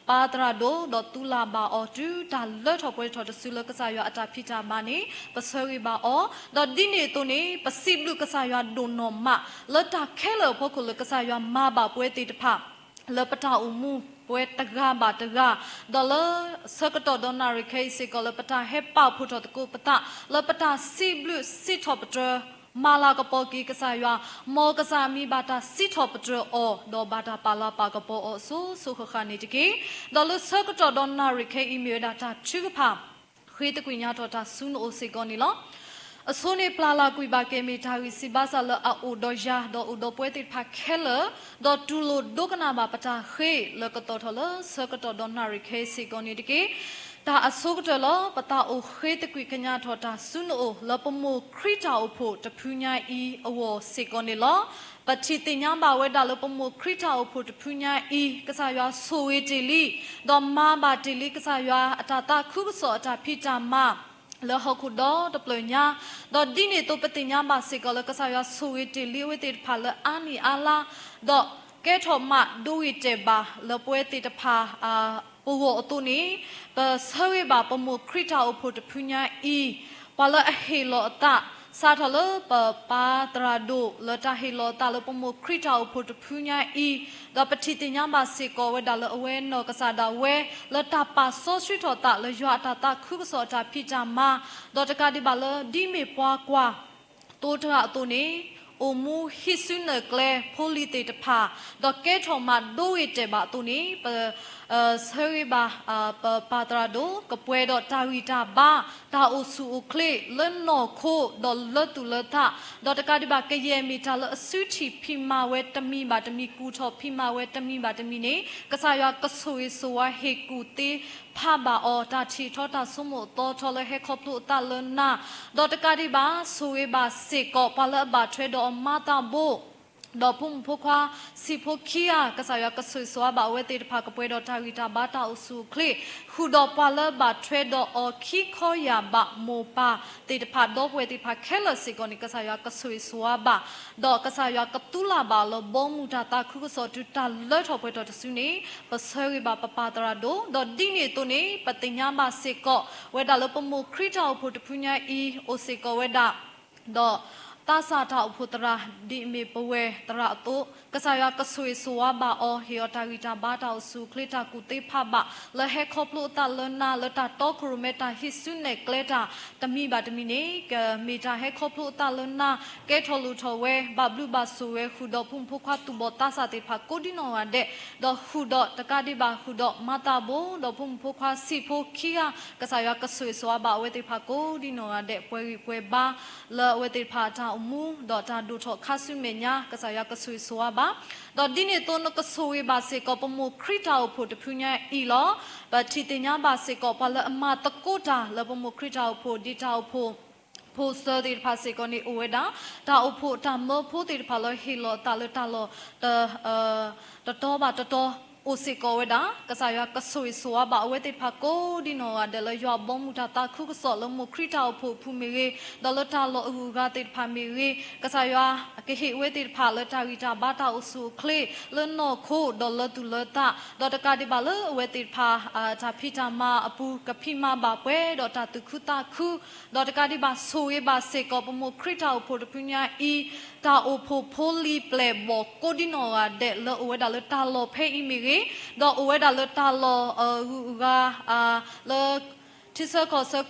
ပၢ်သရၣ်ဒိၣ် ဒီးသူလၢ်ဘၣ်အီၤတုၤတၢ်လၢထီၣ်ပှဲၤထီၣ်တစုလၢကစၢ်ယွၤအတၢ်ဖံးတၢ်မၤန့ၣ် ပဆၢဂ့ၤဘၣ်အီၤ, ဒီးဒ်န့ၣ်အသိးန့ၣ် ပစံးဘျုးကစၢ်ယွၤဒိၣ်နီၢ်မး လၢတၢ်ခဲလၢာ်အဖီခိၣ်လၢကစၢ်ယွၤမၤဘၣ်ပဝဲသ့ၣ်တဖၣ် လၢပတၢ်အိၣ်မူ ပဝဲတဂၤဘၣ်တဂၤ, ဒီးလၢဆၢကတီၢ်ဒီးနၣ်ရံၣ်ခဲအံၤစ့ၢ်ကီး လၢပတၢ်ဟဲပာ်ဖှိၣ်ထီၣ်သကိးပသး လၢပတၢ်စံးဘျုးစံးထီၣ်ပတြၢၤ မၤလၤကပီၤက့ၤကစၢ်ယွၤ, မ်ကစၢ်အမံၤဘၣ်တၢ်စံးထီၣ်ပတြၢၤအီၤ ဒီးဘၣ်တၢ်ပာ်လၤပာ်ကပီၤအီၤအစိၤစိၤဃၣ်ဃၣ်န့ၣ်တက့ၢ်. ဒီးလၢဆၢကတီၢ်ဒီးနၣ်ရံၣ်ခဲအံၤ မ့ၢ်ဝဲဒၣ်တၢ်ထုကဖၣ် ဃ့သကွံာ်ညါထီၣ်တၢ်ဆူနအိၣ်စ့ၢ်ကီးန့ၣ်လီၤ. အဆိန့ၣ်ပျၢ်လၢ်ကွံာ်ဘၣ်က့ၤ မ့ၢ်တၢ်ဂံၢ်စၢ်ဘါစၢ်လၢအအိၣ်ဒီးယၤ ဒီးအိၣ်ဒီးပဝဲသ့ၣ်တဖၣ်ခဲလၢာ်, ဒီးတူၢ်လိာ်ဒိကနၣ်ဘၣ်ပတၢ်ဃ့ လၢကသီၣ်ထီၣ်လၢဆၢကတီၢ်ဒီးနၣ်ရံၣ်ခဲအံၤစ့ၢ်ကီးန့ၣ်တက့ၢ်. တၢ်အဆိကတၢၢ်လၢ ပသးအိၣ်ဃ့သကွံာ်ကညးထီၣ်တၢ်ဆူနအိၣ် လၢပမိၢ်ခရံာ်တၢ်အိၣ်ဖှိၣ်တဖုညါအံၤအဂီၢ်စ့ၢ်ကီးန့ၣ်လီၤ. ပထံၣ်သ့ၣ်ညါဘၣ်ဝဲဒၣ်လၢပမိၢ်ခရံာ်တၢ်အိၣ်ဖှိၣ်တဖုညါအံၤ ကစၢ်ယွၤဆိၣ်ဂ့ၤတ့ၢ်လံ, ဒီးမၤဘၣ်တ့ၢ်လံကစၢ်ယွၤအတၢ်သးခုကစီၣ်အတၢ်ဖံးတၢ်မၤ လၢဟီၣ်ခိၣ်ဒီတဖျၢၣ်ညါ, ဒီးဒ်န့ၣ်အသိးပသ့ၣ်ညါဘၣ်စ့ၢ်ကီးလၢကစၢ်ယွၤဆိၣ်ဂ့ၤတ့ၢ်လံအဝဲသ့ၣ်တဖၣ်လၢအါနံၣ်အါလါ, ဒီးကဲထီၣ်မးဒိဂ့ၤတဲာ်ဘၣ်လၢပဝဲသ့ၣ်တဖၣ် ပဂီၢ်အသိးန့ၣ်, ပဆၢဂ့ၤဘၣ်ပမိၢ်ခရံာ်တၢ်အိၣ်ဖှိၣ်တဖုညါအံၤ, ပှၤလၢအဟ့ၣ်လီၤအသး စးထီၣ်လၢပပၢ်သရၣ်ဒိၣ် လၢတၢ်ဟ့ၣ်လီၤအသးလၢပမိၢ်ခရံာ်တၢ်အိၣ်ဖှိၣ်တဖုညါအံၤ, ဒီးပထံၣ်သ့ၣ်ညါဘၣ်စ့ၢ်ကီးဝဲဒၣ်လၢအဝဲနီၢ်ကစၢ်ဒၣ်ဝဲ လၢတၢ်ပာ်စီဆှံထီၣ်သးလၢယွၤအတၢ်သးခုကစီၣ်အတၢ်ဖံးတၢ်မၤ, ဒီးတကးဒံးဘၣ်လၢဒ်မ့ၢ်ပှၤကွၢ် သိတဂၤအသိးန့ၣ်, အိၣ်မူဟံးစုနဲၣ်ကျဲဖိလံၤသ့ၣ်တဖၣ်, ဒီးကဲထီၣ်မးဒိဂ့ၤတဲာ်ဘၣ်အသိးန့ၣ်, ပဆၢဂ့ၤဘၣ် ပပၢ်သရၣ်ဒိၣ် ကပှဲၤဒီးတၢ်ဂံၢ်တၢ်ဘါ, တၢ်အိၣ်ဆူၣ်အိၣ်ချ့လၢနီၢ်ခိ ဒီးလၢသူၣ်လၢသး, ဒီးတကးဒံးဘၣ်ကယဲၢ်မ့ၢ်တၢ်လၢအစုထံၣ်ဖံးမၤဝဲတမံၤဘၣ်တမံၤ ကူၣ်ထီၣ်ဖံးမၤဝဲတမံၤဘၣ်တမံၤန့ၣ် ကစၢ်ယွၤကဆိၣ်ဂ့ၤဆိၣ်ဝါဟ့ၣ်ကူၣ်သ့ဖးဘၣ်အီၤ တၢ်ထံၣ်ထီၣ်တၢ်ဆိကမိၣ်အသီထီၣ်လၢဟဲခီဖျိအသးလၢနၤ, ဒီးတကးဒံးဘၣ် ဆိၣ်ဂ့ၤဘၣ်စ့ၢ်ကီး ပှၤလၢအဘၣ်ထွဲဒီးအမါသးဘိ ဒီးဖိမုၣ်ဖိခွါဆံးဖိခံဂၤ ကစၢ်ယွၤကဆိၣ်ဂ့ၤဆိၣ်ဝါဘၣ်အဝဲသ့ၣ်တဖၣ် ကပှဲၤဒီးတၢ်ဂံၢ်တၢ်ဘါတၢ်အိၣ်ဆူၣ်အိၣ်ချ့, ဃုာ်ဒီးပှၤလၢဘၣ်ထွဲဒီးအီၤခံခီယၢ်ဘး မိၢ်ပၢ်သ့ၣ်တဖၣ် ဒီပုၢ်ဝဲၢ်သ့ၣ်တဖၣ်ခဲလၢာ်စ့ၢ်ကီးန့ၣ် ကစၢ်ယွၤကဆိၣ်ဂ့ၤဆိၣ်ဝါဘၣ်, ဒီးကစၢ်ယွၤကသူလၢ်ဘၣ်လၢဘီမုၢ်တၢ်သးခုကစီၣ်တုၤတၢ်လၢထီၣ်ပှဲၤထီၣ်တစုန့ၣ် ပဆၢဂ့ၤဘၣ်ပပၢ်သရၣ်ဒိၣ်, ဒီးဒ်န့ၣ်အသိးန့ၣ် ပသ့ၣ်ညါဘၣ်စ့ၢ်ကီး ဝဲဒၣ်လၢပမိၢ်ခရံာ်တၢ်အိၣ်ဖှိၣ်တဖုညါအံၤ အိၣ်စ့ၢ်ကီးဝဲဒၣ် ဒီးသးစၢ်တၢ်အိၣ်ဖှိၣ်သရၣ် ဒ်အမ့ၢ်ပဝဲသရၣ်အသိး, ကစၢ်ယွၤကဆိၣ်ဂ့ၤဆိၣ်ဝါဘၣ်အီၤ ဟ့ၣ်အီၤတၢ်ဂံၢ်တၢ်ဘါတၢ်အိၣ်ဆူၣ်အိၣ်ချ့တၢ်ကူၣ်သ့ဖးဘၣ် လၢဟဲခီဖျိအသးလၢနၤ လၢတၢ်တီခိၣ်ရိၣ်မဲတၢ်ဟံးစုနဲၣ်ကျဲတၢ်တမံၤဘၣ်တမံၤန့ၣ် ကမ့ၢ်တၢ်ဟဲခီဖျိအသးလၢနၤ ကဲထီၣ်လိၣ်ထီၣ်ဝဲ ဘၣ်ဘျုးဘၣ်ဆိၣ်ဝဲ ဃုာ်ဒီးဖိမုၣ်ဖိခွါသူၣ်ဘီၣ်သးစၢ်သ့ၣ်တဖၣ်ကိးဒ်နီၢ်ဂၤဒဲး, ဒီးဃုာ်ဒီးတကးဒံးဘၣ် ဃုာ်ဒီးမါသးဘိ ဒီးဖိမုၣ်ဖိခွါဆံးဖိခံဂၤ ကစၢ်ယွၤကဆိၣ်ဂ့ၤဆိၣ်ဝါဘၣ်အဝဲသ့ၣ်တဖၣ်ကိးဒ်နီၢ်ဂၤဒဲး ပှဲၤဂံၢ်ပှဲၤဘါ လၢအဝဲသ့ၣ်တဖၣ်အတၢ်အိၣ်မူ ဒီးတၢ်ဒိၣ်ထီၣ်ခါဆူမဲာ်ညါ ကစၢ်ယွၤကဆိၣ်ဂ့ၤဆိၣ်ဝါဘၣ်, ဒီးဒ်န့ၣ်အသိးနကဆိၣ်ဂ့ၤဘၣ်စ့ၢ်ကီး ပမိၢ်ခရံာ်တၢ်အိၣ်ဖှိၣ်တဖုညါအံၤလီၤ. ပထံၣ်သ့ၣ်ညါဘၣ်စ့ၢ်ကီး ပှၤလၢအမၤသကိးတၢ်လၢပမိၢ်ခရံာ်တၢ်အိၣ်ဖှိၣ် ဒ်တၢ်အိၣ်ဖှိၣ် ဖိစၢၤသ့ၣ်တဖၣ်စ့ၢ်ကီးန့ၣ်အိၣ်ဝဲဒၣ်, တၢ်အိၣ်ဖှိၣ်တၢ်မၢဖိသ့ၣ်တဖၣ်လၢဟ့ၣ်လီၤအသးလၢတၢ်လီၢ် တတီၤဘၣ်တတီၤ အိၣ်စ့ၢ်ကီးဝဲဒၣ်, ကစၢ်ယွၤကဆိၣ်ဂ့ၤဆိၣ်ဝါဘၣ်အဝဲသ့ၣ်တဖၣ်ကိးဒ်နီၢ်ဂၤဒဲး လၢယွၤဘီမုၢ်တၢ်သးခုကစီၣ်လၢမိၢ်ခရံာ်တၢ်အိၣ်ဖှိၣ်အပူၤမ့ၢ်ဂ့ၤ, ဒီးလၢတၢ်လီၢ်အဂုၤအဂၤသ့ၣ်တဖၣ်မ့ၢ်ဂ့ၤ, ကစၢ်ယွၤကဟ့ၣ်အဝဲသ့ၣ်တဖၣ်လၢတၢ်ဂံၢ်တၢ်ဘါတၢ်အိၣ်ဆူၣ်အိၣ်ချ့ လၢနီၢ်ခိဒီးလၢသူၣ်လၢသး, ဒီးတကးဒံးဘၣ်လၢအဝဲသ့ၣ်တဖၣ် တၢ်ဖံးတၢ်မၤအပူၤ ကဖံးမၤဘၣ်ပှဲၤဒီးတၢ်သူၣ်ခုသးခု ဒီးတကးဒံးဘၣ်ဆိၣ်ဂ့ၤဘၣ်စ့ၢ်ကီး ပမိၢ်ခရံာ်တၢ်အိၣ်ဖှိၣ်တဖုညါအံၤ, တၢ်အိၣ်ဖှိၣ်ဖိလံၤပျဲၢ်ဘီၣ်ကိးဒ်နီၢ်ဂၤဒဲး လၢအိၣ်ဝဲဒၣ်လၢတၢ်လီၢ်ဖဲအံၤမ့ၢ်ဂ့ၤ, ဒီးအိၣ်ဝဲဒၣ်လၢတၢ်လီၢ်အဂုၤအဂၤ လၢ ထံဆၢကီၢ်ဆၢ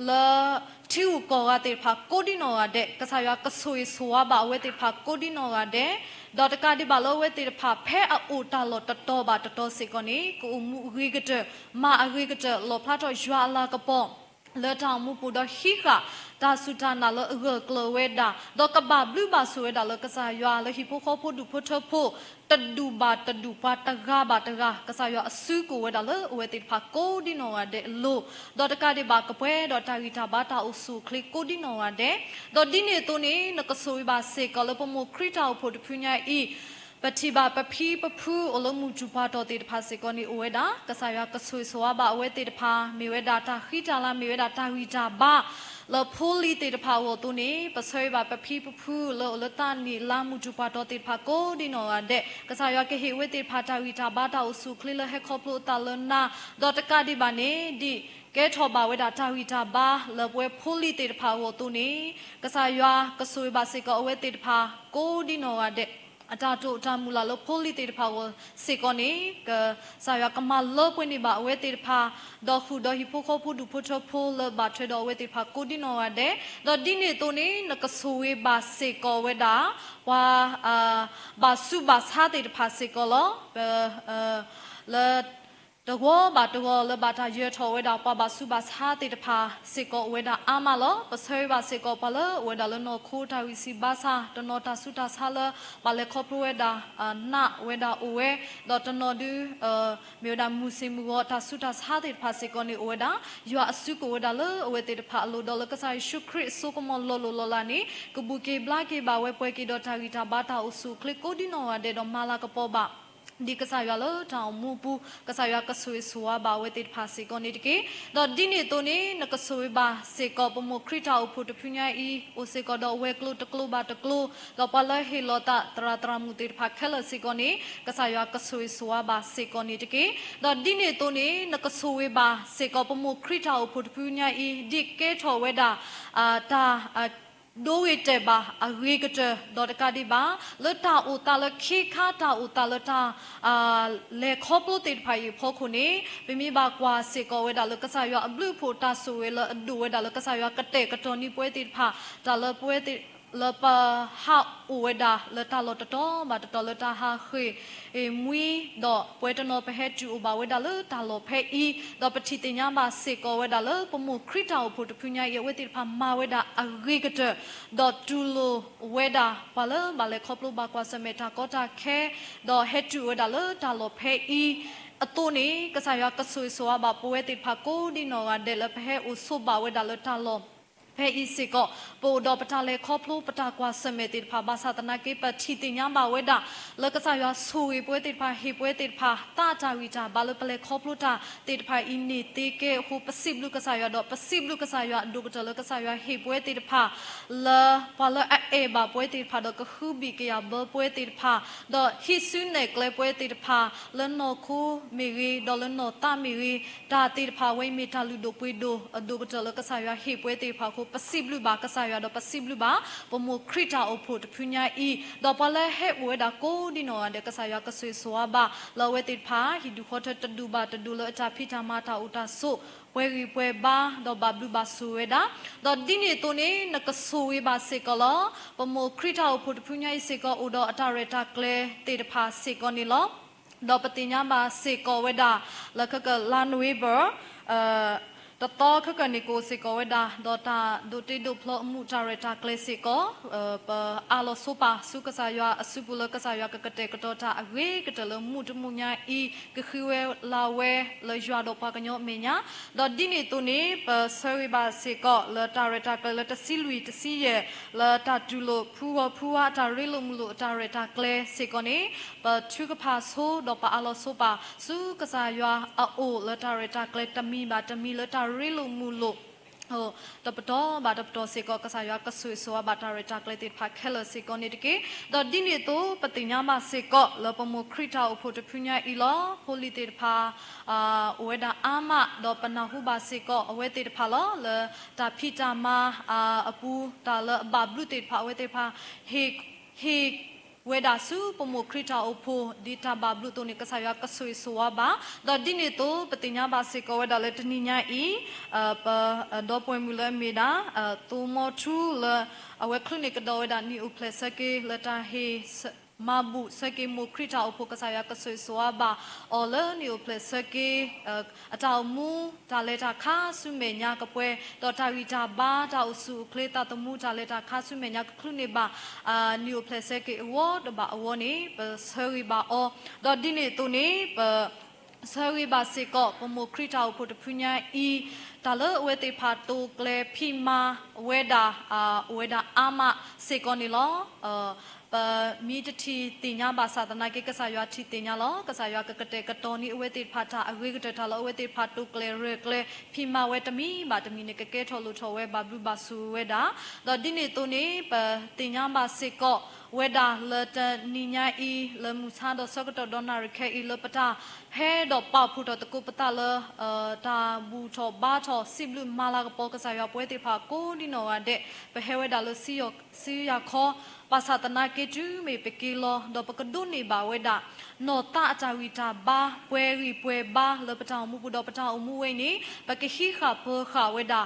လၢထံဂုၤကီၢ်ဂၤသ့ၣ်တဖၣ်ကိးဒ်နီၢ်ဂၤဒဲး ကစၢ်ယွၤကဆိၣ်ဂ့ၤဆိၣ်ဝါဘၣ်အဝဲသ့ၣ်တဖၣ်ကိးဒ်နီၢ်ဂၤဒဲး, ဒီးတကးဒံးဘၣ်လၢအဝဲသ့ၣ်တဖၣ် ဖဲအအိၣ်တၢ်လီၢ်တတီၤဘၣ်တတီၤစ့ၢ်ကီးန့ၣ် ကအိၣ်မူအဂ့ၤကတၢၢ် မၤအဂ့ၤကတၢၢ် လီၣ်ဖျါထီၣ်ယွၤအလၤကပီၤ လၢတၢ်အိၣ်မူပူၤ ဒီးဟံးဃာ်တၢ်စူၢ်တၢ်နာ်လၢအဂၢၢ်ကျၢၤဝဲဒၣ်, ဒီးကဘၣ်ဘျုးဘၣ်ဆိၣ်ဝဲဒၣ်လၢကစၢ်ယွၤလၢဟံၣ်ဖိဃီဖိဒူၣ်ဖိထၢဖိ တဒူၣ်ဘၣ်တဒူၣ် ပှၤတဂၤဘၣ်တဂၤ ကစၢ်ယွၤအစုကိၢ်ဝဲဒၣ်လၢအဝဲသ့ၣ်တဖၣ်ကိးဒ်နီၢ်ဂၤဒဲးအလိၤ, ဒီးတကးဒံးဘၣ်ကပှဲၤဒီးတၢ်ဂံၢ်တၢ်ဘါတၢ်အိၣ်ဆူၣ်အိၣ်ချ့ကိးဒ်နီၢ်ဂၤဒဲး, ဒီးဒ်န့ၣ်အသိးန့ၣ် နကဆိၣ်ဂ့ၤဘၣ်စ့ၢ်ကီးလၢပမိၢ်ခရံာ်တၢ်အိၣ်ဖှိၣ်တဖုညါအံၤ, ပထံၣ်ဘၣ်ပဖံပဖုအိၣ်လၢမုၢ်တူၢ်ပှၤတီၢ်သ့ၣ်တဖၣ်စ့ၢ်ကီးန့ၣ်အိၣ်ဝဲဒၣ်, ကစၢ်ယွၤကဆိၣ်ဂ့ၤဆိၣ်ဝါဘၣ်အဝဲသ့ၣ်တဖၣ် မ့ၢ်ဝဲဒၣ်တၢ်ဃံတၢ်လၤ မ့ၢ်ဝဲဒၣ်တၢ်ဂံၢ်တၢ်ဘါ လၢဖိလံၤသ့ၣ်တဖၣ်အဂီၢ်အသိးန့ၣ် ပဆၢဂ့ၤဘၣ်ပဖံပဖုလၢအိၣ်လၢသးနံၣ်လါမုၢ်တူၢ်ပှၤတီၢ်သ့ၣ်တဖၣ်ကိးဒ်နီၢ်ဂၤဒဲး, ကစၢ်ယွၤကဟ့ၣ်အဝဲသ့ၣ်တဖၣ်တၢ်ဂံၢ်တၢ်ဘါတၢ်အိၣ်ဆူၣ်အိၣ်ချ့လၢဟဲခီဖျိအသးလၢနၤ, ဒီးတကးဒံးဘၣ်န့ၣ် ဒ်ကဲထီၣ်ဘၣ်ဝဲဒၣ်တၢ်ဂံၢ်တၢ်ဘါလၢပဝဲဖိလံၤသ့ၣ်တဖၣ်အဂီၢ်အသိးန့ၣ်, ကစၢ်ယွၤကဆိၣ်ဂ့ၤဘၣ်စ့ၢ်ကီးအဝဲသ့ၣ်တဖၣ်ကိးဒ်နီၢ်ဂၤဒဲး အတၢ်တိာ်တၢ်မုၢ်လၢ်လၢဖိလံၤသ့ၣ်တဖၣ်အဂီၢ်စ့ၢ်ကီးန့ၣ် ကစၢ်ယွၤကမၤလၢပှဲၤန့ၢ်ဘၣ်အဝဲသ့ၣ်တဖၣ်, ဒီးဃုာ်ဒီးဟံၣ်ဖိဃီဖိဒူၣ်ဖိထၢဖိလၢဘၣ်ထွဲဒီးအဝဲသ့ၣ်တဖၣ်ကိးဒံနီၢ်ဂၤဒဲး, ဒီးဒ်န့ၣ်အသိးန့ၣ် နကဆိၣ်ဂ့ၤဘၣ်စ့ၢ်ကီးဝဲဒၣ် ပှၤ ဘၣ်ဆူးဘၣ်ဆါသ့ၣ်တဖၣ်စ့ၢ်ကီးလီၤ. လၢ တဂီၤဘၣ်တဂီၤလၢဘၣ်တၢ်ယၢၤထီၣ်ဝဲဒၣ် ပှၤဘၣ်ဆူးဘၣ်ဆါသ့ၣ်တဖၣ်စ့ၢ်ကီးအိၣ်ဝဲဒၣ်အါမးလီၤ. ပဆၢဂ့ၤဘၣ်စ့ၢ်ကီးပှၤလၢအိၣ်ဝဲဒၣ်လၢနီၢ်ခိတၢ်ဂံၢ်စၢ်ဘါစၢ် တနီၤတၢ်ဆူးတၢ်ဆါလၢဘၣ်လဲၤခီဖျိဝဲဒၣ် နးဝဲဒၣ်အိၣ်ဝဲ, ဒီးတနီၤဒု မ့ၢ်ဝဲဒၣ်မုၢ်ဆ့ၣ်မုၢ်ဂီၤတၢ်ဆူးတၢ်ဆါသ့ၣ်တဖၣ်စ့ၢ်ကီးန့ၣ်အိၣ်ဝဲဒၣ်, ယွၤအစုကဝဲၤဒၣ်လၢအဝဲသ့ၣ်တဖၣ်အလိၤ ဒီးလၢကစၢ်ယ့ၣ်ၡူးခရံာ်အစိကမီၤလီၤလိၢ်လီၤလးန့ၣ် ကဘူၣ်က့ၤဘျါက့ၤဘၣ်ဝဲ ပှဲၤက့ၤဒီးတၢ်ဂံၢ်တၢ်ဘါတၢ်အိၣ်ဆူၣ်အိၣ်ချ့ကိးဒံနီၢ်ဂၤဒဲး ဒီးမၤလၤကပီၤဘၣ် ဒ်ကစၢ်ယွၤလၢတၢ်အိၣ်မူအပူၤ ကစၢ်ယွၤကဆိၣ်ဂ့ၤဆိၣ်ဝါဘၣ်အဝဲသ့ၣ်တဖၣ်စ့ၢ်ကီးန့ၣ်တက့ၢ်. ဒီးဒ်န့ၣ်အသိးန့ၣ် နကဆိၣ်ဂ့ၤဘၣ်စ့ၢ်ကီး ပမိၢ်ခရံာ်တၢ်အိၣ်ဖှိၣ်တဖုညါအံၤ အိၣ်စ့ၢ်ကီးဒီးအဝဲၤကျိၤတကျိၤဘၣ်တကျိၤ, ဒီးပှၤလၢဟ့ၣ်လီၤသးသရၣ်သရၣ်မုၣ်သ့ၣ်တဖၣ်ခဲလၢာ်စ့ၢ်ကီးန့ၣ် ကစၢ်ယွၤကဆိၣ်ဂ့ၤဆိၣ်ဝါဘၣ်စ့ၢ်ကီးန့ၣ်တက့ၢ်. ဒီးဒ်န့ၣ်အသိးန့ၣ် နကဆိၣ်ဂ့ၤဘၣ်စ့ၢ်ကီး ပမိၢ်ခရံာ်တၢ်အိၣ်ဖှိၣ်တဖုညါအံၤ ဒ်ကဲထီၣ်ဝဲဒၣ် တၢ် ဒိဂ့ၤတဲာ်ဘၣ်အဂ့ၤကတၢၢ် ဒီးတကးဒံးဘၣ် လၢတၢ်အိၣ်သးလၢခ့ခါ တၢ်အိၣ်သးလၢတၢ် လဲၤခီဖျိသ့ၣ်တဖၣ်အံၤအဖီခိၣ်န့ၣ် ပမ့ၢ်ဘၣ်ကွၢ်စ့ၢ်ကီးဝဲဒၣ်လၢကစၢ်ယွၤအဘျုးအဖှိၣ် တၢ်ဆိၣ်ဂ့ၤလၢအဒိၣ်ဝဲဒၣ်လၢကစၢ်ယွၤကတဲာ်ကတီၤန့ၢ်ပဝဲသ့ၣ်တဖၣ် တၢ်လၢပဝဲသ့ၣ် လၢပဟးအိၣ်ဝဲဒၣ်လၢတၢ်လီၢ်တတီၤဘၣ်တတီၤ လၢတၢ်ဟးဃ့ၢ်မှံ ဒီးပဝဲတနီၤပဟဲတုၤအိၣ်ဘၣ်ဝဲဒၣ်လၢတၢ်လီၢ်ဖဲအံၤ ဒီးပထံၣ်သ့ၣ်ညါဘၣ်စ့ၢ်ကီးဝဲဒၣ်လၢ ပမိၢ်ခရံာ်တၢ်အိၣ်ဖှိၣ်တဖုညါအံၤ အဝဲသ့ၣ်တဖၣ်မၤဝဲဒၣ်အဂ့ၤကတၢၢ် ဒီးတူၢ်လိာ်ဝဲဒၣ် ပှၤလၢဘၣ်လဲၤခီဖျိဘၣ်ကွၢ်ဆၢၣ်မဲာ်တၢ်ကီတၢ်ခဲ ဒီးဟဲတုၤဝဲဒၣ်လၢတၢ်လီၢ်ဖဲအံၤ အသိးန့ၣ် ကစၢ်ယွၤကဆိၣ်ဂ့ၤဆိၣ်ဝါဘၣ်ပဝဲသ့ၣ်တဖၣ်ကိးဒံနီၢ်ဂၤဒဲးလၢပဟဲအိၣ်ဆိးဘၣ်ဝဲဒၣ်လၢတၢ်လီၢ်ဖဲအံၤစ့ၢ်ကီး ပအိၣ်ဒီးပတၢ်လဲၤခီဖျိပတၢ်ကွၢ်ဆၢၣ်မဲာ်သ့ၣ်တဖၣ် ဘၣ်ဆၣ်သနာ်က့ ပထံၣ်သ့ၣ်ညါဘၣ်ဝဲဒၣ် လၢကစၢ်ယွၤဆိၣ်ဂ့ၤပဝဲသ့ၣ်တဖၣ် ဟ့ၣ်ပဝဲသ့ၣ်တဖၣ် သးတၢ်ဂံၢ်တၢ်ဘါလၢပလဲၤခီဖျိတၢ်သ့ၣ်တဖၣ်အံၤန့ၣ်သ့ကဲအဃိ ပစံးဘျုးကစၢ်ယွၤဒီး ပစံးဘျုးကစၢ်ယွၤအဒိၣ်ကတၢၢ်လၢကစၢ်ယွၤဟ့ၣ်ပဝဲသ့ၣ်တဖၣ် လၢပှၤလၢအအဲၣ်ဘၣ်ပဝဲသ့ၣ်တဖၣ်ဒီး ကဃုဘံၣ်ကယာ်ဘၢပဝဲသ့ၣ်တဖၣ် ဒီးဟံးစုနဲၣ်ကျဲပဝဲသ့ၣ်တဖၣ် လၢနီၢ်ခိမ့ၢ်ဂ့ၤ ဒီးလၢနီၢ်သးမ့ၢ်ဂ့ၤ တၢ်သ့ၣ်တဖၣ်ဝဲအံၤမ့ၢ်တၢ်လုၢ်ဒိၣ်ပှ့ၤဒိၣ် အဒိၣ်ကတၢၢ်လၢကစၢ်ယွၤဟ့ၣ်ပဝဲသ့ၣ်တဖၣ်အဃိ ပစံးဘျုးဘၣ်ကစၢ်ယွၤဒီး ပစံးဘျုးဘၣ် ပမိၢ်ခရံာ်တၢ်အိၣ်ဖှိၣ်တဖုညါအံၤ ဒီးပှၤလၢဟဲအိၣ်ဝဲဒၣ်ကိးဒံနီၢ်ဂၤဒဲး ကစၢ်ယွၤကဆိၣ်ဂ့ၤဆိၣ်ဝါဘၣ် လၢအဝဲသ့ၣ်တဖၣ် ဟံၣ်ဒူၣ်ဃီထၢတဒူၣ်ဘၣ်တဒူၣ်လၢအတၢ်ဖံးတၢ်မၤတၢ်အိၣ်တၢ်ဆိး ပှဲၤဂံၢ်ပှဲၤဘါ ဒီးဘၣ်ဘျုးဘၣ်ဆိၣ်ဝဲဒၣ် ဒီးဒ်န့ၣ်အသိးန့ၣ် နကဆိၣ်ဂ့ၤဘၣ်စ့ၢ်ကီးလီၤ. ပမိၢ်ခရံာ်တၢ်အိၣ်ဖှိၣ်တဖုညါအံၤစ့ၢ်ကီး အိၣ်ဒီးအတၢ်ရဲၣ်တၢ်ကျဲၤသ့ၣ်တဖၣ်စ့ၢ်ကီးန့ၣ်လီၤ. ဒီးပသ့ၣ်ညါဘၣ်စ့ၢ်ကီးဝဲဒၣ် လၢခဲကနံၣ် လါနိၣ်ဝ့ဘၢၣ် တသီခဲကနံၣ်န့ၣ် ကအိၣ်စ့ၢ်ကီးဝဲဒၣ် ဒီးတၢ်ဒိးတ့ဒိးဖျီအမူးတၢ်ရဲၣ်တၢ်ကျဲၤစ့ၢ်ကီး ပအးလီၤဆိပာ်ဆူကစၢ်ယွၤအစုပူၤလၢကစၢ်ယွၤကကတဲာ်ကတီၤတၢ်အဂ့ၤကတၢၢ်လၢမုၢ်တမုၢ်ညါအံၤ ကဃုဝဲလၢ်ဝဲလၢယွၤဒီးပှၤကညီအမဲာ်ညါ ဒီးဒ်န့ၣ်အသိးန့ၣ် ပဆၢဂ့ၤဘၣ်စ့ၢ်ကီးလၢတၢ်ရဲၣ်တၢ်ကျဲၤလၢတဆံလွံၢ်တဆံယဲၢ် လၢတၢ်တူၢ်လိာ်ဖုဂီၤဖုဝါအတၢ်ရ့လိာ်မုာ်လိာ်အတၢ်ရဲၣ်တၢ်ကျဲၤစ့ၢ်ကီးန့ၣ် ပထုကဖၣ်ဆိဒီးပအးလီၤဆိပာ် ဆူကစၢ်ယွၤအအိၣ်လၢတၢ်ရဲၣ်တၢ်ကျဲၤတမံၤဘၣ်တမံၤလၢတၢ်ရ့လိာ်မုာ်လိာ် တပတီၢ်ဘၣ်တပတီၢ်စ့ၢ်ကီး ကစၢ်ယွၤကဆိၣ်ဂ့ၤဆိၣ်ဝါဘၣ်တၢ်ရဲၣ်တၢ်ကျဲၤသ့ၣ်တဖၣ်ခဲလၢာ်စ့ၢ်ကီးန့ၣ်တက့ၢ်. ဒီးဒ်န့ၣ်အသိး ပသ့ၣ်ညါဘၣ်စ့ၢ်ကီးလၢပမိၢ်ခရံာ်တၢ်အိၣ်ဖှိၣ်တဖုညါအံၤလီၤ. ဖိလံၤသ့ၣ်တဖၣ် အိၣ်ဝဲဒၣ်အါမး ဒီးပနၢ်ဟူဘၣ်စ့ၢ်ကီးအဝဲသ့ၣ်တဖၣ်လီၤ. လၢတၢ်ဖံးတၢ်မၤအပူၤ တၢ်လၢအဘၣ်ဘျုးသ့ၣ်တဖၣ် အဝဲသ့ၣ်တဖၣ် ဟ့ၣ် ဟ့ၣ်ဝဲဒၣ်ဆူပမိၢ်ခရံာ်တၢ်အိၣ်ဖှိၣ် ဒ်တၢ်ဘၣ်ဘျုးအသိးန့ၣ် ကစၢ်ယွၤကဆိၣ်ဂ့ၤဆိၣ်ဝါဘၣ်. ဒီးဒ်န့ၣ်အသိး ပသ့ၣ်ညါဘၣ်စ့ၢ်ကီးဝဲဒၣ်လၢတနံၤညါအံၤ ပဒီပုၢ်ဝဲၢ်မုၣ်လၢအမ့ၢ်ဒၣ် သိမီထူလၢ အဝဲချုးန့ၢ်ကဒီးဝဲဒၣ်နံၣ်အိၣ်ဖျဲၣ်ဆၢက့ၤ လၢတၢ်ဟ့ၣ်မၤဘူၣ်ဆၢက့ၤမိၢ်ခရံာ်တၢ်အိၣ်ဖှိၣ် ကစၢ်ယွၤကဆိၣ်ဂ့ၤဆိၣ်ဝါဘၣ်အီၤလၢနံၣ်အိၣ်ဖျဲၣ်ဆၢက့ၤ အတၢ်အိၣ်မူ တၢ်လဲၤတၢ်ခါဆူမဲာ်ညါကပှဲၤ ဒီးတၢ်ဂံၢ်တၢ်ဘါတၢ်အိၣ်ဆူၣ်အိၣ်ချ့သးသမူတၢ်လဲၤတၢ်ခါဆူမဲာ်ညါကချုးန့ၢ်ဘၣ် နံၣ်အိၣ်ဖျဲၣ်ဆၢက့ၤအဂီၢ်တဘၣ်အဂီၢ်န့ၣ် ပဆၢဂ့ၤဘၣ်အီၤ ဒီးဒ်န့ၣ်အသိးန့ၣ် ပ ဆၢဂ့ၤဘၣ်စ့ၢ်ကီး ပမိၢ်ခရံာ်တၢ်အိၣ်ဖှိၣ်တဖုညါအံၤ တၢ်လၢအဝဲသ့ၣ်တဖၣ်တိာ်ကျဲၤဖံးမၤဝဲဒၣ် အိၣ်ဝဲဒၣ်အါမးစ့ၢ်ကီးန့ၣ်လီၤ. ပမ့ၢ်တထံၣ်သ့ၣ်ညါဘၣ်ဆၣ်သနာ်က့ ကစၢ်ယွၤထံၣ်သ့ၣ်ညါလီၤ. ကစၢ်ယွၤကကတဲာ်ကတီၤန့ၢ်အဝဲသ့ၣ်တဖၣ်တၢ်အဂ့ၤကတၢၢ် တၢ်လၢအဝဲသ့ၣ်တဖၣ်တိာ်ကျဲၤရဲၣ်ကျဲၤဖံးမၤဝဲတမံၤဘၣ်တမံၤန့ၣ် ကကဲထီၣ်လိၣ်ထီၣ်ဝဲဘၣ်ဘျုးဘၣ်ဆိၣ်ဂ့ၤဝဲဒၣ်. ဒီးဒ်န့ၣ်အသိးန့ၣ် ပသ့ၣ်ညါဘၣ်စ့ၢ်ကီး ဝဲဒၣ်လၢတနံၤညါအံၤ လၢမုၢ်ဆါဒီးဆၢကတီၢ်ဒီးနၣ်ရံၣ်ခဲအံၤ လၢပတၢ်ဟဲဒီးပာ်ဖှိၣ်ထီၣ်သကိးပသးလၢ တၢ်ဘူၣ်ထီၣ်ဘါထီၣ်စံးဘျုးမၤလၤကပီၤကစၢ်ယွၤ ပဝဲသ့ၣ်တဖၣ်ကိးဒံနီၢ်ဂၤဒဲး, ပဟဲဝဲဒၣ်လၢ စုယၤခီ, ဘၣ်ဆၣ်သနာ်က့တုၤမ့ၢ်ပက့ၤလီၤ ဒီးပကဒိးန့ၢ်ဘၣ်ဝဲဒၣ် နီၢ်သးအတၢ်ဂံၢ်တၢ်ဘါ ပှဲၤဂံၢ်ပှဲၤဘါလၢပတၢ်အိၣ်မူပူၤ ဒီးပတၢ်အိၣ်မူဝဲအံၤန့ၣ် ပကဟံးဃာ်ပၢၤဃာ်ဝဲဒၣ်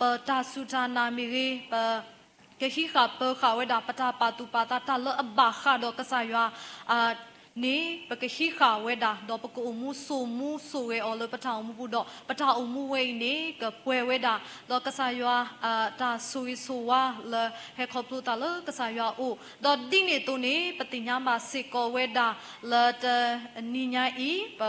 ပတၢ်စူၢ်တၢ်နာ်မ့ၢ်ဂ့ၤ, ပ ကဟံးဃာ်ပၢၤဃာ်ဝဲဒၣ်ပတၢ်ပာ်သူၣ်ပာ်သး တၢ်လၢအဘၣ်ဃးဒီးကစၢ်ယွၤ န့ၣ် ပကဟံးဃာ်ဝဲဒၣ် ဒီးပကအိၣ်မူစိာ်မူစိာ်ဂဲၤအီၤလၢပတၢ်အိၣ်မူပူၤဒီး ပတၢ်အိၣ်မူဝဲအံၤန့ၣ် ကပှဲၤဝဲဒၣ် ဒီးကစၢ်ယွၤ တၢ်ဆိၣ်ဂ့ၤဆိၣ်ဝါလၢဟဲခီဖျိသးလၢကစၢ်ယွၤအအိၣ် ဒီးဒ်န့ၣ်အသိးန့ၣ် ပသ့ၣ်ညါဘၣ်စ့ၢ်ကီးဝဲဒၣ် လၢတနံၤညါအံၤ ပ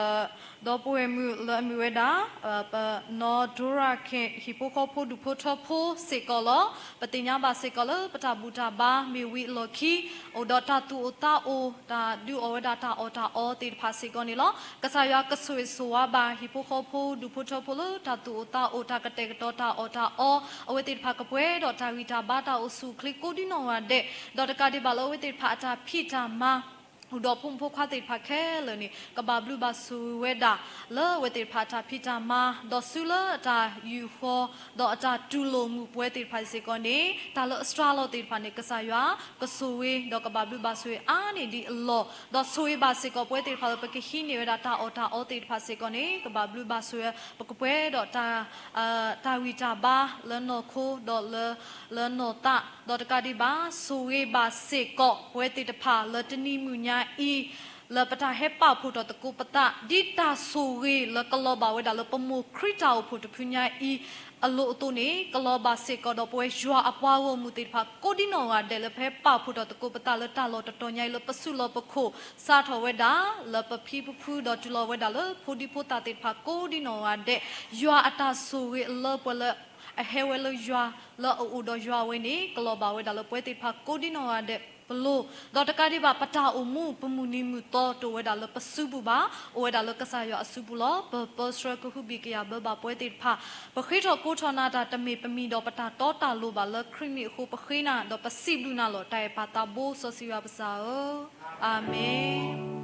ဒီပုၢ်ဝဲၢ်မုၣ်လၢအမ့ၢ်ဝဲဒၣ် ပနီၢ်ဒိရၤခ့ၣ် ဟံၣ်ဖိဃီဖိဒူၣ်ဖိထၢဖိစ့ၢ်ကီးလီၤ. ပသ့ၣ်ညါဘၣ်စ့ၢ်ကီးလၢ ပတၢ်ဘူၣ်တၢ်ဘါမ့ၢ်ဝံၤအလီၢ်ခံ အိၣ်ဒီးတၢ်သူၣ်အိၣ်သးအိၣ် တၢ်ဒုးအီၣ်ဝဲဒၣ်တၢ်အီၣ်တၢ်အီသ့ၣ်တဖၣ်စ့ၢ်ကီးန့ၣ်လီၤ. ကစၢ်ယွၤကဆိၣ်ဂ့ၤဆိၣ်ဝါဘၣ် ဟံၣ်ဖိဃီဖိဒူၣ်ဖိထၢဖိလၢ တၢ်သူၣ်အိၣ်သးအိၣ် တၢ်ကတဲာ်ကတီၤတၢ်အီၣ်တၢ်အီ အဝဲသ့ၣ်တဖၣ်ကပှဲၤဒီးတၢ်ဂံၢ်တၢ်ဘါ တၢ်အိၣ်ဆူၣ်အိၣ်ချ့ကိးဒံနီၢ်ဂၤဒဲး ဒီးတကးဒံးဘၣ်လၢအဝဲသ့ၣ်တဖၣ်အတၢ်ဖံးတၢ်မၤ အိၣ်ဒီးဖိမုၣ်ဖိခွါသ့ၣ်တဖၣ်ခဲလၢာ်န့ၣ် ကဘၣ်ဘျုးဘၣ်ဆိၣ်ဂ့ၤဝဲဒၣ် လၢအဝဲသ့ၣ်တဖၣ်အတၢ်ဖံးတၢ်မၤ ဒီးဆူလၢအတၢ်ယူာ်ဃီ ဒီးအတၢ်တူၢ်လိာ်မုာ်ပဝဲသ့ၣ်တဖၣ်စ့ၢ်ကီးန့ၣ် တၢ်လၢအစှၤလီၤသ့ၣ်တဖၣ်န့ၣ် ကစၢ်ယွၤကဆိၣ်ဂ့ၤ ဒီးကဘၣ်ဘျုးဘၣ်ဆိၣ်ဂ့ၤအါန့ၢ်ဒံးအလီၢ် ဒီးဆိၣ်ဂ့ၤဘၣ်စ့ၢ်ကီးပဝဲသ့ၣ်တဖၣ်လၢ ပကဟံးန့ၢ်ဝဲဒၣ်တၢ်အီၣ်တၢ်အီသ့ၣ်တဖၣ်စ့ၢ်ကီးန့ၣ် ကဘၣ်ဘျုးဘၣ်ဆိၣ်ဂ့ၤ ပကပှဲၤဒီး တၢ်ဂံၢ်တၢ်ဘါလၢနီၢ်ခိ ဒီးလၢ လၢနီၢ်သး ဒီးတကးဒံးဘၣ် ဆိၣ်ဂ့ၤဘၣ်စ့ၢ်ကီးပဝဲသ့ၣ်တဖၣ်လၢတနံၤမုၢ်ညါအံၤ လၢပတၢ်ဟဲပာ်ဖှိၣ်ထီၣ်သကိးပသး ဒ်တၢ်ဆိၣ်ဂ့ၤလၢကလီၤဘၣ်ဝဲဒၣ်လၢပမိၢ်ခရံာ်တၢ်အိၣ်ဖှိၣ်တဖုညါအံၤ အလိၤအသိးန့ၣ် ကလီၤဘၣ်စ့ၢ်ကီးဒီးပဝဲယွၤအပှၤဂီၢ်မုၢ်သ့ၣ်တဖၣ်ကိးဒံနီၢ်ဂၤဒဲး လၢပဟဲပာ်ဖှိၣ်ထီၣ်သကိးပသးလၢတၢ်လီၢ်တတီၤညါအံၤ လၢပစုလီၢ်ပခိၣ် စးထီၣ်ဝဲဒၣ် လၢပဖံပဖုဒီးတုၤလီၤဝဲဒၣ်လၢဖိဒံဖိသၣ်သ့ၣ်တဖၣ်ကိးဒံနီၢ်ဂၤဒဲး ယွၤအတၢ်ဆိၣ်ဂ့ၤအလၢပှဲၤလၢ အဟဲဝဲလၢယွၤ လၢအအိၣ်ဒီးယွၤဝဲန့ၣ် ကလီၤဘၣ်ဝဲဒၣ်လၢပဝဲသ့ၣ်တဖၣ်ကိးဒံနီၢ်ဂၤဒဲးပလိၤ ဒီးတကးဒံးဘၣ် ပတၢ်အိၣ်မူပမုၢ်နံၤမုၢ်သီတအိၣ်ဝဲဒၣ်လၢပစုပူၤဘၣ် အိၣ်ဝဲဒၣ်လၢကစၢ်ယွၤအစုပူၤလီၤ. ပပၢဆှၢကဟုဘံၣ်ကယာ်ဘၢဘၣ်ပဝဲသ့ၣ်တဖၣ် ပဃ့ထီၣ်ကိးထီၣ်နၤတၢ်တမ့ၢ်ပမံၤဒီးပတၢ်တီတၢ်လိၤဘၣ်လၢခရံာ်မံၤအဃိ ပဃ့နၤ ဒီးပစံးဘျုးနၤလီၤ. တၢ်အဲၣ်ပၢ်သးဘိစီဆှံယွၤပစၢ်ဧၢ, အၤမ့ၣ်.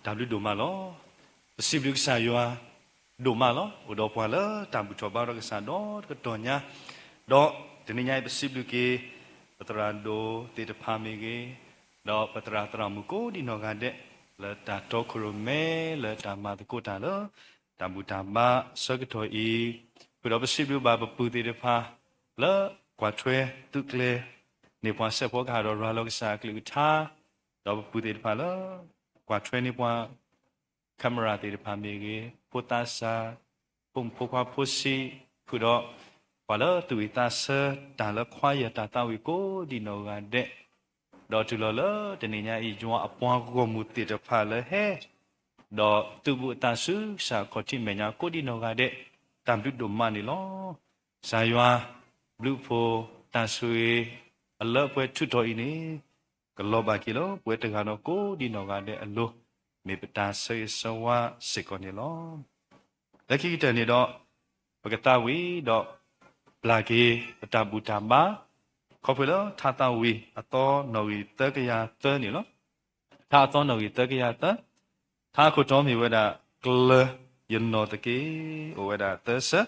တၢ်ဘျုးဒိၣ်မးလီၤ. ပစံးဘျုးကစၢ်ယွၤ ဒိၣ်မးလီၤ. အိၣ်ဒီးပှၤလၢတၢ်ဘူၣ်ထီၣ်ဘါထီၣ်ကစၢ်ဒီတကတီၢ်ညါ, ဒီးတနံၤညါအံၤ ပစံးဘျုးက့ၤ ပသရၣ်ဒိၣ်သ့ၣ်တဖၣ်မ့ၢ်ဂ့ၤ, ဒီးပသရၣ်သရၣ်မုၣ်ကိးဒံနီၢ်ဂၤဒဲး လၢတၢ်တီခိၣ်ရိၣ်မဲ လၢတၢ်မၤသကိးတၢ်လၢ တၢ်ဘူၣ်တၢ်ဘါဆၢကတီၢ်အံၤ, ဃုာ်ဒီးပစံးဘျုးဘၣ်ပပုၢ်သ့ၣ်တဖၣ် လၢကွၢ်ထွဲသုးကျဲၤန့ၢ်ပှၤစဲးဖီကဟၣ်ဒီးရၤလီၤကစၢ်အကလုၢ်ကထါ, ဒီးပပုၢ်သ့ၣ်တဖၣ်လၢ ကွၢ်ထွဲန့ၢ်ပှၤ camera သ့ၣ်တဖၣ်မ့ၢ်ဂ့ၤ, ဖိသးစၢ်, ဖိမုၣ်ဖိခွါဖိဆံး, ဃုာ်ဒီး ပှၤလၢသူၣ်ဝံၣ်သးဆၢ တၢ်လၢ choir တၢ်သးဝံၣ်ကိးဒံနီၢ်ဂၤဒဲး, ဒီးတုၤလီၤလၢတနံၤညါအံၤ ယွၤအပှၤဂီၢ်မုၢ်သ့ၣ်တဖၣ်လၢဟဲ ဒီးသုးဘူးအသးဆူကစၢ်ခီၣ်ထံးမဲာ်ညါကိးဒံနီၢ်ဂၤဒဲး, တၢ်ဘျုးဒိၣ်မးန့ၣ်လီၤ. ကစၢ်ယွၤ ဘျုးဖှိၣ်တၢ်ဆိၣ်ဂ့ၤ အလၢအပှဲၤထုးထီၣ်အံၤန့ၣ် ကလီၤဘၣ်က့ၤလၢပဝဲတဂၤဒီးကိးဒံနီၢ်ဂၤဒဲးအလိၤ, မ့ၢ်ပတၢ်ဆၢဂ့ၤဆၢဝါစ့ၢ်ကီးန့ၣ်လီၤ. လၢခံကတၢၢ်န့ၣ်ဒီး ပကသးဝံၣ်ဒီး ပျၢ်က့ၤပတၢ်ဘူၣ်တၢ်ဘါ ခီဖျိလၢထါသးဝံၣ်အသီနီၣ်ဂံၢ်သၢကယၤသၢန့ၣ်လီၤ. ထါအသီနီၣ်ဂံၢ်သၢကယၤသၢ, ထါအခိၣ်တီမ့ၢ်ဝဲဒၣ် ကျၢၤယနီၢ်သက့, အိၣ်ဝဲဒၣ်သၢဆၢ,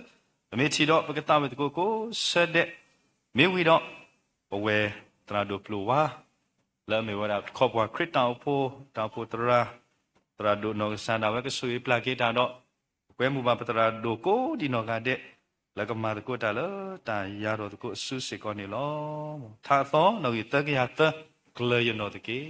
ပမ့ၢ်ထံၣ်ဒီးပကသးဝံၣ်သကိးကိးဆၢဒဲး, မ့ၢ်ဝံၤဒီး ပဝဲသရၣ်ဒိၣ်ပျိၢ်ဝါ လၢအမ့ၢ်ဝဲဒၣ်တခီပှၤခရံာ်တၢ်အိၣ်ဖှိၣ် တၢ်အိၣ်ဖှိၣ်သရၣ်, သရၣ်ဒိၣ်နီၢ်ကစၢ်ဒၣ်ဝဲကဆိၣ်ဂ့ၤပျၢ်က့ၤတၢ်ဒီး ပကွဲမုာ်ဘၣ်ပသရၣ်ဒိၣ်ကိးဒံနီၢ်ဂၤဒဲး လၢကမၤသကိးတၢ်လၢတၢ်ယၤထီၣ်သကိးအစုစ့ၢ်ကီးန့ၣ်လီၤ. ထါအသီနီၣ်ဂံၢ်သၢကယၤသၢ, ကျၢၤယနီၢ်သက့.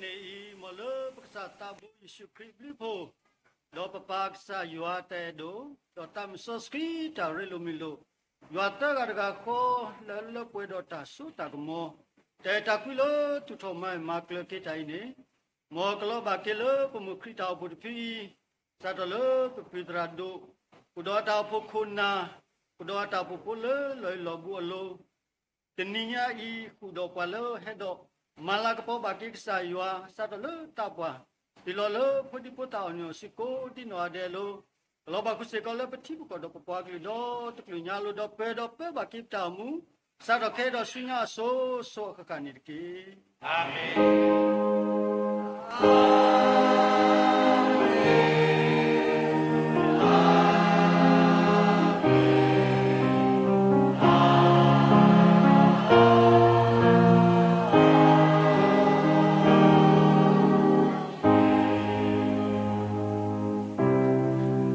န့ၣ်အံၤ မ်လၢပကစၢ်သးဘိယ့ၣ်ၡူးခရံာ်အဘျုးအဖှိၣ်, ဒီးပပၢ်ကစၢ်ယွၤတၢ်အဲၣ်ဒိၣ်, ဒီးသးစီဆှံတၢ်ရ့လိာ်မုာ်လိာ်, ယွၤသၢဂၤတဂၤဃီ လၢလၢပှဲၤဒီးတၢ်စိတၢ်ကမီၤ, တၢ်အဲၣ်တၢ်ကွံလၢသူၣ်ထီၣ်မၤမၤကျၢၤက့ၤတၢ်အံၤန့ၣ်, မ်ကလီၤဘၣ်က့ၤလၢပမုၢ်ခရံာ်တၢ်အိၣ်ဖှိၣ်တဖုအံၤ, စးထီၣ်လၢပပၢၤသရၣ်ဒိၣ်, ဃုာ်ဒီးအတၢ်အိၣ်ဖှိၣ်ခိၣ်နၢ်, ဃုာ်ဒီးအတၢ်အိၣ်ဖှိၣ်ဖိလၢလီၢ်အံၤလီၢ်ဘူးအလိၤ, တနံၤညါအံၤ ဃုာ်ဒီးပှၤလၢဟဲဒီး မၤလၤကပီၤဘၣ်က့ၤကစၢ်ယွၤ စးထီၣ်လၢတၢ်ပှၢ်, တုၤလီၤလၢဖိဒံဖိသၣ်အီၣ်နုၢ်အီၣ်ဆံးကိးဒံနီၢ်ဂၤဒဲးအလိၤ, ကလီၤဘၣ်ဃုာ်စ့ၢ်ကီးလၢပထံပကီၢ်ဒီးပပှၤကလုာ်ဒီတကလုာ်ညါအလိၤ ဒီးပၢၤဒီးပၢဘၣ်က့ၤပတၢ်အိၣ်မူ, စးထီၣ်ခဲအံၤဒီးဆူညါအစိၤစိၤအဃၣ်ဃၣ်န့ၣ်တက့ၢ်. အၤမ့ၣ်.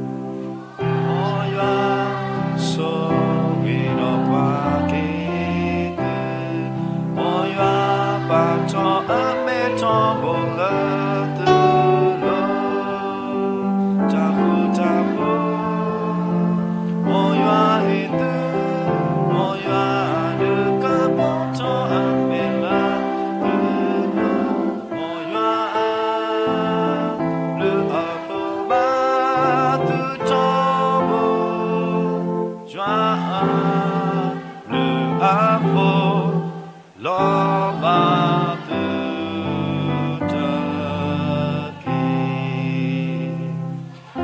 မ်ယွၤဆိၣ်ဂ့ၤဒီးပှၤ က့ၤသု, မ်ယွၤပာ်ထီၣ်အမဲထီဘိလၢသုလိၤ တၢ်ဃူတၢ်ဖိး, မ်ယွၤဟ့ၣ်သု, မ်ယွၤဒုးကပီၤထီၣ်အမဲာ်လၢသုလိၤ, မ်ယွၤအဘျုးအဖှိၣ်ဘၣ်သုထီဘိ, ယွၤအဘျုးအဖှိၣ် လီၤဘၣ်သုတက့ၢ်.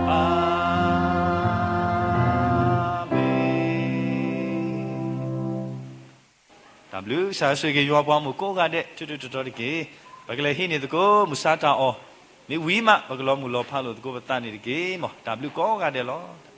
အၤမ့ၣ်. တၢ်ဘျုးကစၢ်ဆိၣ်ဂ့ၤက့ၤယွၤပှၤမိၢ်ကိးဂၤဒဲး ထူးထူးတီၤတီၤတက့ၢ်. ပကလဲၤဟံးန့ၢ်သကိး မုၢ်ဆါတၢ်အီၣ်, မ့ၢ်ဝံၤမး ပကလီၤမုၢ်လီၤဖးလိာ်သကိးပသးန့ၣ်တက့ၢ်. မ်တၢ်ဘျုးကိးဂၤဒဲးလီၤ.